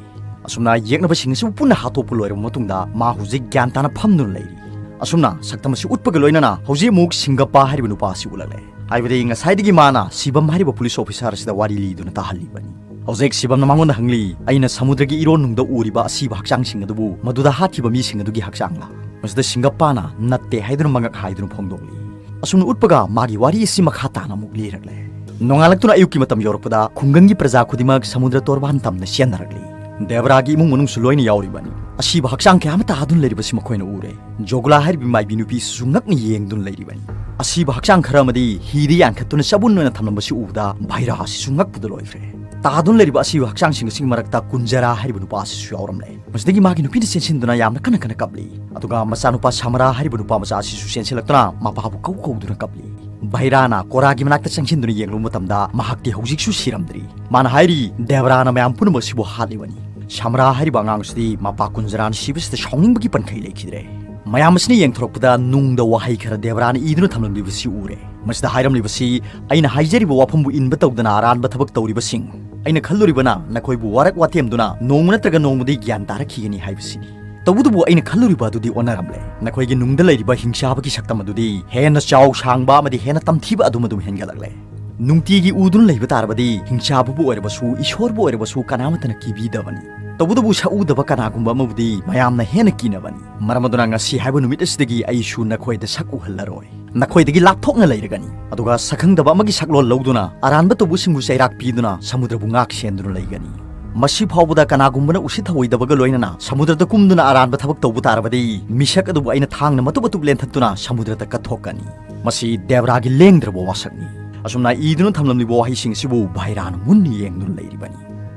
ꯑꯁꯨꯝꯅ ꯌꯦꯛꯅꯕꯁꯤꯡ ꯑꯁꯤꯕꯨ ꯄꯨꯟꯅ ꯍꯥꯠꯇꯣꯛꯄ ꯂꯣꯏꯔꯕ ꯃꯇꯨꯡꯗ ꯃꯥ ꯍꯧꯖꯤꯛ ꯒ꯭ꯌꯥꯟ ꯇꯥꯅ ꯐꯝꯗꯨꯅ ꯂꯩꯔꯤ꯫ ꯑꯁꯨꯝꯅ ꯁꯛꯇꯝ ꯑꯁꯤ ꯎꯠꯄꯒ ꯂꯣꯏꯅꯅ ꯍꯧꯖꯤꯛ ꯑꯃꯨꯛ ꯁꯤꯡꯒꯞꯄꯥ ꯍꯥꯏꯔꯤꯕ ꯅꯨꯄꯥ ꯑꯁꯤ ꯎꯠꯂꯛꯂꯦ꯫ ꯍꯥꯏꯕꯗꯤ ꯉꯁꯥꯏꯗꯒꯤ ꯃꯥꯅ ꯁꯤꯕꯝ ꯍꯥꯏꯔꯤꯕ ꯄꯨꯂꯤꯁ ꯑꯣꯐꯤꯁꯥꯔ ꯑꯁꯤꯗ ꯋꯥꯔꯤ ꯂꯤꯗꯨꯅ ꯇꯥꯍꯜꯂꯤꯕꯅꯤ꯫ ꯍꯧꯖꯤꯛ ꯁꯤꯕꯝꯅ ꯃꯉꯣꯟꯗ ꯍꯪꯂꯤ, "ꯑꯩꯅ ꯁꯃꯨꯗ꯭ꯔꯒꯤ ꯏꯔꯣꯟꯅꯨꯡꯗ ꯎꯔꯤꯕ ꯑꯁꯤꯕ ꯍꯛꯆꯥꯡꯁꯤꯡ ꯑꯗꯨꯕꯨ ꯃꯗꯨꯗ ꯍꯥꯠꯈꯤꯕ ꯃꯤꯁꯤꯡ ꯑꯗꯨꯒꯤ ꯍꯛꯆꯥꯡꯂ?" ꯃꯁꯤꯗ ꯁꯤꯡꯒꯞꯄꯥꯅ "ꯅꯠꯇꯦ" ꯍꯥꯏꯗꯨꯅ ꯃꯉꯛ ꯍꯥꯏꯗꯨꯅ ꯐꯣꯡꯗꯣꯛꯂꯤ꯫ ꯑꯁꯨꯝꯅ ꯎꯠꯄꯒ ꯃꯥꯒꯤ ꯋꯥꯔꯤ ꯑꯁꯤ ꯃꯈꯥ ꯇꯥꯅ ꯑꯃꯨꯛ ꯂꯤꯔꯛꯂꯦ꯫ ꯅꯣꯡꯉꯥꯜꯂꯛꯇꯨꯅ ꯑꯌꯨꯛꯀꯤ ꯃꯇꯝ ꯌꯧꯔꯛꯄꯗ ꯈꯨꯡꯒꯪꯒꯤ ꯄ꯭ꯔꯖꯥ ꯈꯨꯗꯤꯡꯃꯛ ꯁꯃꯨꯗ꯭ꯔ ꯇꯣꯔꯕꯥꯟ ꯇꯝꯅ ꯆꯦꯟꯅꯔꯛꯂꯤ꯫ ꯗꯦꯕ꯭ꯔꯥꯒꯤ ꯏꯃꯨꯡ ꯃꯅꯨꯡꯁꯨ ꯂꯣꯏꯅ ꯌꯥꯎꯔꯤꯕꯅꯤ꯫ ꯑꯁꯤꯕ ꯍꯛꯆꯥꯡ ꯀꯌꯥ ꯑꯃ ꯇꯥꯗꯨꯅ ꯂꯩꯔꯤꯕꯁꯤ ꯃꯈꯣꯏꯅ ꯎꯔꯦ꯫ ꯖꯣꯒꯨꯂꯥ ꯍꯥꯏꯔꯤꯕ ꯃꯥꯏꯕꯤ ꯅꯨꯄꯤꯁꯤꯁꯨ ꯉꯛꯅ ꯌꯦꯡꯗꯨꯅ ꯂꯩꯔꯤꯕꯅꯤ꯫ ꯑꯁꯤꯕ ꯍꯛꯆꯥꯡ ꯈꯔ ꯑꯃꯗꯤ ꯍꯤꯗ ꯌꯥꯟꯈꯠꯇꯨꯅ ꯆꯕꯨꯟ ꯑꯣꯏꯅ ꯊꯝꯂꯝꯕꯁꯤ ꯎꯕꯗ ꯚꯥꯏꯔꯥ ꯑꯁꯤꯁꯨ ꯉꯛꯄꯗ ꯂꯣꯏꯈ꯭ꯔꯦ꯫ ꯇꯥꯗꯨꯅ ꯂꯩꯔꯤꯕ ꯑꯁꯤꯕ ꯍꯛꯆꯥꯡꯁꯤꯡ ꯑꯁꯤꯒꯤ ꯃꯔꯛꯇ ꯀꯨꯟꯖꯔꯥ ꯍꯥꯏꯔꯤꯕ ꯅꯨꯄꯥ ꯑꯁꯤꯁꯨ ꯌꯥꯎꯔꯝꯂꯦ꯫ ꯃꯁꯤꯗꯒꯤ ꯃꯥꯒꯤ ꯅꯨꯄꯤꯅ ꯆꯦꯟꯁꯤꯟꯗꯨꯅ ꯌꯥꯝꯅ ꯀꯟꯅ ꯀꯟꯅ ꯀꯞꯂꯤ꯫ ꯑꯗꯨꯒ ꯃꯆꯥꯅꯨꯄꯥ ꯁꯃꯔꯥ ꯍꯥꯏꯔꯤꯕ ꯅꯨꯄꯥ ꯃꯆꯥ ꯑꯁꯤꯁꯨ ꯆꯦꯟꯁꯤꯜꯂꯛꯇꯨꯅ ꯃꯄꯥꯕꯨ ꯀꯧ ꯀꯧꯗꯨꯅ ꯀꯞꯂꯤ꯫ ꯚꯩꯔꯥꯅ ꯀꯣꯔꯥꯒꯤ ꯃꯅꯥꯛꯇ ꯆꯪꯁꯤꯟꯗꯨꯅ ꯌꯦꯡꯂꯨꯕ ꯃꯇꯝꯗ ꯃꯍꯥꯛꯇꯤ ꯍꯧꯖꯤꯛꯁꯨ ꯁꯤꯔꯝꯗ꯭ꯔꯤ꯫ ꯃꯥꯅ ꯍꯥꯏꯔꯤ, "ꯗꯦꯕ꯭ꯔꯥꯅ ꯃꯌꯥꯝ ꯄꯨꯝꯅꯃꯛ ꯑꯁꯤꯕꯨ ꯍꯥꯠꯂꯤꯕꯅꯤ"꯫ ꯁꯃꯔꯥ ꯍꯥꯏꯔꯤꯕ ꯑꯉꯥꯡ ꯑꯁꯤꯗꯤ ꯃꯄꯥ ꯀꯨꯟꯖꯔꯥꯅ ꯁꯤꯕꯁꯤꯗ ꯁꯥꯎꯅꯤꯡꯕꯒꯤ ꯄꯟꯈꯩ ꯂꯩꯈꯤꯗ꯭ꯔꯦ꯫ ꯃꯌꯥꯝ ꯑꯁꯤꯅ ꯌꯦꯡꯊꯣꯔꯛꯄꯗ ꯅꯨꯡꯗ ꯋꯥꯍꯩ ꯈꯔ ꯗꯦꯕ꯭ꯔꯥꯅ ꯏꯗꯨꯅ ꯊꯝꯂꯝꯂꯤꯕꯁꯤ ꯎꯔꯦ꯫ ꯃꯁꯤꯗ ꯍꯥꯏꯔꯝꯂꯤꯕꯁꯤ, "ꯑꯩꯅ ꯍꯥꯏꯖꯔꯤꯕ ꯋꯥꯐꯝꯕꯨ ꯏꯟꯕ ꯇꯧꯗꯅ ꯑꯔꯥꯟꯕ ꯊꯕꯛ ꯇꯧꯔꯤꯕꯁꯤꯡ, ꯑꯩꯅ ꯈꯜꯂꯨꯔꯤꯕꯅ ꯅꯈꯣꯏꯕꯨ ꯋꯥꯔꯛ ꯋꯥꯇꯦꯝꯗꯨꯅ ꯅꯣꯡꯃ ꯅꯠꯇ꯭ꯔꯒ ꯅꯣꯡꯃꯗꯤ ꯒ꯭ꯌꯥꯟ ꯇꯥꯔꯛꯈꯤꯒꯅꯤ ꯍꯥꯏꯕꯁꯤꯅꯤ꯫ ꯇꯧꯕꯇꯕꯨ ꯑꯩꯅ ꯈꯜꯂꯨꯔꯤꯕ ꯑꯗꯨꯗꯤ ꯑꯣꯟꯅꯔꯝꯂꯦ꯫ ꯅꯈꯣꯏꯒꯤ ꯅꯨꯡꯗ ꯂꯩꯔꯤꯕ ꯍꯤꯡꯆꯥꯕꯒꯤ ꯁꯛꯇꯝ ꯑꯗꯨꯗꯤ ꯍꯦꯟꯅ ꯆꯥꯎ ꯁꯥꯡꯕ ꯑꯃꯗꯤ ꯍꯦꯟꯅ ꯇꯝꯊꯤꯕ ꯑꯗꯨꯝ ꯑꯗꯨꯝ ꯍꯦꯟꯒꯠꯂꯛꯂꯦ꯫ ꯅꯨꯡꯇꯤꯒꯤ ꯎꯗꯨꯅ ꯂꯩꯕ ꯇꯥꯔꯕꯗꯤ ꯍꯤꯡꯆꯥꯕꯕꯨ ꯑꯣꯏꯔꯕꯁꯨ, ꯏꯁꯣꯔꯕꯨ ꯑꯣꯏꯔꯕꯁꯨ ꯀꯅꯥꯃꯠꯇꯅ ꯀꯤꯕꯤꯗꯕꯅꯤ꯫ ꯇꯧꯕꯇꯕꯨ ꯁꯛꯎꯗꯕ ꯀꯅꯥꯒꯨꯝꯕ ꯑꯃꯕꯨꯗꯤ ꯃꯌꯥꯝꯅ ꯍꯦꯟꯅ ꯀꯤꯅꯕꯅꯤ꯫ ꯃꯔꯝ ꯑꯗꯨꯅ ꯉꯁꯤ ꯍꯥꯏꯕ ꯅꯨꯃꯤꯠ ꯑꯁꯤꯗꯒꯤ ꯑꯩꯁꯨ ꯅꯈꯣꯏꯗ ꯁꯛ ꯎꯍꯜꯂꯔꯣꯏ꯫ ꯅꯈꯣꯏꯗꯒꯤ ꯂꯥꯞꯊꯣꯛꯅ ꯂꯩꯔꯒꯅꯤ꯫ ꯑꯗꯨꯒ ꯁꯛꯈꯪꯗꯕ ꯑꯃꯒꯤ ꯁꯛꯂꯣꯟ ꯂꯧꯗꯨꯅ ꯑꯔꯥꯟꯕ ꯇꯧꯕꯁꯤꯡꯕꯨ ꯆꯩꯔꯥꯛ ꯄꯤꯗꯨꯅ ꯁꯃꯨꯗ꯭ꯔꯕꯨ ꯉꯥꯛ ꯁꯦꯟꯗꯨꯅ ꯂꯩꯒꯅꯤ꯫ ꯃꯁꯤ ꯐꯥꯎꯕꯗ ꯀꯅꯥꯒꯨꯝꯕꯅ ꯎꯁꯤꯠ ꯊꯑꯣꯏꯗꯕꯒ ꯂꯣꯏꯅꯅ ꯁꯃꯨꯗ꯭ꯔꯗ ꯀꯨꯝꯗꯨꯅ ꯑꯔꯥꯟꯕ ꯊꯕꯛ ꯇꯧꯕ ꯇꯥꯔꯕꯗꯤ ꯃꯤꯁꯛ ꯑꯗꯨꯕꯨ ꯑꯩꯅ ꯊꯥꯡꯅ ꯃꯇꯨꯞ ꯃꯇꯨꯞ ꯂꯦꯟꯊꯠꯇꯨꯅ ꯁꯃꯨꯗ꯭ꯔꯗ ꯀꯠꯊꯣꯛꯀꯅꯤ꯫ ꯃꯁꯤ ꯗꯦꯕ꯭ꯔꯥꯒꯤ ꯂꯦꯡꯗ꯭ꯔꯕ ꯋꯥꯁꯛꯅꯤ꯫ ꯑꯁꯨꯝꯅ ꯏꯗꯨꯅ ꯊꯝꯂꯝꯂꯤꯕ ꯋꯥꯍꯩꯁꯤꯡ ꯑꯁꯤꯕꯨ ꯚꯥꯏꯔꯥꯅ ꯃꯨꯟꯅ ꯌꯦꯡꯗꯨꯅ ꯂꯩꯔꯤꯕꯅꯤ꯫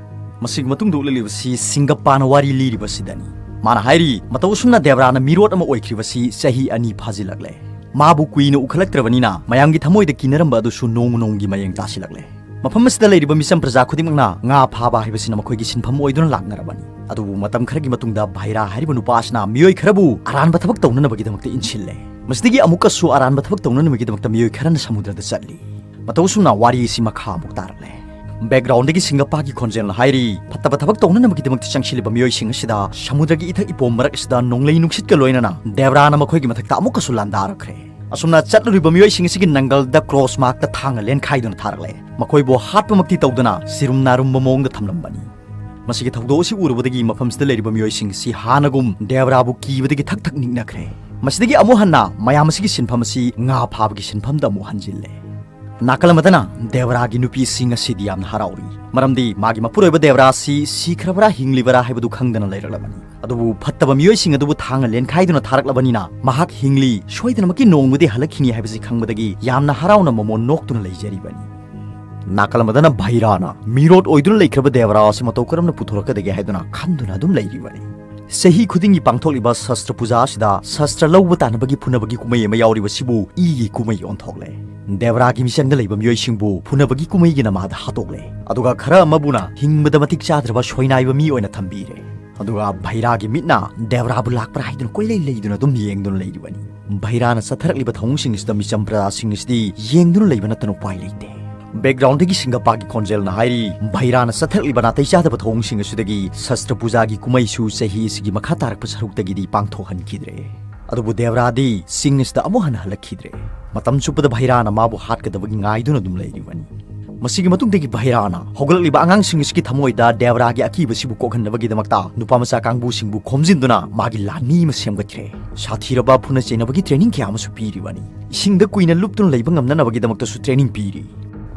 ꯃꯁꯤꯒꯤ ꯃꯇꯨꯡꯗ ꯎꯠꯂꯛꯂꯤꯕꯁꯤ ꯁꯤꯡꯒꯞꯄꯥꯅ ꯋꯥꯔꯤ ꯂꯤꯔꯤꯕꯁꯤꯗꯅꯤ꯫ ꯃꯥꯅ ꯍꯥꯏꯔꯤ, ꯃꯇꯧ ꯑꯁꯨꯝꯅ ꯗꯦꯕ꯭ꯔꯥꯅ ꯃꯤꯔꯣꯠ ꯑꯃ ꯑꯣꯏꯈ꯭ꯔꯤꯕꯁꯤ ꯆꯍꯤ ꯑꯅꯤ ꯐꯥꯖꯤꯜꯂꯛꯂꯦ꯫ ꯃꯥꯕꯨ ꯀꯨꯏꯅ ꯎꯈꯠꯂꯛꯇ꯭ꯔꯕꯅꯤꯅ ꯃꯌꯥꯝꯒꯤ ꯊꯃꯣꯏꯗ ꯀꯤꯅꯔꯝꯕ ꯑꯗꯨꯁꯨ ꯅꯣꯡꯃ ꯅꯣꯡꯃꯒꯤ ꯃꯌꯦꯡ ꯇꯥꯁꯤꯜꯂꯛꯂꯦ꯫ ꯃꯐꯝ ꯑꯁꯤꯗ ꯂꯩꯔꯤꯕ ꯃꯤꯆꯝ ꯄ꯭ꯔꯖꯥ ꯈꯨꯗꯤꯡꯃꯛꯅ ꯉꯥ ꯐꯥꯕ ꯍꯥꯏꯕꯁꯤꯅ ꯃꯈꯣꯏꯒꯤ ꯁꯤꯟꯐꯝ ꯑꯣꯏꯗꯨꯅ ꯂꯥꯛꯅꯔꯕꯅꯤ꯫ ꯑꯗꯨꯕꯨ ꯃꯇꯝ ꯈꯔꯒꯤ ꯃꯇꯨꯡꯗ ꯚꯥꯏꯔꯥ ꯍꯥꯏꯔꯤꯕ ꯅꯨꯄꯥ ꯑꯁꯤꯅ ꯃꯤꯑꯣꯏ ꯈꯔꯕꯨ ꯑꯔꯥꯟꯕ ꯊꯕꯛ ꯇꯧꯅꯅꯕꯒꯤꯗꯃꯛꯇ ꯏꯟꯁꯤꯜꯂꯦ꯫ ꯃꯁꯤꯗꯒꯤ ꯑꯃꯨꯛꯀꯁꯨ ꯑꯔꯥꯟꯕ ꯊꯕꯛ ꯇꯧꯅꯅꯕꯒꯤꯗꯃꯛꯇ ꯃꯤꯑꯣꯏ ꯈꯔꯅ ꯁꯃꯨꯗ꯭ꯔꯗ ꯆꯠꯂꯤ꯫ ꯃꯇꯧ ꯑꯁꯨꯝꯅ ꯋꯥꯔꯤ ꯑꯁꯤ ꯃꯈꯥ ꯑꯃꯨꯛ ꯇꯥꯔꯛꯂꯦ꯫ ꯕꯦꯛꯒ꯭ꯔꯥꯎꯟꯗꯒꯤ ꯁꯤꯡꯒꯞꯄꯥꯒꯤ ꯈꯣꯟꯖꯦꯜꯅ ꯍꯥꯏꯔꯤ, ꯐꯠꯇꯕ ꯊꯕꯛ ꯇꯧꯅꯅꯕꯒꯤꯗꯃꯛꯇ ꯆꯪꯁꯤꯜꯂꯤꯕ ꯃꯤꯑꯣꯏꯁꯤꯡ ꯑꯁꯤꯗ ꯁꯃꯨꯗ꯭ꯔꯒꯤ ꯏꯊꯛ ꯏꯄꯣꯝ ꯃꯔꯛ ꯑꯁꯤꯗ ꯅꯣꯡꯂꯩ ꯅꯨꯡꯁꯤꯠꯀ ꯂꯣꯏꯅꯅ ꯗꯦꯕ꯭ꯔꯥꯅ ꯃꯈꯣꯏꯒꯤ ꯃꯊꯛꯇ ꯑꯃꯨꯛꯀꯁꯨ ꯂꯥꯟꯗꯥꯔꯛꯈ꯭ꯔꯦ꯫ ꯑꯁꯨꯝꯅ ꯆꯠꯂꯨꯔꯤꯕ ꯃꯤꯑꯣꯏꯁꯤꯡ ꯑꯁꯤꯒꯤ ꯅꯪꯒꯜꯗ ꯀ꯭ꯔꯣꯁ ꯃꯥꯔꯛꯇ ꯊꯥꯡꯅ ꯂꯦꯟꯈꯥꯏꯗꯨꯅ ꯊꯥꯔꯛꯂꯦ꯫ ꯃꯈꯣꯏꯕꯨ ꯍꯥꯠꯄꯃꯛꯇꯤ ꯇꯧꯗꯅ ꯁꯤꯔꯨꯝ ꯅꯥꯔꯨꯝꯕ ꯃꯑꯣꯡꯗ ꯊꯝꯂꯝꯕꯅꯤ꯫ ꯃꯁꯤꯒꯤ ꯊꯧꯗꯣꯛ ꯑꯁꯤ ꯎꯔꯨꯕꯗꯒꯤ ꯃꯐꯝꯁꯤꯗ ꯂꯩꯔꯤꯕ ꯃꯤꯑꯣꯏꯁꯤꯡ ꯑꯁꯤ ꯍꯥꯟꯅꯒꯨꯝ ꯗꯦꯕ꯭ꯔꯥꯕꯨ ꯀꯤꯕꯗꯒꯤ ꯊꯛ ꯊꯛ ꯅꯤꯛꯅꯈ꯭ꯔꯦ꯫ ꯃꯁꯤꯗꯒꯤ ꯑꯃꯨꯛ ꯍꯟꯅ ꯃꯌꯥꯝ ꯑꯁꯤꯒꯤ ꯁꯤꯟꯐꯝ ꯑꯁꯤ ꯉꯥ ꯐꯥꯕꯒꯤ ꯁꯤꯟꯐꯝꯗ ꯑꯃꯨꯛ ꯍꯟꯖꯤꯜꯂꯦ꯫ ꯅꯥꯀꯜ ꯑꯃꯗꯅ ꯗꯦꯕ꯭ꯔꯥꯒꯤ ꯅꯨꯄꯤꯁꯤꯡ ꯑꯁꯤꯗꯤ ꯌꯥꯝꯅ ꯍꯔꯥꯎꯔꯤ, ꯃꯔꯝꯗꯤ ꯃꯥꯒꯤ ꯃꯄꯨꯔꯣꯏꯕ ꯗꯦꯕ꯭ꯔꯥ ꯑꯁꯤ ꯁꯤꯈ꯭ꯔꯕ꯭ꯔꯥ ꯍꯤꯡꯂꯤꯕꯔꯥ ꯍꯥꯏꯕꯗꯨ ꯈꯪꯗꯅ ꯂꯩꯔꯛꯂꯕꯅꯤ꯫ ꯑꯗꯨꯕꯨ ꯐꯠꯇꯕ ꯃꯤꯑꯣꯏꯁꯤꯡ ꯑꯗꯨꯕꯨ ꯊꯥꯡꯅ ꯂꯦꯟꯈꯥꯏꯗꯨꯅ ꯊꯥꯔꯛꯂꯕꯅꯤꯅ ꯃꯍꯥꯛ ꯍꯤꯡꯂꯤ, ꯁꯣꯏꯗꯅꯃꯛꯀꯤ ꯅꯣꯡꯃꯗꯤ ꯍꯜꯂꯛꯈꯤꯅꯤ ꯍꯥꯏꯕꯁꯤ ꯈꯪꯕꯗꯒꯤ ꯌꯥꯝꯅ ꯍꯔꯥꯎꯅ ꯃꯃꯣꯟ ꯅꯣꯛꯇꯨꯅ ꯂꯩꯖꯔꯤꯕꯅꯤ꯫ ꯅꯥꯀꯜ ꯑꯃꯗꯅ ꯚꯩꯔꯥꯅ ꯃꯤꯔꯣꯠ ꯑꯣꯏꯗꯨꯅ ꯂꯩꯈ꯭ꯔꯕ ꯗꯦꯕ꯭ꯔꯥ ꯑꯁꯤ ꯃꯇꯧ ꯀꯔꯝꯅ ꯄꯨꯊꯣꯔꯛꯀꯗꯒꯦ ꯍꯥꯏꯗꯨꯅ ꯈꯟꯗꯨꯅ ꯑꯗꯨꯝ ꯂꯩꯔꯤꯕꯅꯤ꯫ ꯆꯍꯤ ꯈꯨꯗꯤꯡꯒꯤ ꯄꯥꯡꯊꯣꯛꯂꯤꯕ ꯁꯁꯇ꯭ꯔ ꯄꯨꯖꯥ ꯑꯁꯤꯗ ꯁꯁꯇ꯭ꯔ ꯂꯧꯕ ꯇꯥꯅꯕꯒꯤ ꯐꯨꯅꯕꯒꯤ ꯀꯨꯝꯍꯩ ꯑꯃ ꯌꯥꯎꯔꯤꯕꯁꯤꯕꯨ ꯏꯒꯤ ꯀꯨꯝꯍꯩ ꯑꯣꯟꯊꯣꯛꯂꯦ꯫ ꯗꯦꯕ꯭ꯔꯥꯒꯤ ꯃꯤꯆꯪꯗ ꯂꯩꯕ ꯃꯤꯑꯣꯏꯁꯤꯡꯕꯨ ꯐꯨꯅꯕꯒꯤ ꯀꯨꯝꯍꯩꯒꯤ ꯅꯃꯥꯗ ꯍꯥꯠꯇꯣꯛꯂꯦ꯫ ꯑꯗꯨꯒ ꯈꯔ ꯑꯃꯕꯨꯅ ꯍꯤꯡꯕꯗ ꯃꯇꯤꯛ ꯆꯥꯗ꯭ꯔꯕ ꯁꯣꯏꯅꯥꯏꯕ ꯃꯤ ꯑꯣꯏꯅ ꯊꯝꯕꯤꯔꯦ꯫ ꯑꯗꯨꯒ ꯚꯩꯔꯥꯒꯤ ꯃꯤꯠꯅ ꯗꯦꯕ꯭ꯔꯥꯕꯨ ꯂꯥꯛꯄ꯭ꯔꯥ ꯍꯥꯏꯗꯨꯅ ꯀꯣꯏꯂꯩ ꯂꯩꯗꯨꯅ ꯑꯗꯨꯝ ꯌꯦꯡꯗꯨꯅ ꯂꯩꯔꯤꯕꯅꯤ꯫ ꯚꯩꯔꯥꯅ ꯆꯠꯊꯔꯛꯂꯤꯕ ꯊꯧꯑꯣꯡꯁꯤꯡ ꯑꯁꯤꯗ ꯃꯤꯆꯝ ꯄ꯭ꯔꯖꯥꯁꯤꯡ ꯑꯁꯤꯗꯤ ꯌꯦꯡꯗꯨꯅ ꯂꯩꯕ ꯅꯠꯇꯅ ꯎꯄꯥꯏ ꯂꯩꯇꯦ꯫ ꯕꯦꯛꯒ꯭ꯔꯥꯎꯟꯗꯒꯤ ꯁꯤꯡꯒꯞꯄꯥꯒꯤ ꯈꯣꯟꯖꯦꯜꯅ ꯍꯥꯏꯔꯤ, ꯚꯩꯔꯥꯅ ꯆꯠꯊꯔꯛꯂꯤꯕ ꯅꯥꯇꯩ ꯆꯥꯗꯕ ꯊꯧꯑꯣꯡꯁꯤꯡ ꯑꯁꯤꯗꯒꯤ ꯁꯁꯇ꯭ꯔ ꯄꯨꯖꯥꯒꯤ ꯀꯨꯝꯍꯩꯁꯨ ꯆꯍꯤ ꯑꯁꯤꯒꯤ ꯃꯈꯥ ꯇꯥꯔꯛꯄ ꯁꯔꯨꯛꯇꯒꯤꯗꯤ ꯄꯥꯡꯊꯣꯛꯍꯟꯈꯤꯗ꯭ꯔꯦ꯫ ꯑꯗꯨꯕꯨ ꯗꯦꯕ꯭ꯔꯥꯗꯤ ꯆꯤꯡ ꯑꯁꯤꯗ ꯑꯃꯨꯛ ꯍꯟꯅ ꯍꯜꯂꯛꯈꯤꯗ꯭ꯔꯦ꯫ ꯃꯇꯝ ꯆꯨꯞꯄꯗ ꯚꯩꯔꯥꯅ ꯃꯥꯕꯨ ꯍꯥꯠꯀꯗꯕꯒꯤ ꯉꯥꯏꯗꯨꯅ ꯑꯗꯨꯝ ꯂꯩꯔꯤꯕꯅꯤ꯫ ꯃꯁꯤꯒꯤ ꯃꯇꯨꯡꯗꯒꯤ ꯚꯩꯔꯥꯅ ꯍꯧꯒꯠꯂꯛꯂꯤꯕ ꯑꯉꯥꯡꯁꯤꯡ ꯑꯁꯤꯒꯤ ꯊꯃꯣꯏꯗ ꯗꯦꯕ꯭ꯔꯥꯒꯤ ꯑꯀꯤꯕꯁꯤꯕꯨ ꯀꯣꯛꯍꯟꯅꯕꯒꯤꯗꯃꯛꯇ ꯅꯨꯄꯥ ꯃꯆꯥ ꯀꯥꯡꯕꯨꯁꯤꯡꯕꯨ ꯈꯣꯝꯖꯤꯟꯗꯨꯅ ꯃꯥꯒꯤ ꯂꯥꯟꯃꯤ ꯑꯃ ꯁꯦꯝꯒꯠꯈ꯭ꯔꯦ꯫ ꯁꯥꯊꯤꯔꯕ ꯐꯨꯅ ꯆꯩꯅꯕꯒꯤ ꯇ꯭ꯔꯦꯅꯤꯡ ꯀꯌꯥ ꯑꯃꯁꯨ ꯄꯤꯔꯤꯕꯅꯤ꯫ ꯏꯁꯤꯡꯗ ꯀꯨꯏꯅ ꯂꯨꯞꯇꯨꯅ ꯂꯩꯕ ꯉꯝꯅꯅꯕꯒꯤꯗꯃꯛꯇꯁꯨ ꯇ꯭ꯔꯦꯅꯤꯡ ꯄꯤꯔꯤ꯫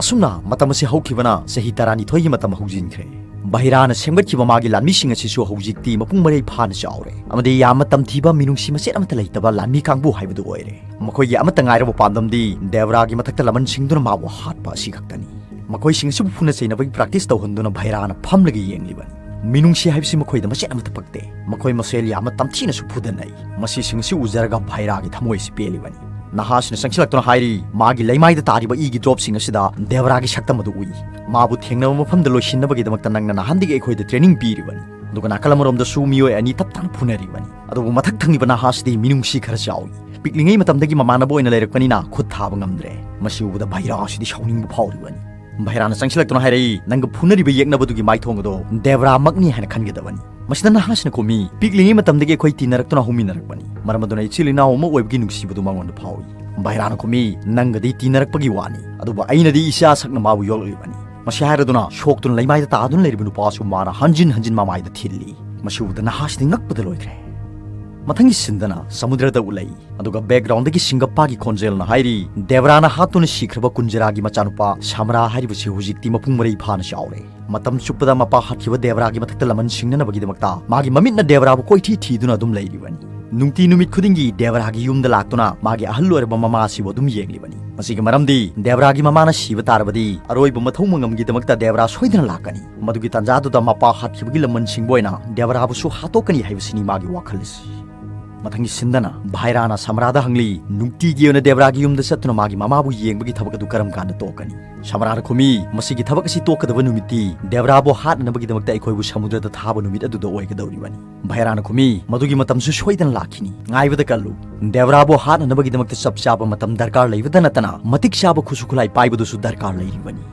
ꯑꯁꯨꯝꯅ ꯃꯇꯝ ꯑꯁꯤ ꯍꯧꯈꯤꯕꯅ ꯆꯍꯤ ꯇꯔꯥꯅꯤꯊꯣꯏꯒꯤ ꯃꯇꯝ ꯍꯧꯖꯤꯟꯈ꯭ꯔꯦ꯫ ꯚꯩꯔꯥꯅ ꯁꯦꯝꯒꯠꯈꯤꯕ ꯃꯥꯒꯤ ꯂꯥꯟꯃꯤꯁꯤꯡ ꯑꯁꯤꯁꯨ ꯍꯧꯖꯤꯛꯇꯤ ꯃꯄꯨꯡ ꯃꯔꯩ ꯐꯥꯅ ꯆꯥꯎꯔꯦ ꯑꯃꯗꯤ ꯌꯥꯝꯅ ꯇꯝꯊꯤꯕ ꯃꯤꯅꯨꯡꯁꯤ ꯃꯆꯦꯠ ꯑꯃꯠꯇ ꯂꯩꯇꯕ ꯂꯥꯟꯃꯤ ꯀꯥꯡꯕꯨ ꯍꯥꯏꯕꯗꯨ ꯑꯣꯏꯔꯦ꯫ ꯃꯈꯣꯏꯒꯤ ꯑꯃꯠꯇ ꯉꯥꯏꯔꯕ ꯄꯥꯟꯗꯝꯗꯤ ꯗꯦꯕ꯭ꯔꯥꯒꯤ ꯃꯊꯛꯇ ꯂꯃꯟ ꯁꯤꯡꯗꯨꯅ ꯃꯥꯕꯨ ꯍꯥꯠꯄ ꯑꯁꯤ ꯈꯛꯇꯅꯤ꯫ ꯃꯈꯣꯏꯁꯤꯡ ꯑꯁꯤꯕꯨ ꯐꯨꯅ ꯆꯩꯅꯕꯒꯤ practice ꯇꯧꯍꯟꯗꯨꯅ ꯚꯥꯏꯔꯥꯅ ꯐꯝꯂꯒ ꯌꯦꯡꯂꯤꯕꯅꯤ꯫ ꯃꯤꯅꯨꯡꯁꯤ ꯍꯥꯏꯕꯁꯤ ꯃꯈꯣꯏꯗ ꯃꯆꯦꯠ ꯑꯃꯠꯇ ꯄꯛꯇꯦ꯫ ꯃꯈꯣꯏ ꯃꯁꯦꯜ ꯌꯥꯝꯅ ꯇꯝꯊꯤꯅꯁꯨ ꯐꯨꯗꯅꯩ꯫ ꯃꯁꯤꯁꯤꯡ ꯑꯁꯤ ꯎꯖꯔꯒ ꯚꯥꯏꯔꯥꯒꯤ ꯊꯃꯣꯏ ꯑꯁꯤ ꯄꯦꯜꯂꯤꯕꯅꯤ꯫ ꯅꯍꯥꯁꯤꯅ ꯆꯪꯁꯤꯜꯂꯛꯇꯨꯅ ꯍꯥꯏꯔꯤ, "ꯃꯥꯒꯤ ꯂꯩꯃꯥꯏꯗ ꯇꯥꯔꯤꯕ ꯏꯒꯤ dropꯁꯤꯡ ꯑꯁꯤꯗ ꯗꯦꯕꯔꯥꯒꯤ ꯁꯛꯇꯝ ꯑꯗꯨ ꯎꯏ꯫ ꯃꯥꯕꯨ ꯊꯦꯡꯅꯕ ꯃꯐꯝꯗ ꯂꯣꯏꯁꯤꯟꯅꯕꯒꯤꯗꯃꯛꯇ ꯅꯪꯅ ꯅꯍꯥꯟꯗꯒꯤ ꯑꯩꯈꯣꯏꯗ training ꯄꯤꯔꯤꯕꯅꯤ꯫ ꯑꯗꯨꯒ ꯅꯥꯀꯜ ꯑꯃꯔꯣꯝꯗꯁꯨ ꯃꯤꯑꯣꯏ ꯑꯅꯤ ꯇꯞ ꯇꯥꯅ ꯐꯨꯅꯔꯤꯕꯅꯤ꯫ ꯑꯗꯨꯕꯨ ꯃꯊꯛ ꯊꯪꯉꯤꯕ ꯅꯍꯥꯁꯤꯗꯤ ꯃꯤꯅꯨꯡꯁꯤ ꯈꯔ ꯆꯥꯎꯏ꯫ ꯄꯤꯛꯂꯤꯉꯩ ꯃꯇꯝꯗꯒꯤ ꯃꯃꯥꯟꯅꯕ ꯑꯣꯏꯅ ꯂꯩꯔꯛꯄꯅꯤꯅ ꯈꯨꯠ ꯊꯥꯕ ꯉꯝꯗ꯭ꯔꯦ꯫ ꯃꯁꯤ ꯎꯕꯗ ꯚꯥꯏꯔꯥꯁꯤꯗꯤ ꯁꯥꯎꯅꯤꯡꯕ ꯐꯥꯎꯔꯤꯕꯅꯤ꯫ ꯚꯥꯏꯔꯥꯅ ꯆꯪꯁꯤꯜꯂꯛꯇꯨꯅ ꯍꯥꯏꯔꯛꯏ, "ꯅꯪꯒ ꯐꯨꯅꯔꯤꯕ ꯌꯦꯛꯅꯕꯗꯨꯒꯤ ꯃꯥꯏꯊꯣꯡ ꯑꯗꯣ ꯗꯦꯕ꯭ꯔꯥꯃꯛꯅꯤ ꯍꯥꯏꯅ ꯈꯟꯒꯗꯕꯅꯤ꯫" ꯃꯁꯤꯗ ꯅꯍꯥꯁꯤꯅ ꯈꯨꯝꯃꯤ, "ꯄꯤꯛꯂꯤꯉꯩ ꯃꯇꯝꯗꯒꯤ ꯑꯩꯈꯣꯏ ꯇꯤꯟꯅꯔꯛꯇꯨꯅ ꯍꯧꯃꯤꯟꯅꯔꯛꯄꯅꯤ꯫ ꯃꯔꯝ ꯑꯗꯨꯅ ꯏꯆꯤꯜ ꯏꯅꯥꯎ ꯑꯃ ꯑꯣꯏꯕꯒꯤ ꯅꯨꯡꯁꯤꯕꯗꯨ ꯃꯉꯣꯟꯗ ꯐꯥꯎꯏ꯫" ꯚꯥꯏꯔꯥꯅ ꯈꯨꯝꯃꯤ, "ꯅꯪꯒꯗꯤ ꯇꯤꯟꯅꯔꯛꯄꯒꯤ ꯋꯥꯅꯤ, ꯑꯗꯨꯕꯨ ꯑꯩꯅꯗꯤ ꯏꯆꯥ ꯁꯛꯅ ꯃꯥꯕꯨ ꯌꯣꯛꯂꯛꯂꯤꯕꯅꯤ꯫" ꯃꯁꯤ ꯍꯥꯏꯔꯗꯨꯅ ꯁꯣꯛꯇꯨꯅ ꯂꯩꯃꯥꯏꯗ ꯇꯥꯗꯨꯅ ꯂꯩꯔꯤꯕ ꯅꯨꯄꯥꯁꯨ ꯃꯥꯅ ꯍꯟꯖꯤꯟ ꯍꯟꯖꯤꯟ ꯃꯃꯥꯏꯗ ꯊꯤꯜꯂꯤ꯫ ꯃꯁꯤ ꯎꯕꯗ ꯅꯍꯥꯁꯤꯗꯤ ꯉꯛꯄꯗ ꯂꯣꯏꯈ꯭ꯔꯦ꯫ ꯃꯊꯪꯒꯤ ꯁꯤꯟꯗꯅ ꯁꯃꯨꯗ꯭ꯔꯗ ꯎꯠꯂꯛꯏ꯫ ꯑꯗꯨꯒ backgroundꯗꯒꯤ ꯁꯤꯡꯒꯞꯄꯥꯒꯤ ꯈꯣꯟꯖꯦꯜꯅ ꯍꯥꯏꯔꯤ, "ꯗꯦꯕ꯭ꯔꯥꯅ ꯍꯥꯠꯇꯨꯅ ꯁꯤꯈ꯭ꯔꯕ ꯀꯨꯟꯖꯔꯥꯒꯤ ꯃꯆꯥꯅꯨꯄꯥ ꯁꯃꯔꯥ ꯍꯥꯏꯔꯤꯕꯁꯤ ꯍꯧꯖꯤꯛꯇꯤ ꯃꯄꯨꯡ ꯃꯔꯩ ꯐꯥꯅ ꯆꯥꯎꯔꯦ꯫ ꯃꯇꯝ ꯆꯨꯞꯄꯗ ꯃꯄꯥ ꯍꯥꯠꯈꯤꯕ ꯗꯦꯕ꯭ꯔꯥꯒꯤ ꯃꯊꯛꯇ ꯂꯃꯟ ꯁꯤꯡꯅꯅꯕꯒꯤꯗꯃꯛꯇ ꯃꯥꯒꯤ ꯃꯃꯤꯠꯅ ꯗꯦꯕ꯭ꯔꯥꯕꯨ ꯀꯣꯏꯊꯤ ꯊꯤꯗꯨꯅ ꯑꯗꯨꯝ ꯂꯩꯔꯤꯕꯅꯤ꯫ ꯅꯨꯡꯇꯤ ꯅꯨꯃꯤꯠ ꯈꯨꯗꯤꯡꯒꯤ ꯗꯦꯕ꯭ꯔꯥꯒꯤ ꯌꯨꯝꯗ ꯂꯥꯛꯇꯨꯅ ꯃꯥꯒꯤ ꯑꯍꯜ ꯑꯣꯏꯔꯕ ꯃꯃꯥ ꯑꯁꯤꯕꯨ ꯑꯗꯨꯝ ꯌꯦꯡꯂꯤꯕꯅꯤ꯫ ꯃꯁꯤꯒꯤ ꯃꯔꯝꯗꯤ ꯗꯦꯕ꯭ꯔꯥꯒꯤ ꯃꯃꯥꯅ ꯁꯤꯕ ꯇꯥꯔꯕꯗꯤ ꯑꯔꯣꯏꯕ ꯃꯊꯧ ꯃꯉꯝꯒꯤꯗꯃꯛꯇ ꯗꯦꯕ꯭ꯔꯥ ꯁꯣꯏꯗꯅ ꯂꯥꯛꯀꯅꯤ꯫ ꯃꯗꯨꯒꯤ ꯇꯥꯟꯖꯥꯗꯨꯗ ꯃꯄꯥ ꯍꯥꯠꯈꯤꯕꯒꯤ ꯂꯃꯟꯁꯤꯡꯕ ꯑꯣꯏꯅ ꯗꯦꯕ꯭ꯔꯥꯕꯨꯁꯨ ꯍꯥꯠꯇꯣꯛꯀꯅꯤ ꯍꯥꯏꯕꯁꯤꯅꯤ ꯃꯥꯒꯤ ꯋꯥꯈꯜ ꯑꯁꯤ꯫ ꯃꯊꯪꯒꯤ ꯁꯤꯟꯗꯅ ꯚꯥꯏꯔꯥꯅ ꯁꯃꯔꯥꯗ ꯍꯪꯂꯤ, "ꯅꯨꯡꯇꯤꯒꯤ ꯑꯣꯏꯅ ꯗꯦꯕ꯭ꯔꯥꯒꯤ ꯌꯨꯝꯗ ꯆꯠꯇꯨꯅ ꯃꯥꯒꯤ ꯃꯃꯥꯕꯨ ꯌꯦꯡꯕꯒꯤ ꯊꯕꯛ ꯑꯗꯨ ꯀꯔꯝ ꯀꯥꯟꯗ ꯇꯣꯛꯀꯅꯤ?" ꯁꯃꯔꯥꯅ ꯈꯨꯝꯃꯤ, "ꯃꯁꯤꯒꯤ ꯊꯕꯛ ꯑꯁꯤ ꯇꯣꯛꯀꯗꯕ ꯅꯨꯃꯤꯠꯇꯤ ꯗꯦꯕ꯭ꯔꯥꯕꯨ ꯍꯥꯠꯅꯅꯕꯒꯤꯗꯃꯛꯇ ꯑꯩꯈꯣꯏꯕꯨ ꯁꯃꯨꯗ꯭ꯔꯗ ꯊꯥꯕ ꯅꯨꯃꯤꯠ ꯑꯗꯨꯗ ꯑꯣꯏꯒꯗꯧꯔꯤꯕꯅꯤ꯫" ꯚꯥꯏꯔꯥꯅ ꯈꯨꯝꯃꯤ, "ꯃꯗꯨꯒꯤ ꯃꯇꯝꯁꯨ ꯁꯣꯏꯗꯅ ꯂꯥꯛꯈꯤꯅꯤ꯫ ꯉꯥꯏꯕꯗ ꯀꯜꯂꯨ꯫ ꯗꯦꯕ꯭ꯔꯥꯕꯨ ꯍꯥꯠꯅꯅꯕꯒꯤꯗꯃꯛꯇ ꯆꯞ ꯆꯥꯕ ꯃꯇꯝ ꯗꯔꯀꯥꯔ ꯂꯩꯕꯗ ꯅꯠꯇꯅ ꯃꯇꯤꯛ ꯆꯥꯕ ꯈꯨꯠꯁꯨ ꯈꯨꯠꯂꯥꯏ ꯄꯥꯏꯕꯗꯨꯁꯨ ꯗꯔꯀꯥꯔ ꯂꯩꯔꯤꯕꯅꯤ꯫"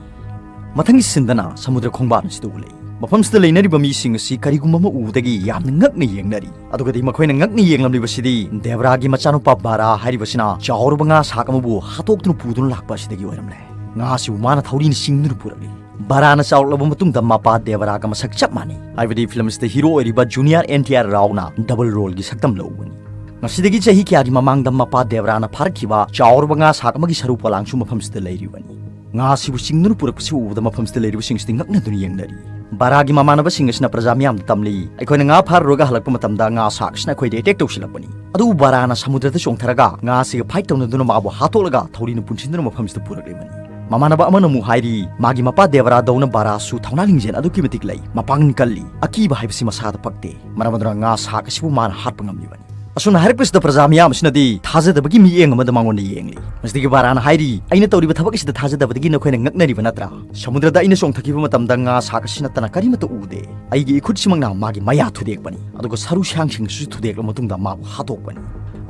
ꯃꯊꯪꯒꯤ ꯁꯤꯟꯗꯅ ꯁꯃꯨꯗ꯭ꯔ ꯈꯣꯡꯕꯥꯟ ꯑꯁꯤꯗ ꯎꯠꯂꯛꯏ꯫ ꯃꯐꯝꯁꯤꯗ ꯂꯩꯅꯔꯤꯕ ꯃꯤꯁꯤꯡ ꯑꯁꯤ ꯀꯔꯤꯒꯨꯝꯕ ꯑꯃ ꯎꯕꯗꯒꯤ ꯌꯥꯝꯅ ꯉꯛꯅ ꯌꯦꯡꯅꯔꯤ꯫ ꯑꯗꯨꯒꯗꯤ ꯃꯈꯣꯏꯅ ꯉꯛꯅ ꯌꯦꯡꯂꯝꯂꯤꯕꯁꯤꯗꯤ ꯗꯦꯕ꯭ꯔꯥꯒꯤ ꯃꯆꯥꯅꯨꯄꯥ ꯕꯥꯔꯥ ꯍꯥꯏꯔꯤꯕꯁꯤꯅ ꯆꯥꯎꯔꯕ ꯉꯥ ꯁꯥꯛ ꯑꯃꯕꯨ ꯍꯥꯠꯇꯣꯛꯇꯨꯅ ꯄꯨꯗꯨꯅ ꯂꯥꯛꯄ ꯑꯁꯤꯗꯒꯤ ꯑꯣꯏꯔꯝꯂꯦ꯫ ꯉꯥ ꯑꯁꯤꯕꯨ ꯃꯥꯅ ꯊꯧꯔꯤꯅ ꯆꯤꯡꯗꯨꯅ ꯄꯨꯔꯛꯂꯤ꯫ ꯕꯥꯔꯥꯅ ꯆꯥꯎꯔꯛꯂꯕ ꯃꯇꯨꯡꯗ ꯃꯄꯥ ꯗꯦꯕ꯭ꯔꯥꯒ ꯃꯁꯛ ꯆꯞ ꯃꯥꯟꯅꯩ꯫ ꯍꯥꯏꯕꯗꯤ ꯐꯤꯂꯝ ꯑꯁꯤꯗ ꯍꯤꯔꯣ ꯑꯣꯏꯔꯤꯕ ꯖꯨꯅꯤꯌꯔ ꯑꯦꯟ ꯇꯤ ꯑꯥꯔ ꯔꯥꯎꯅ ꯗꯕꯜ ꯔꯣꯜꯒꯤ ꯁꯛꯇꯝ ꯂꯧꯕꯅꯤ꯫ ꯉꯁꯤꯗꯒꯤ ꯆꯍꯤ ꯀꯌꯥꯒꯤ ꯃꯃꯥꯡꯗ ꯃꯄꯥ ꯗꯦꯕ꯭ꯔꯥꯅ ꯐꯥꯔꯛꯈꯤꯕ ꯆꯥꯎꯔꯕ ꯉꯥ ꯁꯥꯛ ꯑꯃꯒꯤ ꯁꯔꯨ ꯄꯣꯂꯥꯡꯁꯨ ꯃꯐꯝꯁꯤꯗ ꯂꯩꯔꯤꯕꯅꯤ꯫ ꯉꯥ ꯑꯁꯤꯕꯨ ꯆꯤꯡꯗꯨꯅ ꯄꯨꯔꯛꯄꯁꯤ ꯎꯕꯗ ꯃꯐꯝꯁꯤꯗ ꯂꯩꯔꯤꯕꯁꯤꯡꯁꯤꯗꯤ ꯉꯛꯅꯗꯨꯅ ꯌꯦꯡꯅꯔꯤ꯫ ꯕꯥꯔꯥꯒꯤ ꯃꯃꯥꯟꯅꯕꯁꯤꯡ ꯑꯁꯤꯅ ꯄ꯭ꯔꯖꯥ ꯃꯤꯌꯥꯝꯗ ꯇꯝꯂꯤ, "ꯑꯩꯈꯣꯏꯅ ꯉꯥ ꯐꯥꯔꯨꯔꯒ ꯍꯜꯂꯛꯄ ꯃꯇꯝꯗ ꯉꯥ ꯁꯥꯛ ꯑꯁꯤꯅ ꯑꯩꯈꯣꯏꯗ ꯑꯦꯇꯦꯛ ꯇꯧꯁꯤꯜꯂꯛꯄꯅꯤ꯫" ꯑꯗꯨꯕꯨ ꯕꯥꯔꯥꯅ ꯁꯃꯨꯗ꯭ꯔꯗ ꯆꯣꯡꯊꯔꯒ ꯉꯥ ꯑꯁꯤꯒ ꯐꯥꯏꯠ ꯇꯧꯅꯗꯨꯅ ꯃꯥꯕꯨ ꯍꯥꯠꯇꯣꯛꯂꯒ ꯊꯧꯔꯤꯅ ꯄꯨꯟꯁꯤꯟꯗꯨꯅ ꯃꯐꯝꯁꯤꯗ ꯄꯨꯔꯛꯂꯤꯕꯅꯤ꯫ ꯃꯃꯥꯟꯅꯕ ꯑꯃꯅ ꯑꯃꯨꯛ ꯍꯥꯏꯔꯤ, ꯃꯥꯒꯤ ꯃꯄꯥ ꯗꯦꯕꯔꯥꯗꯧꯅ ꯕꯥꯔꯥꯁꯨ ꯊꯧꯅꯥ ꯂꯤꯡꯖꯦꯜ ꯑꯗꯨꯛꯀꯤ ꯃꯇꯤꯛ ꯂꯩ, ꯃꯄꯥꯡꯒꯜ ꯀꯜꯂꯤ, ꯑꯀꯤꯕ ꯍꯥꯏꯕꯁꯤ ꯃꯁꯥꯗ ꯄꯛꯇꯦ, ꯃꯔꯝ ꯑꯗꯨꯅ ꯉꯥ ꯁꯥꯛ ꯑꯁꯤꯕꯨ ꯃꯥꯅ ꯍꯥꯠꯄ ꯉꯝꯂꯤꯕꯅꯤ꯫ ꯑꯁꯨꯝꯅ ꯍꯥꯏꯔꯛꯄꯁꯤꯗ ꯄ꯭ꯔꯖꯥ ꯃꯤꯌꯥꯝ ꯑꯁꯤꯅꯗꯤ ꯊꯥꯖꯗꯕꯒꯤ ꯃꯤꯠꯌꯦꯡ ꯑꯃꯗ ꯃꯉꯣꯟꯗ ꯌꯦꯡꯂꯤ꯫ ꯃꯁꯤꯗꯒꯤ ꯕꯥꯔꯥꯅ ꯍꯥꯏꯔꯤ, "ꯑꯩꯅ ꯇꯧꯔꯤꯕ ꯊꯕꯛ ꯑꯁꯤꯗ ꯊꯥꯖꯗꯕꯗꯒꯤ ꯅꯈꯣꯏꯅ ꯉꯛꯅꯔꯤꯕ ꯅꯠꯇ꯭ꯔꯥ? ꯁꯃꯨꯗ꯭ꯔꯗ ꯑꯩꯅ ꯆꯣꯡꯊꯈꯤꯕ ꯃꯇꯝꯗ ꯉꯥ ꯁꯥꯛ ꯑꯁꯤ ꯅꯠꯇꯅ ꯀꯔꯤꯃꯠꯇ ꯎꯗꯦ꯫ ꯑꯩꯒꯤ ꯏꯈꯨꯠꯁꯤꯃꯛꯅ ꯃꯥꯒꯤ ꯃꯌꯥ ꯊꯨꯗꯦꯛꯄꯅꯤ, ꯑꯗꯨꯒ ꯁꯔꯨ ꯁꯌꯥꯡꯁꯤꯡ ꯑꯁꯤꯁꯨ ꯊꯨꯗꯦꯛꯂꯕ ꯃꯇꯨꯡꯗ ꯃꯥꯕꯨ ꯍꯥꯠꯇꯣꯛꯄꯅꯤ꯫"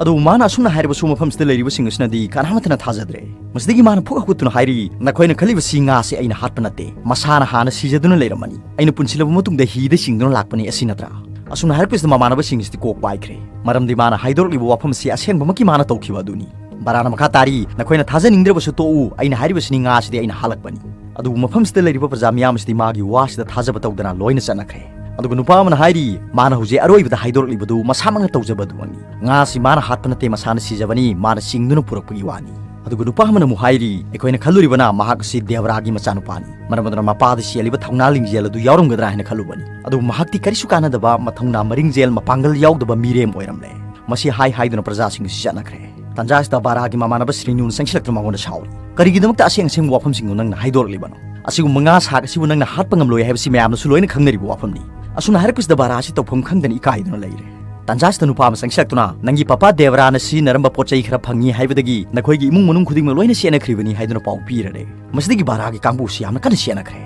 ꯑꯗꯨꯕꯨ ꯃꯥꯅ ꯑꯁꯨꯝꯅ ꯍꯥꯏꯔꯕꯁꯨ ꯃꯐꯝꯁꯤꯗ ꯂꯩꯔꯤꯕꯁꯤꯡ ꯑꯁꯤꯅꯗꯤ ꯀꯅꯥꯃꯠꯇꯅ ꯊꯥꯖꯗ꯭ꯔꯦ꯫ ꯃꯁꯤꯗꯒꯤ ꯃꯥꯅ ꯐꯨꯛ ꯍꯧꯒꯠꯇꯨꯅ ꯍꯥꯏꯔꯤ, "ꯅꯈꯣꯏꯅ ꯈꯜꯂꯤꯕꯁꯤ ꯉꯥꯁꯤ ꯑꯩꯅ ꯍꯥꯠꯄ ꯅꯠꯇꯦ, ꯃꯁꯥꯅ ꯍꯥꯟꯅ ꯁꯤꯖꯗꯨꯅ ꯂꯩꯔꯝꯃꯅꯤ꯫ ꯑꯩꯅ ꯄꯨꯟꯁꯤꯜꯂꯕ ꯃꯇꯨꯡꯗ ꯍꯤꯗ ꯆꯤꯡꯗꯨꯅ ꯂꯥꯛꯄꯅꯤ, ꯑꯁꯤ ꯅꯠꯇ꯭ꯔꯥ?" ꯑꯁꯨꯝꯅ ꯍꯥꯏꯔꯛꯄꯁꯤꯗ ꯃꯃꯥꯟꯅꯕꯁꯤꯡ ꯑꯁꯤꯗꯤ ꯀꯣꯛ ꯄꯥꯏꯈ꯭ꯔꯦ, ꯃꯔꯝꯗꯤ ꯃꯥꯅ ꯍꯥꯏꯗꯣꯔꯛꯂꯤꯕ ꯋꯥꯐꯝ ꯑꯁꯤ ꯑꯁꯦꯡꯕꯃꯛꯀꯤ ꯃꯥꯅ ꯇꯧꯈꯤꯕ ꯑꯗꯨꯅꯤ꯫ ꯕꯥꯔꯥꯅ ꯃꯈꯥ ꯇꯥꯔꯤ, "ꯅꯈꯣꯏꯅ ꯊꯥꯖꯅꯤꯡꯗ꯭ꯔꯕꯁꯨ ꯇꯣꯛꯎ, ꯑꯩꯅ ꯍꯥꯏꯔꯤꯕꯁꯤꯅꯤ, ꯉꯥꯁꯤꯗꯤ ꯑꯩꯅ ꯍꯥꯠꯂꯛꯄꯅꯤ꯫" ꯑꯗꯨꯕꯨ ꯃꯐꯝꯁꯤꯗ ꯂꯩꯔꯤꯕ ꯄ꯭ꯔꯖꯥ ꯃꯤꯌꯥꯝ ꯑꯁꯤꯗꯤ ꯃꯥꯒꯤ ꯋꯥꯁꯤꯗ ꯊꯥꯖꯕ ꯇꯧꯗꯅ ꯂꯣꯏꯅ ꯆꯠꯅꯈ꯭ꯔꯦ꯫ ꯑꯗꯨꯒ ꯅꯨꯄꯥ ꯑꯃꯅ ꯍꯥꯏꯔꯤ, ꯃꯥꯅ ꯍꯧꯖꯤꯛ ꯑꯔꯣꯏꯕꯗ ꯍꯥꯏꯗꯣꯔꯛꯂꯤꯕꯗꯨ ꯃꯁꯥꯃꯛꯅ ꯇꯧꯖꯕ ꯑꯗꯨꯃꯛꯅꯤ꯫ ꯉꯥꯁꯤ ꯃꯥꯅ ꯍꯥꯠꯄ ꯅꯠꯇꯦ, ꯃꯁꯥꯅ ꯁꯤꯖꯕꯅꯤ, ꯃꯥꯅ ꯆꯤꯡꯗꯨꯅ ꯄꯨꯔꯛꯄꯒꯤ ꯋꯥꯅꯤ꯫ ꯑꯗꯨꯒ ꯅꯨꯄꯥ ꯑꯃꯅ ꯑꯃꯨꯛ ꯍꯥꯏꯔꯤ, "ꯑꯩꯈꯣꯏꯅ ꯈꯜꯂꯨꯔꯤꯕꯅ ꯃꯍꯥꯛ ꯑꯁꯤ ꯗꯦꯕꯔꯥꯒꯤ ꯃꯆꯥꯅꯨꯄꯥꯅꯤ, ꯃꯔꯝ ꯑꯗꯨꯅ ꯃꯄꯥꯗ ꯆꯦꯜꯂꯤꯕ ꯊꯧꯅꯥ ꯂꯤꯡꯖꯦꯜ ꯑꯗꯨ ꯌꯥꯎꯔꯝꯒꯗ꯭ꯔꯥ ꯍꯥꯏꯅ ꯈꯜꯂꯨꯕꯅꯤ꯫ ꯑꯗꯨꯕꯨ ꯃꯍꯥꯛꯇꯤ ꯀꯔꯤꯁꯨ ꯀꯥꯟꯅꯗꯕ, ꯃꯊꯧꯅꯥ ꯃꯔꯤꯡꯖꯦꯜ, ꯃꯄꯥꯡꯒꯜ ꯌꯥꯎꯗꯕ ꯃꯤꯔꯦꯝ ꯑꯣꯏꯔꯝꯂꯦ꯫" ꯃꯁꯤ ꯍꯥꯏ ꯍꯥꯏꯗꯨꯅ ꯄ꯭ꯔꯖꯥꯁꯤꯡ ꯑꯁꯤ ꯆꯠꯅꯈ꯭ꯔꯦ꯫ ꯇꯟꯖꯥ ꯑꯁꯤꯗ ꯕꯥꯔꯥꯒꯤ ꯃꯃꯥꯟꯅꯕ ꯁ꯭ꯔꯤꯅꯨꯅ ꯆꯪꯁꯤꯜꯂꯛꯇꯨꯅ ꯃꯉꯣꯟꯗ ꯁꯥꯎꯔꯤ, "ꯀꯔꯤꯒꯤꯗꯃꯛꯇ ꯑꯁꯦꯡ ꯑꯁꯦꯡꯕ ꯋꯥꯐꯝꯁꯤꯡꯗꯨ ꯅꯪꯅ ꯍꯥꯏꯗꯣꯔꯛꯂꯤꯕꯅꯣ? ꯑꯁꯤꯒꯨꯝꯕ ꯉꯥ ꯁꯥꯛ ꯑꯁꯤꯕꯨ ꯅꯪꯅ ꯍꯥꯠꯄ ꯉꯝꯂꯣꯏ ꯍꯥꯏꯕꯁꯤ ꯃꯌꯥꯝꯅꯁꯨ ꯂꯣꯏꯅ ꯈꯪꯅꯔꯤꯕ ꯋꯥꯐꯝꯅꯤ꯫" ꯑꯁꯨꯝꯅ ꯍꯥꯏꯔꯛꯄꯁꯤꯗ ꯕꯥꯔꯥ ꯑꯁꯤ ꯇꯧꯐꯝ ꯈꯪꯗꯅ ꯏꯀꯥꯏꯗꯨꯅ ꯂꯩꯔꯦ꯫ ꯇꯟꯖꯥꯁꯤꯗ ꯅꯨꯄꯥ ꯑꯃ ꯆꯪꯁꯤꯜꯂꯛꯇꯨꯅ, "ꯅꯪꯒꯤ ꯄꯄꯥ ꯗꯦꯕꯔꯥꯅ ꯁꯤꯖꯤꯟꯅꯔꯝꯕ ꯄꯣꯠ ꯆꯩ ꯈꯔ ꯐꯪꯉꯤ ꯍꯥꯏꯕꯗꯒꯤ ꯅꯈꯣꯏꯒꯤ ꯏꯃꯨꯡ ꯃꯅꯨꯡ ꯈꯨꯗꯤꯡꯃꯛ ꯂꯣꯏꯅ ꯆꯦꯟꯅꯈ꯭ꯔꯤꯕꯅꯤ" ꯍꯥꯏꯗꯨꯅ ꯄꯥꯎ ꯄꯤꯔꯔꯦ꯫ ꯃꯁꯤꯗꯒꯤ ꯕꯥꯔꯥꯒꯤ ꯀꯥꯡꯕꯨꯁꯤ ꯌꯥꯝꯅ ꯀꯟꯅ ꯆꯦꯟꯅꯈ꯭ꯔꯦ꯫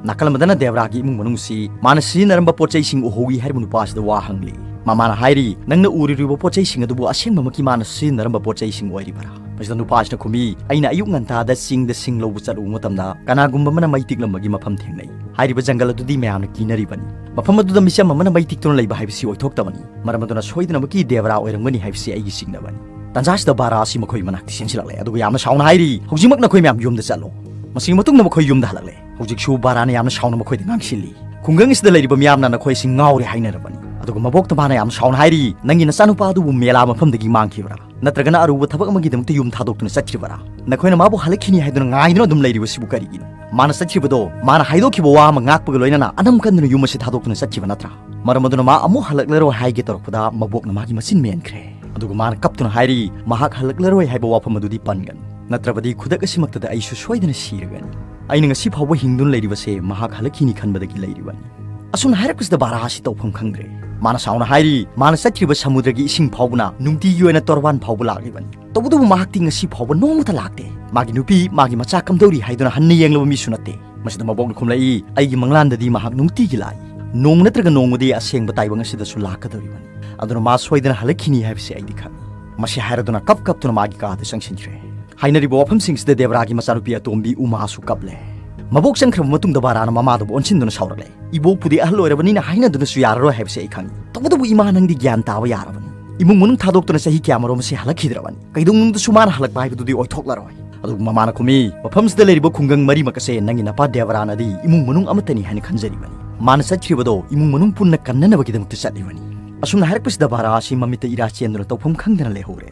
ꯅꯥꯀꯜ ꯑꯃꯗꯅ ꯗꯦꯕꯔꯥꯒꯤ ꯏꯃꯨꯡ ꯃꯅꯨꯡꯁꯤ ꯃꯥꯅ ꯁꯤꯖꯤꯟꯅꯔꯝꯕ ꯄꯣꯠ ꯆꯩꯁꯤꯡ ꯎꯍꯧꯏ ꯍꯥꯏꯔꯤꯕ ꯅꯨꯄꯥꯁꯤꯗ ꯋꯥ ꯍꯪꯂꯤ꯫ ꯃꯃꯥꯅ ꯍꯥꯏꯔꯤ, "ꯅꯪꯅ ꯎꯔꯤꯕ ꯄꯣꯠ ꯆꯩꯁꯤꯡ ꯑꯗꯨꯕꯨ ꯑꯁꯦꯡꯕꯃꯛꯀꯤ ꯃꯥꯅ ꯁꯤꯖꯤꯟꯅꯔꯝꯕ ꯄꯣꯠ ꯆꯩꯁꯤꯡ ꯑꯣꯏꯔꯤꯕꯔꯥ?" ꯃꯁꯤꯗ ꯅꯨꯄꯥꯁꯤꯅ ꯈꯨꯝꯃꯤ, "ꯑꯩꯅ ꯑꯌꯨꯛ ꯉꯟꯇꯥꯗ ꯆꯤꯡꯗ ꯁꯤꯡ ꯂꯧꯕ ꯆꯠꯂꯨꯕ ꯃꯇꯝꯗ ꯀꯅꯥꯒꯨꯝꯕ ꯑꯃꯅ ꯃꯩ ꯇꯤꯛꯂꯝꯕꯒꯤ ꯃꯐꯝ ꯊꯦꯡꯅꯩ꯫ ꯍꯥꯏꯔꯤꯕ ꯖꯪꯒꯜ ꯑꯗꯨꯗꯤ ꯃꯌꯥꯝꯅ ꯀꯤꯅꯔꯤꯕꯅꯤ꯫ ꯃꯐꯝ ꯑꯗꯨꯗ ꯃꯤꯆꯝ ꯑꯃꯅ ꯃꯩ ꯇꯤꯛꯇꯨꯅ ꯂꯩꯕ ꯍꯥꯏꯕꯁꯤ ꯑꯣꯏꯊꯣꯛꯇꯕꯅꯤ꯫ ꯃꯔꯝ ꯑꯗꯨꯅ ꯁꯣꯏꯗꯅꯃꯛꯀꯤ ꯗꯦꯕꯔꯥ ꯑꯣꯏꯔꯝꯒꯅꯤ ꯍꯥꯏꯕꯁꯤ ꯑꯩꯒꯤ ꯆꯤꯡꯅꯕꯅꯤ꯫" ꯇꯟꯖꯥꯁꯤꯗ ꯕꯥꯔꯥ ꯑꯁꯤ ꯃꯈꯣꯏ ꯃꯅꯥꯛꯇ ꯆꯦꯟꯁꯤꯜꯂꯛꯂꯦ, ꯑꯗꯨꯒ ꯌꯥꯝꯅ ꯁꯥꯎꯅ ꯍꯥꯏꯔꯤ, "ꯍꯧꯖꯤꯛꯃꯛ ꯅꯈꯣꯏ ꯃꯌꯥꯝ ꯌꯨꯝꯗ ꯆꯠꯂꯣ꯫" ꯃꯁꯤꯒꯤ ꯃꯇꯨꯡꯗ ꯃꯈꯣꯏ ꯌꯨꯝꯗ ꯍꯜꯂꯛꯂꯦ꯫ ꯍꯧꯖꯤꯛꯁꯨ ꯕꯥꯔꯥꯅ ꯌꯥꯝꯅ ꯁꯥꯎꯅ ꯃꯈꯣꯏꯗ ꯉꯥꯡꯁꯤꯜꯂꯤ꯫ ꯈꯨꯡꯒꯪ ꯑꯁꯤꯗ ꯂꯩꯔꯤꯕ ꯃꯤꯌꯥꯝꯅ ꯅꯈꯣꯏ ꯑꯁꯤ ꯉꯥꯎꯔꯦ ꯍꯥꯏꯅꯔꯕꯅꯤ꯫ ꯑꯗꯨꯒ ꯃꯕꯣꯛꯇ ꯃꯥꯅ ꯌꯥꯝꯅ ꯁꯥꯎꯅ ꯍꯥꯏꯔꯤ, "ꯅꯪꯒꯤ ꯅꯆꯥꯅꯨꯄꯥ ꯑꯗꯨꯕꯨ ꯃꯦꯂꯥ ꯃꯐꯝꯗꯒꯤ ꯃꯥꯡꯈꯤꯕ꯭ꯔꯥ? ꯅꯠꯇ꯭ꯔꯒꯅ ꯑꯔꯨꯕ ꯊꯕꯛ ꯑꯃꯒꯤꯗꯃꯛꯇ ꯌꯨꯝ ꯊꯥꯗꯣꯛꯇꯨꯅ ꯆꯠꯈꯤꯕꯔꯥ? ꯅꯈꯣꯏꯅ ꯃꯥꯕꯨ ꯍꯜꯂꯛꯈꯤꯅꯤ ꯍꯥꯏꯗꯨꯅ ꯉꯥꯏꯗꯨꯅ ꯑꯗꯨꯝ ꯂꯩꯔꯤꯕꯁꯤꯕꯨ ꯀꯔꯤꯒꯤꯅꯣ?" ꯃꯥꯅ ꯆꯠꯈꯤꯕꯗꯣ, ꯃꯥꯅ ꯍꯥꯏꯗꯣꯛꯈꯤꯕ ꯋꯥ ꯑꯃ ꯉꯥꯛꯄꯒ ꯂꯣꯏꯅꯅ ꯑꯅꯝ ꯀꯟꯗꯨꯅ ꯌꯨꯝ ꯑꯁꯤ ꯊꯥꯗꯣꯛꯇꯨꯅ ꯆꯠꯈꯤꯕ ꯅꯠꯇ꯭ꯔꯥ? ꯃꯔꯝ ꯑꯗꯨꯅ ꯃꯥ ꯑꯃꯨꯛ ꯍꯜꯂꯛꯂꯔꯣꯏ ꯍꯥꯏꯒꯦ ꯇꯧꯔꯛꯄꯗ ꯃꯕꯣꯛꯅ ꯃꯥꯒꯤ ꯃꯆꯤꯟ ꯃꯦꯟꯈ꯭ꯔꯦ꯫ ꯑꯗꯨꯒ ꯃꯥꯅ ꯀꯞꯇꯨꯅ ꯍꯥꯏꯔꯤ, "ꯃꯍꯥꯛ ꯍꯜꯂꯛꯂꯔꯣꯏ ꯍꯥꯏꯕ ꯋꯥꯐꯝ ꯑꯗꯨꯗꯤ ꯄꯟꯒꯅꯨ꯫ ꯅꯠꯇ꯭ꯔꯕꯗꯤ ꯈꯨꯗꯛ ꯑꯁꯤꯃꯛꯇꯗ ꯑꯩꯁꯨ ꯁꯣꯏꯗꯅ ꯁꯤꯔꯒꯅꯤ꯫ ꯑꯩꯅ ꯉꯁꯤ ꯐꯥꯎꯕ ꯍꯤꯡꯗꯨꯅ ꯂꯩꯔꯤꯕꯁꯦ ꯃꯍꯥꯛ ꯍꯜꯂꯛꯈꯤꯅꯤ ꯈꯟꯕꯗꯒꯤ ꯂꯩꯔꯤꯕꯅꯤ꯫ ꯑꯁꯨꯝꯅ ꯍꯥꯏꯔꯛꯄꯁꯤꯗ ꯕꯥꯔꯥ ꯑꯁꯤ ꯇꯧꯐꯝ ꯈꯪꯗ꯭ꯔꯦ꯫ ꯃꯥꯅ ꯁꯥꯎꯅ ꯍꯥꯏꯔꯤ, ꯃꯥꯅ ꯆꯠꯈ꯭ꯔꯤꯕ ꯁꯃꯨꯗ꯭ꯔꯒꯤ ꯏꯁꯤꯡ ꯐꯥꯎꯕꯅ ꯅꯨꯡꯇꯤꯒꯤ ꯑꯣꯏꯅ ꯇꯣꯔꯕꯥꯟ ꯐꯥꯎꯕ ꯂꯥꯛꯂꯤꯕꯅꯤ꯫ ꯇꯧꯕꯇꯕꯨ ꯃꯍꯥꯛꯇꯤ ꯉꯁꯤ ꯐꯥꯎꯕ ꯅꯣꯡꯃꯇ ꯂꯥꯛꯇꯦ꯫ ꯃꯥꯒꯤ ꯅꯨꯄꯤ, ꯃꯥꯒꯤ ꯃꯆꯥ ꯀꯝꯗꯧꯔꯤ ꯍꯥꯏꯗꯨꯅ ꯍꯟꯅ ꯌꯦꯡꯂꯕ ꯃꯤꯁꯨ ꯅꯠꯇꯦ꯫ ꯃꯁꯤꯗ ꯃꯕꯣꯛꯅ ꯈꯨꯝꯂꯛꯏ, "ꯑꯩꯒꯤ ꯃꯪꯂꯥꯟꯗꯗꯤ ꯃꯍꯥꯛ ꯅꯨꯡꯇꯤꯒꯤ ꯂꯥꯛꯏ꯫ ꯅꯣꯡꯃ ꯅꯠꯇ꯭ꯔꯒ ꯅꯣꯡꯃꯗꯤ ꯑꯁꯦꯡꯕ ꯇꯥꯏꯕꯪ ꯑꯁꯤꯗꯁꯨ ꯂꯥꯛꯀꯗꯧꯔꯤꯕꯅꯤ꯫ ꯑꯗꯨꯅ ꯃꯥ ꯁꯣꯏꯗꯅ ꯍꯜꯂꯛꯈꯤꯅꯤ ꯍꯥꯏꯕꯁꯤ ꯑꯩꯗꯤ ꯈꯪꯏ"꯫ ꯃꯁꯤ ꯍꯥꯏꯔꯗꯨꯅ ꯀꯞ ꯀꯞꯇꯨꯅ ꯃꯥꯒꯤ ꯀꯥꯗ ꯆꯪꯁꯤꯟꯈ꯭ꯔꯦ꯫ ꯍꯥꯏꯅꯔꯤꯕ ꯋꯥꯐꯝꯁꯤꯡꯁꯤꯗ ꯗꯦꯕꯔꯥꯒꯤ ꯃꯆꯥꯅꯨꯄꯤ ꯑꯇꯣꯝꯕꯤ ꯎꯃꯥꯁꯨ ꯀꯞꯂꯦ꯫ ꯃꯕꯣꯛ ꯆꯪꯈ꯭ꯔꯕ ꯃꯇꯨꯡꯗ ꯕꯥꯔꯥꯅ ꯃꯃꯥꯗꯨꯕꯨ ꯑꯣꯟꯁꯤꯟꯗꯨꯅ ꯁꯥꯎꯔꯛꯂꯦ꯫ "ꯏꯕꯣꯛꯄꯨꯗꯤ ꯑꯍꯜ ꯑꯣꯏꯔꯕꯅꯤꯅ ꯍꯥꯏꯅꯗꯨꯅꯁꯨ ꯌꯥꯔꯔꯣꯏ ꯍꯥꯏꯕꯁꯤ ꯑꯩ ꯈꯪꯏ꯫ ꯇꯧꯕꯇꯕꯨ ꯏꯃꯥ, ꯅꯪꯗꯤ ꯒ꯭ꯌꯥꯟ ꯇꯥꯕ ꯌꯥꯔꯕꯅꯤ꯫ ꯏꯃꯨꯡ ꯃꯅꯨꯡ ꯊꯥꯗꯣꯛꯇꯨꯅ ꯆꯍꯤ ꯀꯌꯥꯃꯔꯣꯝ ꯑꯁꯤ ꯍꯜꯂꯛꯈꯤꯗ꯭ꯔꯕꯅꯤ꯫ ꯀꯩꯗꯧꯅꯨꯡꯗꯁꯨ ꯃꯥꯅ ꯍꯜꯂꯛꯄ ꯍꯥꯏꯕꯗꯨꯗꯤ ꯑꯣꯏꯊꯣꯛꯂꯔꯣꯏ"꯫ ꯑꯗꯨꯕꯨ ꯃꯃꯥꯅ ꯈꯨꯝꯃꯤ, "ꯃꯐꯝꯁꯤꯗ ꯂꯩꯔꯤꯕ ꯈꯨꯡꯒꯪ ꯃꯔꯤꯃꯛ ꯑꯁꯦ ꯅꯪꯒꯤ ꯅꯄꯥ ꯗꯦꯕꯔꯥꯅꯗꯤ ꯏꯃꯨꯡ ꯃꯅꯨꯡ ꯑꯃꯠꯇꯅꯤ ꯍꯥꯏꯅ ꯈꯟꯖꯔꯤꯕꯅꯤ꯫ ꯃꯥꯅ ꯆꯠꯈ꯭ꯔꯤꯕꯗꯣ ꯏꯃꯨꯡ ꯃꯅꯨꯡ ꯄꯨꯟꯅ ꯀꯟꯅꯅꯕꯒꯤꯗꯃꯛꯇ ꯆꯠꯂꯤꯕꯅꯤ"꯫ ꯑꯁꯨꯝꯅ ꯍꯥꯏꯔꯛꯄꯁꯤꯗ ꯕꯥꯔꯥ ꯑꯁꯤ ꯃꯃꯤꯠꯇ ꯏꯔꯥ ꯆꯦꯟꯗꯨꯅ ꯇꯧꯐꯝ ꯈꯪꯗꯅ ꯂꯩꯍꯧꯔꯦ꯫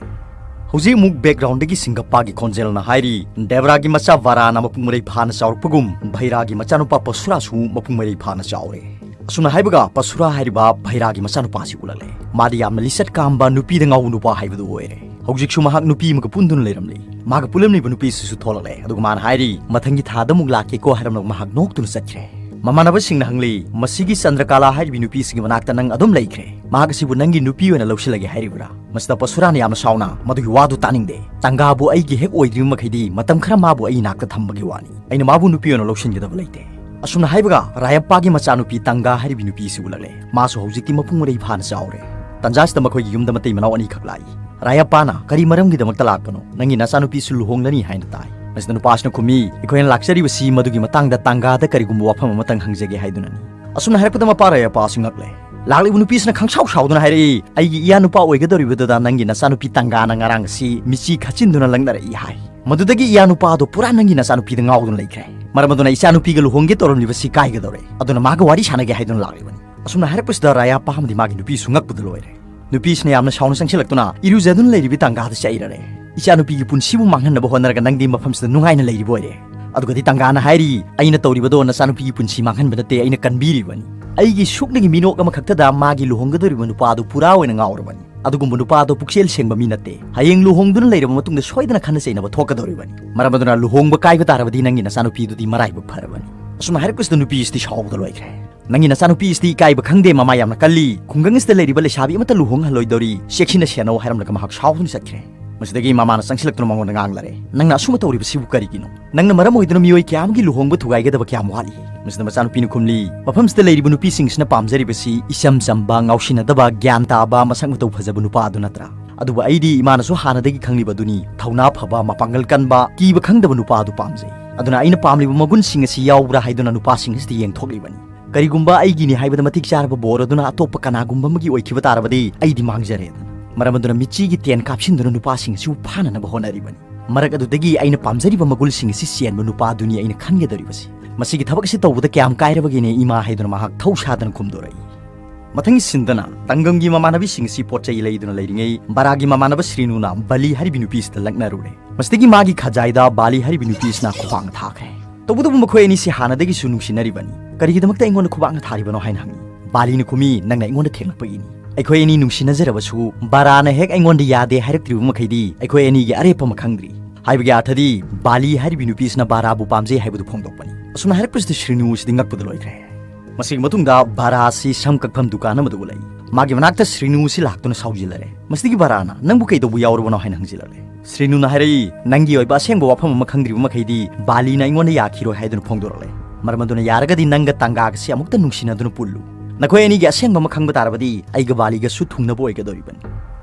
ꯍꯧꯖꯤꯛ ꯑꯃꯨꯛ ꯕꯦꯛꯒ꯭ꯔꯥꯎꯟꯗꯒꯤ ꯁꯤꯡꯒꯞꯄꯥꯒꯤ ꯈꯣꯟꯖꯦꯜꯅ ꯍꯥꯏꯔꯤ, "ꯗꯦꯕꯔꯥꯒꯤ ꯃꯆꯥ ꯕꯥꯔꯥꯅ ꯃꯄꯨꯡ ꯃꯔꯩ ꯐꯥꯅ ꯆꯥꯎꯔꯛꯄꯒꯨꯝ ꯚꯩꯔꯥꯒꯤ ꯃꯆꯥꯅꯨꯄꯥ ꯄꯁꯨꯔꯥꯁꯨ ꯃꯄꯨꯡ ꯃꯔꯩ ꯐꯥꯅ ꯆꯥꯎꯔꯦ"꯫ ꯑꯁꯨꯝꯅ ꯍꯥꯏꯕꯒ ꯄꯁꯨꯔꯥ ꯍꯥꯏꯔꯤꯕ ꯚꯩꯔꯥꯒꯤ ꯃꯆꯥꯅꯨꯄꯥꯁꯤ ꯎꯠꯂꯛꯂꯦ꯫ ꯃꯥꯗꯤ ꯌꯥꯝꯅ ꯂꯤꯆꯠ ꯀꯥꯝꯕ, ꯅꯨꯄꯤꯗ ꯉꯥꯎꯕ ꯅꯨꯄꯥ ꯍꯥꯏꯕꯗꯨ ꯑꯣꯏꯔꯦ꯫ ꯍꯧꯖꯤꯛꯁꯨ ꯃꯍꯥꯛ ꯅꯨꯄꯤ ꯑꯃꯒ ꯄꯨꯟꯗꯨꯅ ꯂꯩꯔꯝꯂꯤ꯫ ꯃꯥꯒ ꯄꯨꯜꯂꯝꯂꯤꯕ ꯅꯨꯄꯤꯁꯤꯁꯨ ꯊꯣꯛꯂꯛꯂꯦ꯫ ꯑꯗꯨꯒ ꯃꯥꯅ ꯍꯥꯏꯔꯤ, "ꯃꯊꯪꯒꯤ ꯊꯥꯗ ꯑꯃꯨꯛ ꯂꯥꯛꯀꯦꯀꯣ" ꯍꯥꯏꯔꯝꯂꯒ ꯃꯍꯥꯛ ꯅꯣꯛꯇꯨꯅ ꯆꯠꯈ꯭ꯔꯦ꯫ ꯃꯃꯥꯟꯅꯕꯁꯤꯡꯅ ꯍꯪꯂꯤ, "ꯃꯁꯤꯒꯤ ꯆꯟꯗ꯭ꯔꯀꯥꯂꯥ ꯍꯥꯏꯔꯤꯕꯤ ꯅꯨꯄꯤꯁꯤꯒꯤ ꯃꯅꯥꯛꯇ ꯅꯪ ꯑꯗꯨꯝ ꯂꯩꯈ꯭ꯔꯦ? ꯃꯍꯥꯛ ꯑꯁꯤꯕꯨ ꯅꯪꯒꯤ ꯅꯨꯄꯤ ꯑꯣꯏꯅ ꯂꯧꯁꯤꯜꯂꯒꯦ ꯍꯥꯏꯔꯤꯕ꯭ꯔꯥ?" ꯃꯁꯤꯗ ꯄꯁꯨꯔꯥꯅ ꯌꯥꯝꯅ ꯁꯥꯎꯅ, "ꯃꯗꯨꯒꯤ ꯋꯥꯗꯨ ꯇꯥꯅꯤꯡꯗꯦ꯫ ꯇꯪꯒꯥꯕꯨ ꯑꯩꯒꯤ ꯍꯦꯛ ꯑꯣꯏꯗ꯭ꯔꯤꯕ ꯃꯈꯩꯗꯤ ꯃꯇꯝ ꯈꯔ ꯃꯥꯕꯨ ꯑꯩ ꯏꯅꯥꯛꯇ ꯊꯝꯕꯒꯤ ꯋꯥꯅꯤ꯫ ꯑꯩꯅ ꯃꯥꯕꯨ ꯅꯨꯄꯤ ꯑꯣꯏꯅ ꯂꯧꯁꯤꯟꯒꯗꯕ ꯂꯩꯇꯦ"꯫ ꯑꯁꯨꯝꯅ ꯍꯥꯏꯕꯒ ꯔꯥꯌꯞꯄꯥꯒꯤ ꯃꯆꯥꯅꯨꯄꯤ ꯇꯪꯒꯥ ꯍꯥꯏꯔꯤꯕꯤ ꯅꯨꯄꯤ ꯑꯁꯤ ꯎꯠꯂꯛꯂꯦ꯫ ꯃꯥꯁꯨ ꯍꯧꯖꯤꯛꯇꯤ ꯃꯄꯨꯡ ꯃꯔꯩ ꯐꯥꯅ ꯆꯥꯎꯔꯦ꯫ ꯇꯟꯖꯥꯁꯤꯗ ꯃꯈꯣꯏꯒꯤ ꯌꯨꯝꯗ ꯃꯇꯩ ꯃꯅꯥꯎ ꯑꯅꯤꯈꯛ ꯂꯥꯛꯏ꯫ ꯔꯥꯌꯞꯄꯥꯅ, "ꯀꯔꯤ ꯃꯔꯝꯒꯤꯗꯃꯛꯇ ꯂꯥꯛꯄꯅꯣ? ꯅꯪꯒꯤ ꯅꯆꯥꯅꯨꯄꯤꯁꯨ ꯂꯨꯍꯣꯡꯂꯅꯤ ꯍꯥꯏꯅ ꯇꯥꯏ"꯫ ꯃꯁꯤꯗ ꯅꯨꯄꯥꯁꯤꯅ ꯈꯨꯝꯃꯤ, "ꯑꯩꯈꯣꯏꯅ ꯂꯥꯛꯆꯔꯤꯕꯁꯤ ꯃꯗꯨꯒꯤ ꯃꯇꯥꯡꯗ ꯇꯪꯒꯥꯗ ꯀꯔꯤꯒꯨꯝꯕ ꯋꯥꯐꯝ ꯑꯃꯇꯪ ꯍꯪꯖꯒꯦ ꯍꯥꯏꯗꯨꯅꯅꯤ"꯫ ꯑꯁꯨꯝꯅ ꯍꯥꯏꯔꯛꯄꯗ ꯃꯄꯥ ꯔꯥꯌꯞꯄꯥꯁꯤ ꯉꯛꯂꯦ꯫ ꯂꯥꯛꯂꯤꯕ ꯅꯨꯄꯤꯁꯤꯅ ꯈꯪꯁꯥꯎ ꯁꯥꯎꯗꯨꯅ ꯍꯥꯏꯔꯛꯏ, "ꯑꯩꯒꯤ ꯏꯌꯥ ꯅꯨꯄꯥ ꯑꯣꯏꯒꯗꯧꯔꯤꯕꯗꯨꯗ ꯅꯪꯒꯤ ꯅꯆꯥꯅꯨꯄꯤ ꯇꯪꯒꯥꯅ ꯉꯔꯥꯡ ꯑꯁꯤ ꯃꯤꯠꯆꯤ ꯈꯠꯆꯤꯟꯗꯨꯅ ꯂꯛꯅꯔꯛꯏ ꯍꯥꯏ꯫ ꯃꯗꯨꯗꯒꯤ ꯏꯌꯥ ꯅꯨꯄꯥ ꯑꯗꯨ ꯄꯨꯔꯥ ꯅꯪꯒꯤ ꯅꯆꯥꯅꯨꯄꯤꯗ ꯉꯥꯎꯗꯨꯅ ꯂꯩꯈ꯭ꯔꯦ꯫ ꯃꯔꯝ ꯑꯗꯨꯅ ꯏꯆꯥꯅꯨꯄꯤꯒ ꯂꯨꯍꯣꯡꯒꯦ ꯇꯧꯔꯝꯂꯤꯕꯁꯤ ꯀꯥꯏꯒꯗꯧꯔꯦ꯫ ꯑꯗꯨꯅ ꯃꯥꯒ ꯋꯥꯔꯤ ꯁꯥꯟꯅꯒꯦ ꯍꯥꯏꯗꯨꯅ ꯂꯥꯛꯂꯤꯕꯅꯤ"꯫ ꯑꯁꯨꯝꯅ ꯍꯥꯏꯔꯛꯄꯁꯤꯗ ꯔꯥꯌꯥꯄꯥ ꯑꯃꯗꯤ ꯃꯥꯒꯤ ꯅꯨꯄꯤꯁꯨ ꯉꯛꯄꯗ ꯂꯣꯏꯔꯦ꯫ ꯅꯨꯄꯤꯁꯤꯅ ꯌꯥꯝꯅ ꯁꯥꯎꯅ ꯆꯪꯁꯤꯜꯂꯛꯇꯨꯅ ꯏꯔꯨꯖꯗꯨꯅ ꯂꯩꯔꯤꯕꯤ ꯇꯪꯒꯥꯗ ꯆꯩꯔꯔꯦ꯫ "ꯏꯆꯥꯅꯨꯄꯤꯒꯤ ꯄꯨꯟꯁꯤꯕꯨ ꯃꯥꯡꯍꯟꯅꯕ ꯍꯣꯠꯅꯔꯒ ꯅꯪꯗꯤ ꯃꯐꯝꯁꯤꯗ ꯅꯨꯡꯉꯥꯏꯅ ꯂꯩꯔꯤꯕ ꯑꯣꯏꯔꯦ"꯫ ꯑꯗꯨꯒꯗꯤ ꯇꯪꯒꯥꯅ ꯍꯥꯏꯔꯤ, "ꯑꯩꯅ ꯇꯧꯔꯤꯕꯗꯣ ꯅꯆꯥꯅꯨꯄꯤꯒꯤ ꯄꯨꯟꯁꯤ ꯃꯥꯡꯍꯟꯕ ꯅꯠꯇꯦ, ꯑꯩꯅ ꯀꯟꯕꯤꯔꯤꯕꯅꯤ꯫ ꯑꯩꯒꯤ ꯁꯨꯞꯅꯒꯤ ꯃꯤꯅꯣꯛ ꯑꯃꯈꯛꯇꯗ ꯃꯥꯒꯤ ꯂꯨꯍꯣꯡꯒꯗꯧꯔꯤꯕ ꯅꯨꯄꯥꯗꯨ ꯄꯨꯔꯥ ꯑꯣꯏꯅ ꯉꯥꯎꯔꯕꯅꯤ"꯫ ꯑꯗꯨꯒꯨꯝꯕ ꯅꯨꯄꯥꯗꯣ ꯄꯨꯛꯆꯦꯜ ꯁꯦꯡꯕ ꯃꯤ ꯅꯠꯇꯦ꯫ ꯍꯌꯦꯡ ꯂꯨꯍꯣꯡꯗꯨꯅ ꯂꯩꯔꯕ ꯃꯇꯨꯡꯗ ꯁꯣꯏꯗꯅ ꯈꯟꯅ ꯆꯩꯅꯕ ꯊꯣꯛꯀꯗꯧꯔꯤꯕꯅꯤ꯫ ꯃꯔꯝ ꯑꯗꯨꯅ ꯂꯨꯍꯣꯡꯕ ꯀꯥꯏꯕ ꯇꯥꯔꯕꯗꯤ ꯅꯪꯒꯤ ꯅꯆꯥꯅꯨꯄꯤꯗꯨꯗꯤ ꯃꯔꯥꯏꯕꯛ ꯐꯔꯕꯅꯤ꯫ ꯑꯁꯨꯝꯅ ꯍꯥꯏꯔꯛꯄꯁꯤꯗ ꯅꯨꯄꯤꯁꯤꯗꯤ ꯁꯥꯎꯕꯗ ꯂꯣꯏꯈ꯭ꯔꯦ꯫ "ꯅꯪꯒꯤ ꯅꯆꯥꯅꯨꯄꯤ ꯑꯁꯤꯗꯤ ꯏꯀꯥꯏꯕ ꯈꯪꯗꯦ, ꯃꯃꯥ ꯌꯥꯝꯅ ꯀꯜꯂꯤ꯫ ꯈꯨꯡꯒꯪ ꯑꯁꯤꯗ ꯂꯩꯔꯤꯕ ꯂꯩꯁꯥꯕꯤ ꯑꯃꯠꯇ ꯂꯨꯍꯣꯡꯍꯜꯂꯣꯏꯗꯧꯔꯤ꯫ ꯆꯦꯛꯁꯤꯟꯅ ꯁꯦꯟꯅꯧ" ꯍꯥꯏꯔꯝꯂꯒ ꯃꯍꯥꯛ ꯁꯥꯎꯗꯨꯅ ꯆꯠꯈ꯭ꯔꯦ꯫ ꯃꯁꯤꯗꯒꯤ ꯃꯃꯥꯅ ꯆꯪꯁꯤꯜꯂꯛꯇꯨꯅ ꯃꯉꯣꯟꯗ ꯉꯥꯡꯂꯔꯦ, "ꯅꯪꯅ ꯑꯁꯨꯝꯅ ꯇꯧꯔꯤꯕꯁꯤꯕꯨ ꯀꯔꯤꯒꯤꯅꯣ? ꯅꯪꯅ ꯃꯔꯝ ꯑꯣꯏꯗꯨꯅ ꯃꯤꯑꯣꯏ ꯀꯌꯥ ꯑꯃꯒꯤ ꯂꯨꯍꯣꯡꯕ ꯊꯨꯒꯥꯏꯒꯗꯕ ꯀꯌꯥꯝ ꯋꯥꯠꯂꯤ?" ꯃꯁꯤꯗ ꯃꯆꯥꯅꯨꯄꯤꯅ ꯈꯨꯝꯂꯤ, "ꯃꯐꯝꯁꯤꯗ ꯂꯩꯔꯤꯕ ꯅꯨꯄꯤꯁꯤꯡꯁꯤꯅ ꯄꯥꯝꯖꯔꯤꯕꯁꯤ ꯏꯆꯝ ꯆꯝꯕ, ꯉꯥꯎꯁꯤꯟꯅꯗꯕ, ꯒ꯭ꯌꯥꯟ ꯇꯥꯕ, ꯃꯁꯛ ꯃꯇꯧ ꯐꯖꯕ ꯅꯨꯄꯥ ꯑꯗꯨ ꯅꯠꯇ꯭ꯔꯥ? ꯑꯗꯨꯕꯨ ꯑꯩꯗꯤ ꯏꯃꯥꯅꯁꯨ ꯍꯥꯟꯅꯗꯒꯤ ꯈꯪꯂꯤꯕ ꯑꯗꯨꯅꯤ, ꯊꯧꯅꯥ ꯐꯕ, ꯃꯄꯥꯡꯒꯜ ꯀꯟꯕ, ꯀꯤꯕ ꯈꯪꯗꯕ ꯅꯨꯄꯥ ꯑꯗꯨ ꯄꯥꯝꯖꯩ꯫ ꯑꯗꯨꯅ ꯑꯩꯅ ꯄꯥꯝꯂꯤꯕ ꯃꯒꯨꯟꯁꯤꯡ ꯑꯁꯤ ꯌꯥꯎꯕ꯭ꯔꯥ ꯍꯥꯏꯗꯨꯅ ꯅꯨꯄꯥꯁꯤꯡ ꯑꯁꯤꯗ ꯌꯦꯡꯊꯣꯛꯂꯤꯕꯅꯤ꯫ ꯀꯔꯤꯒꯨꯝꯕ ꯑꯩꯒꯤꯅꯤ ꯍꯥꯏꯕꯗ ꯃꯇꯤꯛ ꯆꯥꯔꯕ ꯕꯣꯔ ꯑꯗꯨꯅ ꯑꯇꯣꯞꯄ ꯀꯅꯥꯒꯨꯝꯕ ꯑꯃꯒꯤ ꯑꯣꯏꯈꯤꯕ ꯇꯥꯔꯕꯗꯤ ꯑꯩꯗꯤ ꯃꯥꯡꯖꯔꯦꯗꯅ꯫ ꯃꯔꯝ ꯑꯗꯨꯅ ꯃꯤꯠꯆꯤꯒꯤ ꯇꯦꯟ ꯀꯥꯞꯁꯤꯟꯗꯨꯅ ꯅꯨꯄꯥꯁꯤꯡ ꯑꯁꯤꯕꯨ ꯐꯥꯅꯅꯕ ꯍꯣꯠꯅꯔꯤꯕꯅꯤ꯫ ꯃꯔꯛ ꯑꯗꯨꯗꯒꯤ ꯑꯩꯅ ꯄꯥꯝꯖꯔꯤꯕ ꯃꯒꯨꯟꯁꯤꯡ ꯑꯁꯤ ꯆꯦꯟꯕ ꯅꯨꯄꯥ ꯑꯗꯨꯅꯤ ꯑꯩꯅ ꯈꯟꯒꯗꯧꯔꯤꯕꯁꯤ꯫ ꯃꯁꯤꯒꯤ ꯊꯕꯛ ꯑꯁꯤ ꯇꯧꯕꯗ ꯀꯌꯥꯝ ꯀꯥꯏꯔꯕꯒꯦꯅꯦ ꯏꯃꯥ?" ꯍꯥꯏꯗꯨꯅ ꯃꯍꯥꯛ ꯊꯧ ꯁꯥꯗꯅ ꯈꯨꯝꯗꯣꯔꯛꯏ꯫ ꯃꯊꯪꯒꯤ ꯁꯤꯟꯗꯅ ꯇꯪꯒꯪꯒꯤ ꯃꯃꯥꯟꯅꯕꯤꯁꯤꯡ ꯑꯁꯤ ꯄꯣꯠ ꯆꯩ ꯂꯩꯗꯨꯅ ꯂꯩꯔꯤꯉꯩ ꯕꯥꯔꯥꯒꯤ ꯃꯃꯥꯟꯅꯕ ꯁ꯭ꯔꯤꯅꯨꯅ ꯕꯥꯂꯤ ꯍꯥꯏꯔꯤꯕꯤ ꯅꯨꯄꯤꯁꯤꯗ ꯂꯛꯅꯔꯨꯔꯦ꯫ ꯃꯁꯤꯗꯒꯤ ꯃꯥꯒꯤ ꯈꯖꯥꯏꯗ ꯕꯥꯂꯤ ꯍꯥꯏꯔꯤꯕꯤ ꯅꯨꯄꯤꯁꯤꯅ ꯈꯨꯄꯥꯛꯅ ꯊꯥꯈ꯭ꯔꯦ꯫ ꯇꯧꯕꯇꯕꯨ ꯃꯈꯣꯏ ꯑꯅꯤꯁꯤ ꯍꯥꯟꯅꯗꯒꯤꯁꯨ ꯅꯨꯡꯁꯤꯅꯔꯤꯕꯅꯤ꯫ "ꯀꯔꯤꯒꯤꯗꯃꯛꯇ ꯑꯩꯉꯣꯟꯗ ꯈꯨꯕꯥꯛꯅ ꯊꯥꯔꯤꯕꯅꯣ?" ꯍꯥꯏꯅ ꯍꯪꯉꯤ꯫ ꯕꯥꯂꯤꯅ ꯈꯨꯝꯃꯤ, "ꯅꯪꯅ ꯑꯩꯉꯣꯟꯗ ꯊꯦꯡꯂꯛꯄꯒꯤꯅꯤ꯫ ꯑꯩꯈꯣꯏ ꯑꯅꯤ ꯅꯨꯡꯁꯤꯅꯖꯔꯕꯁꯨ ꯕꯥꯔꯥꯅ ꯍꯦꯛ ꯑꯩꯉꯣꯟꯗ ꯌꯥꯗꯦ ꯍꯥꯏꯔꯛꯇ꯭ꯔꯤꯕ ꯃꯈꯩꯗꯤ ꯑꯩꯈꯣꯏ ꯑꯅꯤꯒꯤ ꯑꯔꯦꯞꯄ ꯑꯃ ꯈꯪꯗ꯭ꯔꯤ꯫" ꯍꯥꯏꯕꯒꯤ ꯑꯥꯔꯊꯗꯤ ꯕꯥꯂꯤ ꯍꯥꯏꯔꯤꯕꯤ ꯅꯨꯄꯤꯁꯤꯅ ꯕꯥꯔꯥꯕꯨ ꯄꯥꯝꯖꯩ ꯍꯥꯏꯕꯗꯨ ꯐꯣꯡꯗꯣꯛꯄꯅꯤ꯫ ꯑꯁꯨꯝꯅ ꯍꯥꯏꯔꯛꯄꯁꯤꯗ ꯁ꯭ꯔꯤꯅꯨ ꯑꯁꯤꯗꯤ ꯉꯛꯄꯗ ꯂꯣꯏꯈ꯭ꯔꯦ꯫ ꯃꯁꯤꯒꯤ ꯃꯇꯨꯡꯗ ꯕꯥꯔꯥ ꯑꯁꯤ ꯁꯝ ꯀꯛꯐꯝ ꯗꯨꯀꯥꯟ ꯑꯃꯗ ꯎꯠꯂꯛꯏ꯫ ꯃꯥꯒꯤ ꯃꯅꯥꯛꯇ ꯁ꯭ꯔꯤꯅꯨ ꯑꯁꯤ ꯂꯥꯛꯇꯨꯅ ꯁꯥꯎꯖꯤꯜꯂꯔꯦ꯫ ꯃꯁꯤꯗꯒꯤ ꯕꯥꯔꯥꯅ, "ꯅꯪꯕꯨ ꯀꯩꯗꯧꯕ ꯌꯥꯎꯔꯕꯅꯣ?" ꯍꯥꯏꯅ ꯍꯪꯖꯤꯜꯂꯛꯂꯦ꯫ ꯁ꯭ꯔꯤꯅꯨꯅ ꯍꯥꯏꯔꯛꯏ, "ꯅꯪꯒꯤ ꯑꯣꯏꯕ ꯑꯁꯦꯡꯕ ꯋꯥꯐꯝ ꯑꯃ ꯈꯪꯗ꯭ꯔꯤꯕ ꯃꯈꯩꯗꯤ ꯕꯥꯂꯤꯅ ꯑꯩꯉꯣꯟꯗ ꯌꯥꯈꯤꯔꯣꯏ ꯍꯥꯏꯗꯨꯅ ꯐꯣꯡꯗꯣꯔꯛꯂꯦ꯫ ꯃꯔꯝ ꯑꯗꯨꯅ ꯌꯥꯔꯒꯗꯤ ꯅꯪꯒ ꯇꯥꯡꯒꯥꯒꯁꯤ ꯑꯃꯨꯛꯇ ꯅꯨꯡꯁꯤꯅꯗꯨꯅ ꯄꯨꯜꯂꯨ꯫ ꯅꯈꯣꯏ ꯑꯅꯤꯒꯤ ꯑꯁꯦꯡꯕ ꯑꯃ ꯈꯪꯕ ꯇꯥꯔꯕꯗꯤ ꯑꯩꯒ ꯕꯥꯂꯤꯒꯁꯨ ꯊꯨꯡꯅꯕ ꯑꯣꯏꯒꯗꯧꯔꯤꯕꯅꯤ꯫"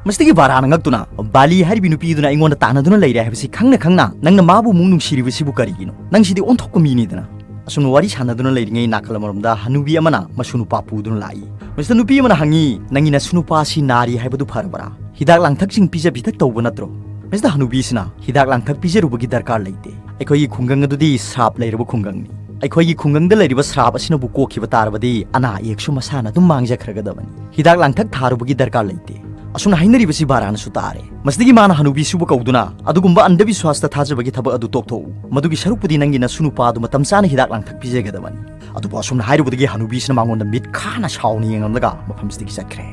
ꯃꯁꯤꯗꯒꯤ ꯕꯥꯔꯥꯅ ꯉꯛꯇꯨꯅ, "ꯕꯥꯂꯤ ꯍꯥꯏꯔꯤꯕꯤ ꯅꯨꯄꯤꯗꯨꯅ ꯑꯩꯉꯣꯟꯗ ꯇꯥꯟꯅꯗꯨꯅ ꯂꯩꯔꯦ ꯍꯥꯏꯕꯁꯤ ꯈꯪꯅ ꯈꯪꯅ ꯅꯪꯅ ꯃꯥꯕꯨ ꯑꯃꯨꯛ ꯅꯨꯡꯁꯤꯔꯤꯕꯁꯤꯕꯨ ꯀꯔꯤꯒꯤꯅꯣ? ꯅꯪꯁꯤꯗꯤ ꯑꯣꯟꯊꯣꯛꯄ ꯃꯤꯅꯤꯗꯅ꯫" ꯑꯁꯨꯝꯅ ꯋꯥꯔꯤ ꯁꯥꯟꯅꯗꯨꯅ ꯂꯩꯔꯤꯉꯩ ꯅꯥꯀꯜ ꯑꯃꯔꯣꯝꯗ ꯍꯅꯨꯕꯤ ꯑꯃꯅ ꯃꯁꯨ ꯅꯨꯄꯥ ꯄꯨꯗꯨꯅ ꯂꯥꯛꯏ꯫ ꯃꯁꯤꯗ ꯅꯨꯄꯤ ꯑꯃꯅ ꯍꯪꯉꯤ, "ꯅꯪꯒꯤ ꯅꯁꯨ ꯅꯨꯄꯥ ꯑꯁꯤ ꯅꯥꯔꯤ ꯍꯥꯏꯕꯗꯨ ꯐꯔꯕ꯭ꯔꯥ? ꯍꯤꯗꯥꯛ ꯂꯥꯡꯊꯛꯁꯤꯡ ꯄꯤꯖ ꯄꯤꯊꯛ ꯇꯧꯕ ꯅꯠꯇ꯭ꯔꯣ?" ꯃꯁꯤꯗ ꯍꯅꯨꯕꯤꯁꯤꯅ, "ꯍꯤꯗꯥꯛ ꯂꯥꯡꯊꯛ ꯄꯤꯖꯔꯨꯕꯒꯤ ꯗꯔꯀꯥꯔ ꯂꯩꯇꯦ꯫ ꯑꯩꯈꯣꯏꯒꯤ ꯈꯨꯡꯒꯪ ꯑꯗꯨꯗꯤ ꯁ꯭ꯔꯥꯞ ꯂꯩꯔꯕ ꯈꯨꯡꯒꯪꯅꯤ꯫ ꯑꯩꯈꯣꯏꯒꯤ ꯈꯨꯡꯒꯪꯗ ꯂꯩꯔꯤꯕ ꯁ꯭ꯔꯥꯞ ꯑꯁꯤꯅꯕꯨ ꯀꯣꯛꯈꯤꯕ ꯇꯥꯔꯕꯗꯤ ꯑꯅꯥ ꯑꯌꯦꯛꯁꯨ ꯃꯁꯥꯅ ꯑꯗꯨꯝ ꯃꯥꯡꯖꯈ꯭ꯔꯒꯗꯕꯅꯤ꯫ ꯍꯤꯗꯥꯛ ꯂꯥꯡꯊꯛ ꯊꯥꯔꯨꯕꯒꯤ ꯗꯔꯀꯥꯔ ꯂꯩꯇꯦ꯫" ꯑꯁꯨꯝꯅ ꯍꯥꯏꯅꯔꯤꯕꯁꯤ ꯕꯥꯔꯥꯅꯁꯨ ꯇꯥꯔꯦ꯫ ꯃꯁꯤꯗꯒꯤ ꯃꯥꯅ ꯍꯅꯨꯕꯤꯁꯤꯕꯨ ꯀꯧꯗꯨꯅ, "ꯑꯗꯨꯒꯨꯝꯕ ꯑꯟꯙꯕꯤꯁ꯭ꯋꯥꯁꯇ ꯊꯥꯖꯕꯒꯤ ꯊꯕꯛ ꯑꯗꯨ ꯇꯣꯛꯊꯣꯛꯎ꯫ ꯃꯗꯨꯒꯤ ꯁꯔꯨꯛꯄꯨꯗꯤ ꯅꯪꯒꯤ ꯅꯁꯨ ꯅꯨꯄꯥ ꯑꯗꯨ ꯃꯇꯝ ꯆꯥꯅ ꯍꯤꯗꯥꯛ ꯂꯥꯡꯊꯛ ꯄꯤꯖꯒꯗꯕꯅꯤ꯫" ꯑꯗꯨꯕꯨ ꯑꯁꯨꯝꯅ ꯍꯥꯏꯔꯨꯕꯗꯒꯤ ꯍꯅꯨꯕꯤꯁꯤꯅ ꯃꯉꯣꯟꯗ ꯃꯤꯠ ꯈꯥꯅ ꯁꯥꯎꯅ ꯌꯦꯡꯂꯝꯂꯒ ꯃꯐꯝꯁꯤꯗꯒꯤ ꯆꯠꯈ꯭ꯔꯦ꯫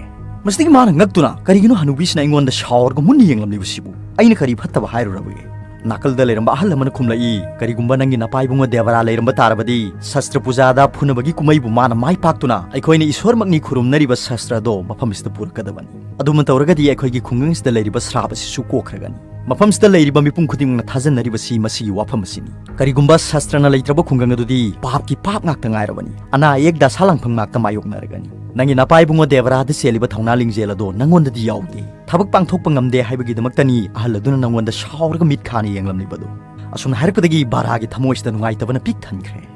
ꯃꯁꯤꯗꯒꯤ ꯃꯥꯅ ꯉꯛꯇꯨꯅ, "ꯀꯔꯤꯒꯤꯅꯣ ꯍꯅꯨꯕꯤꯁꯤꯅ ꯑꯩꯉꯣꯟꯗ ꯁꯥꯎꯔꯒ ꯃꯨꯟꯅ ꯌꯦꯡꯂꯝꯂꯤꯕꯁꯤꯕꯨ? ꯑꯩꯅ ꯀꯔꯤ ꯐꯠꯇꯕ ꯍꯥꯏꯔꯨꯔꯕꯒꯦ?" ꯅꯥꯀꯜꯗ ꯂꯩꯔꯝꯕ ꯑꯍꯜ ꯑꯃꯅ ꯈꯨꯝꯂꯛꯏ, "ꯀꯔꯤꯒꯨꯝꯕ ꯅꯪꯒꯤ ꯅꯄꯥ ꯏꯕꯨꯡꯉꯣ ꯗꯦꯕꯔꯥ ꯂꯩꯔꯝꯕ ꯇꯥꯔꯕꯗꯤ, ꯁꯁꯇ꯭ꯔ ꯄꯨꯖꯥꯗ ꯐꯨꯅꯕꯒꯤ ꯀꯨꯝꯍꯩꯕꯨ ꯃꯥꯅ ꯃꯥꯏ ꯄꯥꯛꯇꯨꯅ ꯑꯩꯈꯣꯏꯅ ꯏꯁꯣꯔꯃꯛꯅꯤ ꯈꯨꯔꯨꯝꯅꯔꯤꯕ ꯁꯁꯇ꯭ꯔ ꯑꯗꯣ ꯃꯐꯝ ꯑꯁꯤꯗ ꯄꯨꯔꯛꯀꯗꯕꯅꯤ꯫ ꯑꯗꯨꯃ ꯇꯧꯔꯒꯗꯤ ꯑꯩꯈꯣꯏꯒꯤ ꯈꯨꯡꯒꯪ ꯑꯁꯤꯗ ꯂꯩꯔꯤꯕ ꯁ꯭ꯔꯥꯞ ꯑꯁꯤꯁꯨ ꯀꯣꯛꯈ꯭ꯔꯒꯅꯤ꯫ ꯃꯐꯝꯁꯤꯗ ꯂꯩꯔꯤꯕ ꯃꯤꯄꯨꯝ ꯈꯨꯗꯤꯡꯃꯛꯅ ꯊꯥꯖꯅꯔꯤꯕꯁꯤ ꯃꯁꯤꯒꯤ ꯋꯥꯐꯝ ꯑꯁꯤꯅꯤ꯫ ꯀꯔꯤꯒꯨꯝꯕ ꯁꯁꯇ꯭ꯔꯅ ꯂꯩꯇ꯭ꯔꯕ ꯈꯨꯡꯒꯪ ꯑꯗꯨꯗꯤ ꯄꯥꯞꯀꯤ ꯄꯥꯞ ꯉꯥꯛꯇ ꯉꯥꯏꯔꯕꯅꯤ꯫ ꯑꯅꯥ ꯑꯌꯦꯛ ꯗꯁꯥ ꯂꯥꯡꯐꯝ ꯉꯥꯛꯇ ꯃꯥꯌꯣꯛꯅꯔꯒꯅꯤ꯫ ꯅꯪꯒꯤ ꯅꯄꯥ ꯏꯕꯨꯡꯉꯣ ꯗꯦꯕꯔꯥꯗ ꯆꯦꯜꯂꯤꯕ ꯊꯧꯅꯥ ꯂꯤꯡꯖꯦꯜ ꯑꯗꯣ ꯅꯪꯉꯣꯟꯗꯗꯤ ꯌꯥꯎꯗꯦ꯫ ꯊꯕꯛ ꯄꯥꯡꯊꯣꯛꯄ ꯉꯝꯗꯦ ꯍꯥꯏꯕꯒꯤꯗꯃꯛꯇꯅꯤ ꯑꯍꯜ ꯑꯗꯨꯅ ꯅꯪꯉꯣꯟꯗ ꯁꯥꯎꯔꯒ ꯃꯤꯠ ꯈꯥꯅ ꯌꯦꯡꯂꯝꯂꯤꯕꯗꯣ꯫" ꯑꯁꯨꯝꯅ ꯍꯥꯏꯔꯛꯄꯗꯒꯤ ꯕꯥꯔꯥꯒꯤ ꯊꯃꯣꯏꯁꯤꯗ ꯅꯨꯡꯉꯥꯏꯇꯕꯅ ꯄꯤꯛ ꯊꯟꯈ꯭ꯔꯦ꯫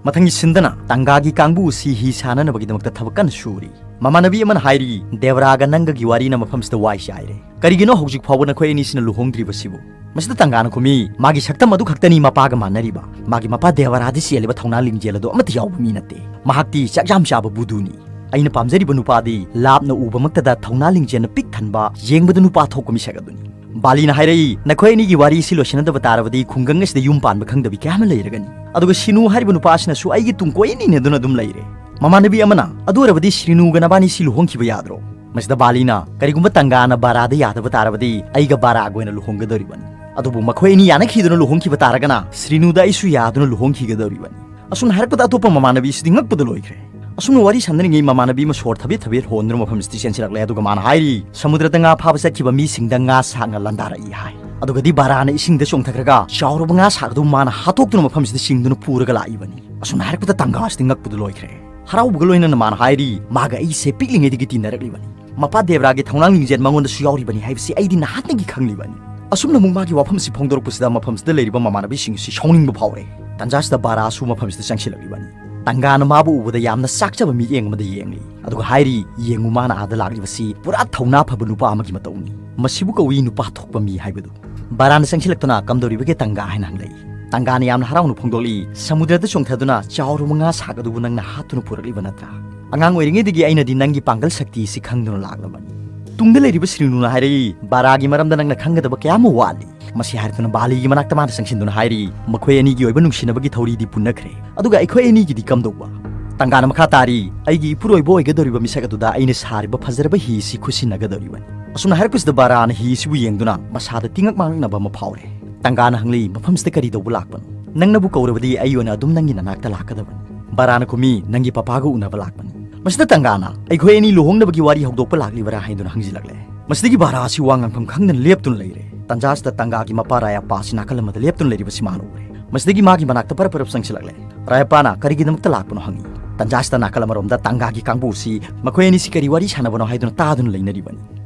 ꯃꯊꯪꯒꯤ ꯁꯤꯟꯗꯅ ꯇꯪꯒꯥꯒꯤ ꯀꯥꯡꯕꯨ ꯑꯁꯤ ꯍꯤ ꯁꯥꯟꯅꯅꯕꯒꯤꯗꯃꯛꯇ ꯊꯕꯛ ꯀꯟꯅ ꯁꯨꯔꯤ꯫ ꯃꯃꯥꯟꯅꯕꯤ ꯑꯃꯅ ꯍꯥꯏꯔꯤ, "ꯗꯦꯕꯔꯥꯒ ꯅꯪꯒꯒꯤ ꯋꯥꯔꯤꯅ ꯃꯐꯝꯁꯤꯗ ꯋꯥꯏ ꯆꯥꯏꯔꯦ꯫ ꯀꯔꯤꯒꯤꯅꯣ ꯍꯧꯖꯤꯛ ꯐꯥꯎꯕ ꯅꯈꯣꯏ ꯑꯅꯤꯁꯤꯅ ꯂꯨꯍꯣꯡꯗ꯭ꯔꯤꯕꯁꯤꯕꯨ?" ꯃꯁꯤꯗ ꯇꯪꯒꯥꯅ ꯈꯨꯝꯃꯤ, "ꯃꯥꯒꯤ ꯁꯛꯇꯝ ꯑꯗꯨ ꯈꯛꯇꯅꯤ ꯃꯄꯥꯒ ꯃꯥꯟꯅꯔꯤꯕ꯫ ꯃꯥꯒꯤ ꯃꯄꯥ ꯗꯦꯕꯔꯥꯗ ꯆꯦꯜꯂꯤꯕ ꯊꯧꯅꯥ ꯂꯤꯡꯖꯦꯜ ꯑꯗꯨ ꯑꯃꯠꯇ ꯌꯥꯎꯕ ꯃꯤ ꯅꯠꯇꯦ꯫ ꯃꯍꯥꯛꯇꯤ ꯆꯥꯛ ꯌꯥꯝ ꯆꯥꯕ ꯕꯨꯗꯨꯅꯤ꯫ ꯑꯩꯅ ꯄꯥꯝꯖꯔꯤꯕ ꯅꯨꯄꯥꯗꯤ ꯂꯥꯞꯅ ꯎꯕꯃꯛꯇꯗ ꯊꯧꯅꯥ ꯂꯤꯡꯖꯦꯜꯅ ꯄꯤꯛ ꯊꯟꯕ, ꯌꯦꯡꯕꯗ ꯅꯨꯄꯥ ꯊꯣꯛꯄ ꯃꯤꯁꯛ ꯑꯗꯨꯅꯤ꯫" ꯕꯥꯂꯤꯅ ꯍꯥꯏꯔꯛꯏ, "ꯅꯈꯣꯏ ꯑꯅꯤꯒꯤ ꯋꯥꯔꯤ ꯑꯁꯤ ꯂꯣꯏꯁꯤꯟꯅꯗꯕ ꯇꯥꯔꯕꯗꯤ ꯈꯨꯡꯒꯪ ꯑꯁꯤꯗ ꯌꯨꯝ ꯄꯥꯟꯕ ꯈꯪꯗꯕꯤ ꯀꯌꯥ ꯑꯃ ꯂꯩꯔꯒꯅꯤ꯫ ꯑꯗꯨꯒ ꯁꯤꯅꯨ ꯍꯥꯏꯔꯤꯕ ꯅꯨꯄꯥ ꯑꯁꯤꯅꯁꯨ ꯑꯩꯒꯤ ꯇꯨꯡ ꯀꯣꯏꯅ ꯏꯟꯅꯗꯨꯅ ꯑꯗꯨꯝ ꯂꯩꯔꯦ꯫" ꯃꯃꯥꯟꯅꯕꯤ ꯑꯃꯅ, "ꯑꯗꯨ ꯑꯣꯏꯔꯕꯗꯤ ꯁꯤꯅꯨꯒ ꯅꯕꯥꯅꯤ ꯁꯤ ꯂꯨꯍꯣꯡꯈꯤꯕ ꯌꯥꯗ꯭ꯔꯣ?" ꯃꯁꯤꯗ ꯕꯥꯂꯤꯅ, "ꯀꯔꯤꯒꯨꯝꯕ ꯇꯪꯒꯥꯅ ꯕꯥꯔꯥꯗ ꯌꯥꯗꯕ ꯇꯥꯔꯕꯗꯤ ꯑꯩꯒ ꯕꯥꯔꯥꯒ ꯑꯣꯏꯅ ꯂꯨꯍꯣꯡꯒꯗꯧꯔꯤꯕꯅꯤ꯫ ꯑꯗꯨꯕꯨ ꯃꯈꯣꯏ ꯑꯅꯤ ꯌꯥꯅꯈꯤꯗꯨꯅ ꯂꯨꯍꯣꯡꯈꯤꯕ ꯇꯥꯔꯒꯅ ꯁ꯭ꯔꯤꯅꯨꯗ ꯑꯩꯁꯨ ꯌꯥꯗꯨꯅ ꯂꯨꯍꯣꯡꯈꯤꯒꯗꯧꯔꯤꯕꯅꯤ꯫" ꯑꯁꯨꯝꯅ ꯍꯥꯏꯔꯛꯄꯗ ꯑꯇꯣꯞꯄ ꯃꯃꯥꯟꯅꯕꯤꯁꯤꯗꯤ ꯉꯛꯄꯗ ꯂꯣꯏꯈ꯭ꯔꯦ꯫ ꯑꯁꯨꯝꯅ ꯋꯥꯔꯤ ꯁꯥꯟꯅꯔꯤꯉꯩ ꯃꯃꯥꯟꯅꯕꯤ ꯑꯃ ꯁꯣꯔ ꯊꯕꯦꯠ ꯊꯕꯦꯠ ꯍꯣꯟꯗꯨꯅ ꯃꯐꯝꯁꯤꯗ ꯆꯦꯟꯁꯤꯜꯂꯛꯂꯦ꯫ ꯑꯗꯨꯒ ꯃꯥꯅ ꯍꯥꯏꯔꯤ, ꯁꯃꯨꯗ꯭ꯔꯗ ꯉꯥ ꯐꯥꯕ ꯆꯠꯈꯤꯕ ꯃꯤꯁꯤꯡꯗ ꯉꯥ ꯁꯥꯛꯅ ꯂꯥꯟꯗꯥꯔꯛꯏ ꯍꯥꯏ꯫ ꯑꯗꯨꯒꯗꯤ ꯕꯥꯔꯥꯅ ꯏꯁꯤꯡꯗ ꯆꯣꯡꯊꯈ꯭ꯔꯒ ꯆꯥꯎꯔꯕ ꯉꯥ ꯁꯥꯛ ꯑꯗꯨ ꯃꯥꯅ ꯍꯥꯠꯇꯣꯛꯇꯨꯅ ꯃꯐꯝꯁꯤꯗ ꯆꯤꯡꯗꯨꯅ ꯄꯨꯔꯒ ꯂꯥꯛꯏꯕꯅꯤ꯫ ꯑꯁꯨꯝꯅ ꯍꯥꯏꯔꯛꯄꯗ ꯇꯪꯒꯥꯁꯤꯗꯤ ꯉꯛꯄꯗ ꯂꯣꯏꯈ꯭ꯔꯦ꯫ ꯍꯔꯥꯎꯕꯒ ꯂꯣꯏꯅꯅ ꯃꯥꯅ ꯍꯥꯏꯔꯤ, "ꯃꯥꯒ ꯑꯩꯁꯦ ꯄꯤꯛꯂꯤꯉꯩꯗꯒꯤ ꯇꯤꯟꯅꯔꯛꯂꯤꯕꯅꯤ꯫ ꯃꯄꯥ ꯗꯦꯕ꯭ꯔꯥꯒꯤ ꯊꯧꯅꯥ ꯂꯤꯡꯖꯦꯜ ꯃꯉꯣꯟꯗꯁꯨ ꯌꯥꯎꯔꯤꯕꯅꯤ ꯍꯥꯏꯕꯁꯤ ꯑꯩꯗꯤ ꯅꯍꯥꯟꯗꯒꯤ ꯈꯪꯂꯤꯕꯅꯤ꯫" ꯑꯁꯨꯝꯅ ꯑꯃꯨꯛ ꯃꯥꯒꯤ ꯋꯥꯐꯝꯁꯤ ꯐꯣꯡꯗꯣꯔꯛꯄꯁꯤꯗ ꯃꯐꯝꯁꯤꯗ ꯂꯩꯔꯤꯕ ꯃꯃꯥꯟꯅꯕꯤꯁꯤꯡ ꯑꯁꯤ ꯁꯥꯎꯅꯤꯡꯕ ꯐꯥꯎꯔꯦ꯫ ꯇꯟꯖꯥꯁꯤꯗ ꯕꯥꯔꯥꯁꯨ ꯃꯐꯝꯁꯤꯗ ꯆꯪꯁꯤꯜꯂꯛꯂꯤꯕꯅꯤ꯫ ꯇꯪꯒꯥꯅ ꯃꯥꯕꯨ ꯎꯕꯗ ꯌꯥꯝꯅ ꯆꯥꯛꯆꯕ ꯃꯤꯠꯌꯦꯡ ꯑꯃꯗ ꯌꯦꯡꯂꯤ꯫ ꯑꯗꯨꯒ ꯍꯥꯏꯔꯤ, "ꯌꯦꯡꯉꯨ, ꯃꯥꯅ ꯑꯥꯗ ꯂꯥꯛꯂꯤꯕꯁꯤ ꯄꯨꯔꯥ ꯊꯧꯅꯥ ꯐꯕ ꯅꯨꯄꯥ ꯑꯃꯒꯤ ꯃꯇꯧꯅꯤ꯫ ꯃꯁꯤꯕꯨ ꯀꯧꯏ ꯅꯨꯄꯥ ꯊꯣꯛꯄ ꯃꯤ ꯍꯥꯏꯕꯗꯨ꯫" ꯕꯥꯔꯥꯅ ꯆꯪꯁꯤꯜꯂꯛꯇꯨꯅ, "ꯀꯝꯗꯧꯔꯤꯕꯒꯦ ꯇꯪꯒꯥ?" ꯍꯥꯏꯅ ꯍꯪꯂꯛꯏ꯫ ꯇꯪꯒꯥꯅ ꯌꯥꯝꯅ ꯍꯔꯥꯎꯅ ꯐꯣꯡꯗꯣꯛꯂꯤ, "ꯁꯃꯨꯗ꯭ꯔꯗ ꯆꯣꯡꯊꯗꯨꯅ ꯆꯥꯎꯔꯕ ꯉꯥ ꯁꯥꯛ ꯑꯗꯨꯕꯨ ꯅꯪꯅ ꯍꯥꯠꯇꯨꯅ ꯄꯨꯔꯛꯂꯤꯕ ꯅꯠꯇ꯭ꯔꯥ? ꯑꯉꯥꯡ ꯑꯣꯏꯔꯤꯉꯩꯗꯒꯤ ꯑꯩꯅꯗꯤ ꯅꯪꯒꯤ ꯄꯥꯡꯒꯜ ꯁꯛꯇꯤ ꯑꯁꯤ ꯈꯪꯗꯨꯅ ꯂꯥꯛꯂꯕꯅꯤ꯫" ꯇꯨꯡꯗ ꯂꯩꯔꯤꯕ ꯁ꯭ꯔꯤꯅꯨꯅ ꯍꯥꯏꯔꯛꯏ, "ꯕꯥꯔꯥꯒꯤ ꯃꯔꯝꯗ ꯅꯪꯅ ꯈꯪꯒꯗꯕ ꯀꯌꯥ ꯑꯃ ꯋꯥꯠꯂꯤ꯫" ꯃꯁꯤ ꯍꯥꯏꯔꯛꯇꯨꯅ ꯕꯥꯂꯤꯒꯤ ꯃꯅꯥꯛꯇ ꯃꯥꯅ ꯆꯪꯁꯤꯟꯗꯨꯅ ꯍꯥꯏꯔꯤ, "ꯃꯈꯣꯏ ꯑꯅꯤꯒꯤ ꯑꯣꯏꯕ ꯅꯨꯡꯁꯤꯅꯕꯒꯤ ꯊꯧꯔꯤꯗꯤ ꯄꯨꯟꯅꯈ꯭ꯔꯦ, ꯑꯗꯨꯒ ꯑꯩꯈꯣꯏ ꯑꯅꯤꯒꯤꯗꯤ ꯀꯝꯗꯧꯕ?" ꯇꯪꯒꯥꯅ ꯃꯈꯥ ꯇꯥꯔꯤ, "ꯑꯩꯒꯤ ꯏꯄꯨꯔꯣꯏꯕ ꯑꯣꯏꯒꯗꯧꯔꯤꯕ ꯃꯤꯁꯛ ꯑꯗꯨꯗ ꯑꯩꯅ ꯁꯥꯔꯤꯕ ꯐꯖꯔꯕ ꯍꯤ ꯑꯁꯤ ꯈꯨꯠꯁꯤꯟꯅꯒꯗꯧꯔꯤꯕꯅꯤ꯫" ꯑꯁꯨꯝꯅ ꯍꯥꯏꯔꯛꯄꯁꯤꯗ ꯕꯥꯔꯥꯅ ꯍꯤ ꯑꯁꯤꯕꯨ ꯌꯦꯡꯗꯨꯅ ꯃꯁꯥꯗ ꯇꯤꯡꯉꯛ ꯃꯥꯡꯉꯛꯅꯕ ꯑꯃ ꯐꯥꯎꯔꯦ꯫ ꯇꯪꯒꯥꯅ ꯍꯪꯂꯤ, "ꯃꯐꯝꯁꯤꯗ ꯀꯔꯤ ꯇꯧꯕ ꯂꯥꯛꯄꯅꯣ? ꯅꯪꯅꯕꯨ ꯀꯧꯔꯕꯗꯤ ꯑꯩ ꯑꯣꯏꯅ ꯑꯗꯨꯝ ꯅꯪꯒꯤ ꯅꯅꯥꯛꯇ ꯂꯥꯛꯀꯗꯕꯅꯤ꯫" ꯕꯥꯔꯥꯅ ꯈꯨꯝꯃꯤ, "ꯅꯪꯒꯤ ꯄꯄꯥꯒ ꯎꯅꯕ ꯂꯥꯛꯄꯅꯤ꯫" ꯃꯁꯤꯗ ꯇꯪꯒꯥꯅ, "ꯑꯩꯈꯣꯏ ꯑꯅꯤ ꯂꯨꯍꯣꯡꯅꯕꯒꯤ ꯋꯥꯔꯤ ꯍꯧꯗꯣꯛꯄ ꯂꯥꯛꯂꯤꯕꯔꯥ?" ꯍꯥꯏꯗꯨꯅ ꯍꯪꯖꯤꯜꯂꯛꯂꯦ꯫ ꯃꯁꯤꯗꯒꯤ ꯕꯥꯔꯥ ꯑꯁꯤ ꯋꯥ ꯉꯥꯡꯐꯝ ꯈꯪꯗꯅ ꯂꯦꯞꯇꯨꯅ ꯂꯩꯔꯦ꯫ ꯇꯟꯖꯥꯁꯤꯗ ꯇꯪꯒꯥꯒꯤ ꯃꯄꯥ ꯔꯥꯌꯥꯄꯥ ꯑꯁꯤ ꯅꯥꯀꯜ ꯑꯃꯗ ꯂꯦꯞꯇꯨꯅ ꯂꯩꯔꯤꯕꯁꯤ ꯃꯥꯅ ꯎꯔꯦ꯫ ꯃꯁꯤꯗꯒꯤ ꯃꯥꯒꯤ ꯃꯅꯥꯛꯇ ꯄꯔꯞ ꯄꯔꯞ ꯆꯪꯁꯤꯜꯂꯛꯂꯦ꯫ ꯔꯥꯌꯥꯄꯥꯅ, "ꯀꯔꯤꯒꯤꯗꯃꯛꯇ ꯂꯥꯛꯄꯅꯣ?" ꯍꯪꯉꯤ꯫ ꯇꯟꯖꯥꯁꯤꯗ ꯅꯥꯀꯜ ꯑꯃꯔꯣꯝꯗ ꯇꯪꯒꯥꯒꯤ ꯀꯥꯡꯕꯨꯁꯤ ꯃꯈꯣꯏ ꯑꯅꯤꯁꯤ ꯀꯔꯤ ꯋꯥꯔꯤ ꯁꯥꯟꯅꯕꯅꯣ ꯍꯥꯏꯗꯨꯅ ꯇꯥꯗꯨꯅ ꯂꯩꯅꯔꯤꯕꯅꯤ꯫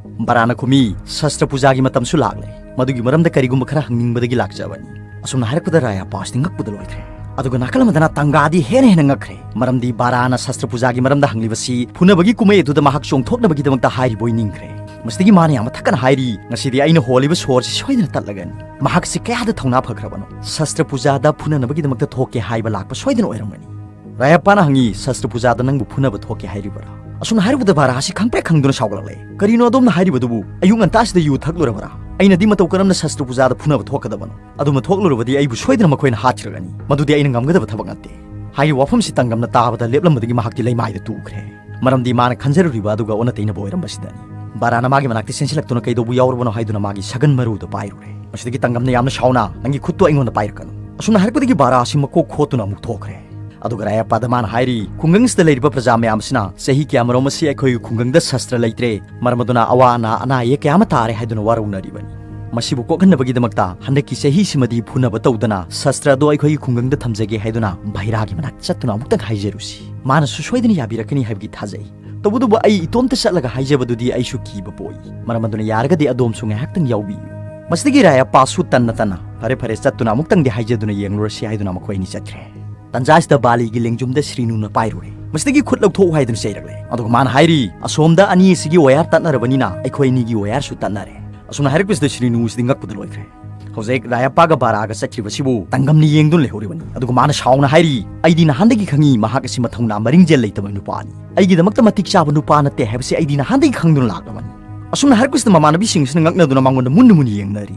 ꯕꯥꯔꯥꯅ ꯈꯨꯝꯃꯤ, "ꯁꯁꯇ꯭ꯔ ꯄꯨꯖꯥꯒꯤ ꯃꯇꯝꯁꯨ ꯂꯥꯛꯂꯦ꯫ ꯃꯗꯨꯒꯤ ꯃꯔꯝꯗ ꯀꯔꯤꯒꯨꯝꯕ ꯈꯔ ꯍꯪꯅꯤꯡꯕꯗꯒꯤ ꯂꯥꯛꯆꯕꯅꯤ꯫" ꯑꯁꯨꯝꯅ ꯍꯥꯏꯔꯛꯄꯗ ꯔꯥꯌꯥꯄꯥꯁꯤꯗꯤ ꯉꯛꯄꯗ ꯂꯣꯏꯈ꯭ꯔꯦ꯫ ꯑꯗꯨꯒ ꯅꯥꯀꯜ ꯑꯃꯗꯅ ꯇꯪꯒꯥꯗꯤ ꯍꯦꯟꯅ ꯍꯦꯟꯅ ꯉꯛꯈ꯭ꯔꯦ, ꯃꯔꯝꯗꯤ ꯕꯥꯔꯥꯅ ꯁꯁꯇ꯭ꯔ ꯄꯨꯖꯥꯒꯤ ꯃꯔꯝꯗ ꯍꯪꯂꯤꯕꯁꯤ ꯐꯨꯅꯕꯒꯤ ꯀꯨꯝꯍꯩ ꯑꯗꯨꯗ ꯃꯍꯥꯛ ꯆꯣꯡꯊꯣꯛꯅꯕꯒꯤꯗꯃꯛꯇ ꯍꯥꯏꯔꯤꯕꯣꯏ ꯅꯤꯡꯈ꯭ꯔꯦ꯫ ꯃꯁꯤꯗꯒꯤ ꯃꯥꯅ ꯌꯥꯝꯅ ꯊꯛꯀꯅ ꯍꯥꯏꯔꯤ, "ꯉꯁꯤꯗꯤ ꯑꯩꯅ ꯍꯣꯜꯂꯤꯕ ꯁꯣꯔꯁꯤ ꯁꯣꯏꯗꯅ ꯇꯠꯂꯒꯅꯤ꯫" ꯃꯍꯥꯛꯁꯤ ꯀꯌꯥꯗ ꯊꯧꯅꯥ ꯐꯈ꯭ꯔꯕꯅꯣ! ꯁꯁꯇ꯭ꯔ ꯄꯨꯖꯥꯗ ꯐꯨꯅꯅꯕꯒꯤꯗꯃꯛꯇ ꯊꯣꯛꯀꯦ ꯍꯥꯏꯕ ꯂꯥꯛꯄ ꯁꯣꯏꯗꯅ ꯑꯣꯏꯔꯝꯒꯅꯤ꯫ ꯔꯥꯌꯥꯄꯥꯅ ꯍꯪꯉꯤ, "ꯁꯁꯇ꯭ꯔ ꯄꯨꯖꯥꯗ ꯅꯪꯕꯨ ꯐꯨꯅꯕ ꯊꯣꯛꯀꯦ ꯍꯥꯏꯔꯤꯕꯔꯥ?" ꯑꯁꯨꯝꯅ ꯍꯥꯏꯔꯨꯕꯗ ꯕꯥꯔꯥꯁꯤ ꯈꯪꯄ꯭ꯔꯦꯛ ꯈꯪꯗꯨꯅ ꯁꯥꯎꯒꯠꯂꯛꯂꯦ꯫ "ꯀꯔꯤꯅꯣ ꯑꯗꯣꯝꯅ ꯍꯥꯏꯔꯤꯕꯗꯨꯕꯨ? ꯑꯌꯨꯛ ꯉꯟꯇꯥꯁꯤꯗ ꯌꯨ ꯊꯛꯂꯨꯔꯕꯔꯥ? ꯑꯩꯅꯗꯤ ꯃꯇꯧ ꯀꯔꯝꯅ ꯁꯁꯇ꯭ꯔ ꯄꯨꯖꯥꯗ ꯐꯨꯅꯕ ꯊꯣꯛꯀꯗꯕꯅꯣ? ꯑꯗꯨꯃ ꯊꯣꯛꯂꯨꯔꯕꯗꯤ ꯑꯩꯕꯨ ꯁꯣꯏꯗꯅ ꯃꯈꯣꯏꯅ ꯍꯥꯠꯈ꯭ꯔꯒꯅꯤ꯫ ꯃꯗꯨꯗꯤ ꯑꯩꯅ ꯉꯝꯒꯗꯕ ꯊꯕꯛ ꯅꯠꯇꯦ꯫" ꯍꯥꯏꯔꯤꯕ ꯋꯥꯐꯝꯁꯤ ꯇꯪꯒꯝꯅ ꯇꯥꯕꯗ ꯂꯦꯞꯂꯝꯕꯗꯒꯤ ꯃꯍꯥꯛꯇꯤ ꯂꯩꯃꯥꯏꯗ ꯇꯨꯈ꯭ꯔꯦ꯫ ꯃꯔꯝꯗꯤ ꯃꯥꯅ ꯈꯟꯖꯔꯨꯔꯤꯕ ꯑꯗꯨꯒ ꯑꯣꯟꯅ ꯇꯩꯅꯕ ꯑꯣꯏꯔꯝꯕꯁꯤꯗꯅꯤ꯫ ꯕꯥꯔꯥꯅ ꯃꯥꯒꯤ ꯃꯅꯥꯛꯇ ꯆꯦꯟꯁꯤꯜꯂꯛꯇꯨꯅ ꯀꯩꯗꯧꯕ ꯌꯥꯎꯔꯕꯅꯣ ꯍꯥꯏꯗꯨꯅ ꯃꯥꯒꯤ ꯁꯒꯟ ꯃꯔꯨꯗ ꯄꯥꯏꯔꯨꯔꯦ꯫ ꯃꯁꯤꯗꯒꯤ ꯇꯪꯒꯝꯅ ꯌꯥꯝꯅ ꯁꯥꯎꯅ, "ꯅꯪꯒꯤ ꯈꯨꯠꯇꯨ ꯑꯩꯉꯣꯟꯗ ꯄꯥꯏꯔꯛꯀꯅꯨ꯫" ꯑꯁꯨꯝꯅ ꯍꯥꯏꯔꯛꯄꯗꯒꯤ ꯕꯥꯔꯥ ꯑꯁꯤ ꯃꯀꯣꯛ ꯈꯣꯠꯇꯨꯅ ꯑꯃꯨꯛ ꯊꯣꯛꯈ꯭ꯔꯦ꯫ ꯑꯗꯨꯒ ꯔꯥꯌꯥꯄꯥꯗ ꯃꯥꯅ ꯍꯥꯏꯔꯤ, "ꯈꯨꯡꯒꯪꯁꯤꯗ ꯂꯩꯔꯤꯕ ꯄ꯭ꯔꯖꯥ ꯃꯌꯥꯝ ꯑꯁꯤꯅ ꯆꯍꯤ ꯀꯌꯥꯃꯔꯣꯝ ꯑꯁꯤ ꯑꯩꯈꯣꯏꯒꯤ ꯈꯨꯡꯒꯪꯗ ꯁꯁꯇ꯭ꯔ ꯂꯩꯇ꯭ꯔꯦ, ꯃꯔꯝ ꯑꯗꯨꯅ ꯑꯋꯥ ꯑꯅꯥ, ꯑꯅꯥ ꯑꯌꯦꯛ ꯀꯌꯥ ꯑꯃ ꯇꯥꯔꯦ ꯍꯥꯏꯗꯨꯅ ꯋꯥꯔꯧꯅꯔꯤꯕꯅꯤ꯫ ꯃꯁꯤꯕꯨ ꯀꯣꯛꯍꯟꯅꯕꯒꯤꯗꯃꯛꯇ ꯍꯟꯗꯛꯀꯤ ꯆꯍꯤꯁꯤꯃꯗꯤ ꯐꯨꯅꯕ ꯇꯧꯗꯅ ꯁꯁꯇ꯭ꯔ ꯑꯗꯣ ꯑꯩꯈꯣꯏꯒꯤ ꯈꯨꯡꯒꯪꯗ ꯊꯝꯖꯒꯦ ꯍꯥꯏꯗꯨꯅ ꯚꯩꯔꯥꯒꯤ ꯃꯅꯥꯛꯇ ꯆꯠꯇꯨꯅ ꯑꯃꯨꯛꯇꯪ ꯍꯥꯏꯖꯔꯨꯁꯤ꯫ ꯃꯥꯅꯁꯨ ꯁꯣꯏꯗꯅ ꯌꯥꯕꯤꯔꯛꯀꯅꯤ ꯍꯥꯏꯕꯒꯤ ꯊꯥꯖꯩ꯫ ꯇꯧꯕꯇꯕꯨ ꯑꯩ ꯏꯇꯣꯝꯇ ꯆꯠꯂꯒ ꯍꯥꯏꯖꯕꯗꯨꯗꯤ ꯑꯩꯁꯨ ꯀꯤꯕ ꯄꯣꯛꯏ꯫ ꯃꯔꯝ ꯑꯗꯨꯅ ꯌꯥꯔꯒꯗꯤ ꯑꯗꯣꯝꯁꯨ ꯉꯥꯏꯍꯥꯛꯇꯪ ꯌꯥꯎꯕꯤꯌꯨ꯫" ꯃꯁꯤꯗꯒꯤ ꯔꯥꯌꯥꯄꯥꯁꯨ ꯇꯟꯅ ꯇꯟꯅ, "ꯐꯔꯦ ꯐꯔꯦ, ꯆꯠꯇꯨꯅ ꯑꯃꯨꯛꯇꯪꯗꯤ ꯍꯥꯏꯖꯗꯨꯅ ꯌꯦꯡꯂꯨꯔꯁꯤ" ꯍꯥꯏꯗꯨꯅ ꯃꯈꯣꯏ ꯑꯅꯤ ꯆꯠꯈ꯭ꯔꯦ꯫ ꯇꯟꯖꯥꯁꯤꯗ ꯕꯥꯂꯤꯒꯤ ꯂꯦꯡꯖꯨꯝꯗ ꯁ꯭ꯔꯤꯅꯨꯅ ꯄꯥꯏꯔꯨꯔꯦ꯫ ꯃꯁꯤꯗꯒꯤ ꯈꯨꯠ ꯂꯧꯊꯣꯛꯎ ꯍꯥꯏꯗꯨꯅ ꯆꯩꯔꯛꯂꯦ꯫ ꯑꯗꯨꯒ ꯃꯥꯅ ꯍꯥꯏꯔꯤ, "ꯑꯁꯣꯝꯗ ꯑꯅꯤ ꯑꯁꯤꯒꯤ ꯋꯥꯌꯥꯔ ꯇꯠꯅꯔꯕꯅꯤꯅ ꯑꯩꯈꯣꯏ ꯑꯅꯤꯒꯤ ꯋꯥꯌꯥꯔꯁꯨ ꯇꯠꯅꯔꯦ꯫" ꯑꯁꯨꯝꯅ ꯍꯥꯏꯔꯛꯄꯁꯤꯗ ꯁ꯭ꯔꯤꯅꯨ ꯑꯁꯤꯗꯤ ꯉꯛꯄꯗ ꯂꯣꯏꯈ꯭ꯔꯦ꯫ ꯍꯧꯖꯤꯛ ꯔꯥꯌꯥꯄꯥꯒ ꯕꯥꯔꯥꯒ ꯆꯠꯈ꯭ꯔꯤꯕꯁꯤꯕꯨ ꯇꯪꯒꯝꯅ ꯌꯦꯡꯗꯨꯅ ꯂꯩꯍꯧꯔꯤꯕꯅꯤ꯫ ꯑꯗꯨꯒ ꯃꯥꯅ ꯁꯥꯎꯅ ꯍꯥꯏꯔꯤ, "ꯑꯩꯗꯤ ꯅꯍꯥꯟꯗꯒꯤ ꯈꯪꯉꯤ ꯃꯍꯥꯛ ꯑꯁꯤ ꯃꯊꯧꯅꯥ ꯃꯔꯤꯡꯖꯦꯜ ꯂꯩꯇꯕ ꯅꯨꯄꯥꯅꯤ꯫ ꯑꯩꯒꯤꯗꯃꯛꯇ ꯃꯇꯤꯛ ꯆꯥꯕ ꯅꯨꯄꯥ ꯅꯠꯇꯦ ꯍꯥꯏꯕꯁꯤ ꯑꯩꯗꯤ ꯅꯍꯥꯟꯗꯒꯤ ꯈꯪꯗꯨꯅ ꯂꯥꯛꯂꯕꯅꯤ꯫" ꯑꯁꯨꯝꯅ ꯍꯥꯏꯔꯛꯄꯁꯤꯗ ꯃꯃꯥꯟꯅꯕꯤꯁꯤꯡꯁꯤꯅ ꯉꯛꯅꯗꯨꯅ ꯃꯉꯣꯟꯗ ꯃꯨꯟꯅ ꯃꯨꯟꯅ ꯌꯦꯡꯅꯔꯤ꯫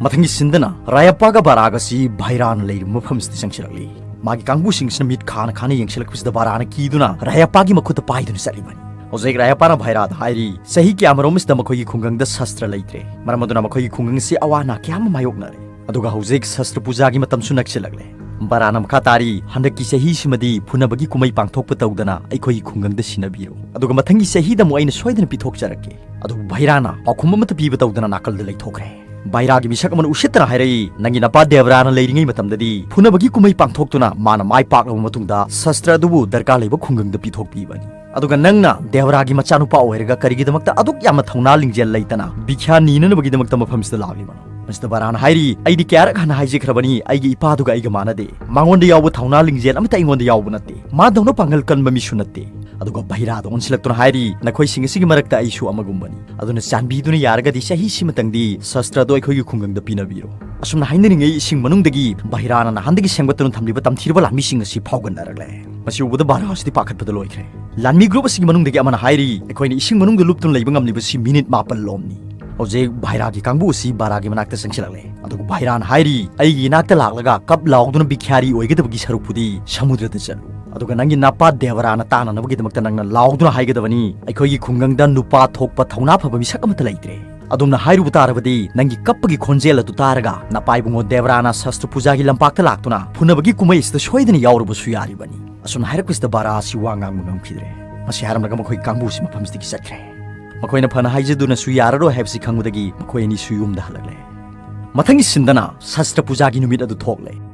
ꯃꯊꯪꯒꯤ ꯁꯤꯟꯗꯅ ꯔꯥꯌꯥꯄꯥꯒ ꯕꯥꯔꯥꯒꯁꯤ ꯚꯥꯏꯔꯥꯅ ꯂꯩꯔꯤꯕ ꯃꯐꯝꯁꯤꯗ ꯆꯪꯁꯤꯜꯂꯛꯂꯤ꯫ ꯃꯥꯒꯤ ꯀꯥꯡꯕꯨꯁꯤꯡꯁꯤꯅ ꯃꯤꯠ ꯈꯥꯅ ꯈꯥꯅ ꯌꯦꯡꯁꯤꯜꯂꯛꯄꯁꯤꯗ ꯕꯥꯔꯥꯅ ꯀꯤꯗꯨꯅ ꯔꯥꯌꯥꯄꯥꯒꯤ ꯃꯈꯨꯠꯇ ꯄꯥꯏꯗꯨꯅ ꯆꯠꯂꯤꯕꯅꯤ꯫ ꯍꯧꯖꯤꯛ ꯔꯥꯌꯥꯄꯥꯅ ꯚꯥꯏꯔꯥꯗ ꯍꯥꯏꯔꯤ, ꯆꯍꯤ ꯀꯌꯥꯃꯔꯣꯝ ꯑꯁꯤꯗ ꯃꯈꯣꯏꯒꯤ ꯈꯨꯡꯒꯪꯗ ꯁꯁꯇ꯭ꯔ ꯂꯩꯇ꯭ꯔꯦ, ꯃꯔꯝ ꯑꯗꯨꯅ ꯃꯈꯣꯏꯒꯤ ꯈꯨꯡꯒꯪ ꯑꯁꯤ ꯑꯋꯥ ꯑꯅꯥ ꯀꯌꯥ ꯑꯃ ꯃꯥꯌꯣꯛꯅꯔꯦ꯫ ꯑꯗꯨꯒ ꯍꯧꯖꯤꯛ ꯁꯁꯇ꯭ꯔ ꯄꯨꯖꯥꯒꯤ ꯃꯇꯝꯁꯨ ꯅꯛꯁꯤꯜꯂꯛꯂꯦ꯫ ꯕꯥꯔꯥꯅ ꯃꯈꯥ ꯇꯥꯔꯤ, ꯍꯟꯗꯛꯀꯤ ꯆꯍꯤꯁꯤꯃꯗꯤ ꯐꯨꯅꯕꯒꯤ ꯀꯨꯝꯍꯩ ꯄꯥꯡꯊꯣꯛꯄ ꯇꯧꯗꯅ ꯑꯩꯈꯣꯏꯒꯤ ꯈꯨꯡꯒꯪꯗ ꯁꯤꯟꯅꯕꯤꯔꯣ, ꯑꯗꯨꯒ ꯃꯊꯪꯒꯤ ꯆꯍꯤꯗ ꯑꯃꯨꯛ ꯑꯩꯅ ꯁꯣꯏꯗꯅ ꯄꯤꯊꯣꯛꯆꯔꯛꯀꯦ꯫ ꯑꯗꯨꯕꯨ ꯚꯥꯏꯔꯥꯅ ꯄꯥꯎꯈꯨꯝ ꯑꯃꯠꯇ ꯄꯤꯕ ꯇꯧꯗꯅ ꯅꯥꯀꯜꯗ ꯂꯩꯊꯣꯛꯈ꯭ꯔꯦ꯫ ꯚꯥꯏꯔꯥꯒꯤ ꯃꯤꯁꯛ ꯑꯃꯅ ꯎꯁꯤꯠꯇꯅ ꯍꯥꯏꯔꯛꯏ, "ꯅꯪꯒꯤ ꯅꯄꯥ ꯗꯦꯕꯔꯥꯅ ꯂꯩꯔꯤꯉꯩ ꯃꯇꯝꯗꯗꯤ ꯐꯨꯅꯕꯒꯤ ꯀꯨꯝꯍꯩ ꯄꯥꯡꯊꯣꯛꯇꯨꯅ ꯃꯥꯅ ꯃꯥꯏ ꯄꯥꯛꯂꯕ ꯃꯇꯨꯡꯗ ꯁꯁꯇ꯭ꯔ ꯑꯗꯨꯕꯨ ꯗꯔꯀꯥꯔ ꯂꯩꯕ ꯈꯨꯡꯒꯪꯗ ꯄꯤꯊꯣꯛꯄꯤꯕꯅꯤ꯫ ꯑꯗꯨꯒ ꯅꯪꯅ ꯗꯦꯕꯔꯥꯒꯤ ꯃꯆꯥꯅꯨꯄꯥ ꯑꯣꯏꯔꯒ ꯀꯔꯤꯒꯤꯗꯃꯛꯇ ꯑꯗꯨꯛ ꯌꯥꯝꯅ ꯊꯧꯅꯥ ꯂꯤꯡꯖꯦꯜ ꯂꯩꯇꯅ ꯚꯤꯈ꯭ꯌꯥ ꯅꯤꯅꯅꯕꯒꯤꯗꯃꯛꯇ ꯃꯐꯝꯁꯤꯗ ꯂꯥꯛꯂꯤꯕꯅꯣ?" ꯃꯁꯤꯗ ꯕꯥꯔꯥꯅ ꯍꯥꯏꯔꯤ, "ꯑꯩꯗꯤ ꯀꯌꯥꯔꯛ ꯍꯥꯟꯅ ꯍꯥꯏꯖꯈ꯭ꯔꯕꯅꯤ, ꯑꯩꯒꯤ ꯏꯄꯥꯗꯨꯒ ꯑꯩꯒ ꯃꯥꯟꯅꯗꯦ꯫ ꯃꯉꯣꯟꯗ ꯌꯥꯎꯕ ꯊꯧꯅꯥ ꯂꯤꯡꯖꯦꯜ ꯑꯃꯠꯇ ꯑꯩꯉꯣꯟꯗ ꯌꯥꯎꯕ ꯅꯠꯇꯦ꯫ ꯃꯥꯗꯧꯅ ꯄꯥꯡꯒꯜ ꯀꯟꯕ ꯃꯤꯁꯨ ꯅꯠꯇꯦ꯫" ꯑꯗꯨꯒ ꯚꯥꯏꯔꯥꯗ ꯑꯣꯟꯁꯤꯜꯂꯛꯇꯨꯅ ꯍꯥꯏꯔꯤ, "ꯅꯈꯣꯏꯁꯤꯡ ꯑꯁꯤꯒꯤ ꯃꯔꯛꯇ ꯑꯩꯁꯨ ꯑꯃꯒꯨꯝꯕꯅꯤ꯫ ꯑꯗꯨꯅ ꯆꯥꯟꯕꯤꯗꯨꯅ ꯌꯥꯔꯒꯗꯤ ꯆꯍꯤꯁꯤꯃꯇꯪꯗꯤ ꯁꯁꯇ꯭ꯔ ꯑꯗꯨ ꯑꯩꯈꯣꯏꯒꯤ ꯈꯨꯡꯒꯪꯗ ꯄꯤꯅꯕꯤꯔꯣ꯫" ꯑꯁꯨꯝꯅ ꯍꯥꯏꯅꯔꯤꯉꯩ ꯏꯁꯤꯡ ꯃꯅꯨꯡꯗꯒꯤ ꯚꯥꯏꯔꯥꯅ ꯅꯍꯥꯟꯗꯒꯤ ꯁꯦꯝꯒꯠꯇꯨꯅ ꯊꯝꯂꯤꯕ ꯇꯝꯊꯤꯔꯕ ꯂꯥꯟꯃꯤꯁꯤꯡ ꯑꯁꯤ ꯐꯥꯎꯒꯠꯅꯔꯛꯂꯦ꯫ ꯃꯁꯤ ꯎꯕꯗ ꯕꯥꯔꯥ ꯑꯁꯤꯗꯤ ꯄꯥꯈꯠꯄꯗ ꯂꯣꯏꯈ꯭ꯔꯦ꯫ ꯂꯥꯟꯃꯤ ꯒ꯭ꯔꯨꯞ ꯑꯁꯤꯒꯤ ꯃꯅꯨꯡꯗꯒꯤ ꯑꯃꯅ ꯍꯥꯏꯔꯤ, "ꯑꯩꯈꯣꯏꯅ ꯏꯁꯤꯡ ꯃꯅꯨꯡꯗ ꯂꯨꯞꯇꯨꯅ ꯂꯩꯕ ꯉꯝꯂꯤꯕꯁꯤ ꯃꯤꯅꯤꯠ ꯃꯥꯄꯜ ꯂꯣꯝꯅꯤ꯫" ꯍꯧꯖꯤꯛ ꯚꯥꯏꯔꯥꯒꯤ ꯀꯥꯡꯕꯨ ꯑꯁꯤ ꯕꯥꯔꯥꯒꯤ ꯃꯅꯥꯛꯇ ꯆꯪꯁꯤꯜꯂꯛꯂꯦ꯫ ꯑꯗꯨꯒ ꯚꯥꯏꯔꯥꯅ ꯍꯥꯏꯔꯤ, "ꯑꯩꯒꯤ ꯏꯅꯥꯛꯇ ꯂꯥꯛꯂꯒ ꯀꯞ ꯂꯥꯎꯗꯨꯅ ꯚꯤꯈ꯭ꯌꯥꯔꯤ ꯑꯣꯏꯒꯗꯕꯒꯤ ꯁꯔꯨꯛꯄꯨꯗꯤ ꯁꯃꯨꯗ꯭ꯔꯗ ꯆꯠꯂꯨ꯫ ꯑꯗꯨꯒ ꯅꯪꯒꯤ ꯅꯄꯥ ꯗꯦꯕꯔꯥꯅ ꯇꯥꯅꯅꯕꯒꯤꯗꯃꯛꯇ ꯅꯪꯅ ꯂꯥꯎꯗꯨꯅ ꯍꯥꯏꯒꯗꯕꯅꯤ, 'ꯑꯩꯈꯣꯏꯒꯤ ꯈꯨꯡꯒꯪꯗ ꯅꯨꯄꯥ ꯊꯣꯛꯄ ꯊꯧꯅꯥ ꯐꯕ ꯃꯤꯁꯛ ꯑꯃꯠꯇ ꯂꯩꯇ꯭ꯔꯦ.' ꯑꯗꯨꯝꯅ ꯍꯥꯏꯔꯨꯕ ꯇꯥꯔꯕꯗꯤ ꯅꯪꯒꯤ ꯀꯞꯄꯒꯤ ꯈꯣꯟꯖꯦꯜ ꯑꯗꯨ ꯇꯥꯔꯒ ꯅꯄꯥ ꯏꯕꯨꯡꯉꯣ ꯗꯦꯕꯔꯥꯅ ꯁꯁꯇ꯭ꯔ ꯄꯨꯖꯥꯒꯤ ꯂꯝꯄꯥꯛꯇ ꯂꯥꯛꯇꯨꯅ ꯐꯨꯅꯕꯒꯤ ꯀꯨꯝꯍꯩ ꯑꯁꯤꯗ ꯁꯣꯏꯗꯅ ꯌꯥꯎꯔꯨꯕꯁꯨ ꯌꯥꯔꯤꯕꯅꯤ꯫" ꯑꯁꯨꯝꯅ ꯍꯥꯏꯔꯛꯄꯁꯤꯗ ꯕꯥꯔꯥ ꯑꯁꯤ ꯋꯥ ꯉꯥꯡꯕ ꯉꯝꯈꯤꯗ꯭ꯔꯦ꯫ ꯃꯁꯤ ꯍꯥꯏꯔꯝꯂꯒ ꯃꯈꯣꯏ ꯀꯥꯡꯕꯨꯁꯤ ꯃꯐꯝꯁꯤꯗꯒꯤ ꯆꯠꯈ꯭ꯔꯦ꯫ ꯃꯈꯣꯏꯅ ꯐꯅ ꯍꯥꯏꯖꯗꯨꯅꯁꯨ ꯌꯥꯔꯔꯣꯏ ꯍꯥꯏꯕꯁꯤ ꯈꯪꯕꯗꯒꯤ ꯃꯈꯣꯏ ꯑꯅꯤꯁꯨ ꯌꯨꯝꯗ ꯍꯜꯂꯛꯂꯦ꯫ ꯃꯊꯪꯒꯤ ꯁꯤꯟꯗꯅ ꯁꯁꯇ꯭ꯔ ꯄꯨꯖꯥꯒꯤ ꯅꯨꯃꯤꯠ ꯑꯗꯨ ꯊꯣꯛꯂꯦ꯫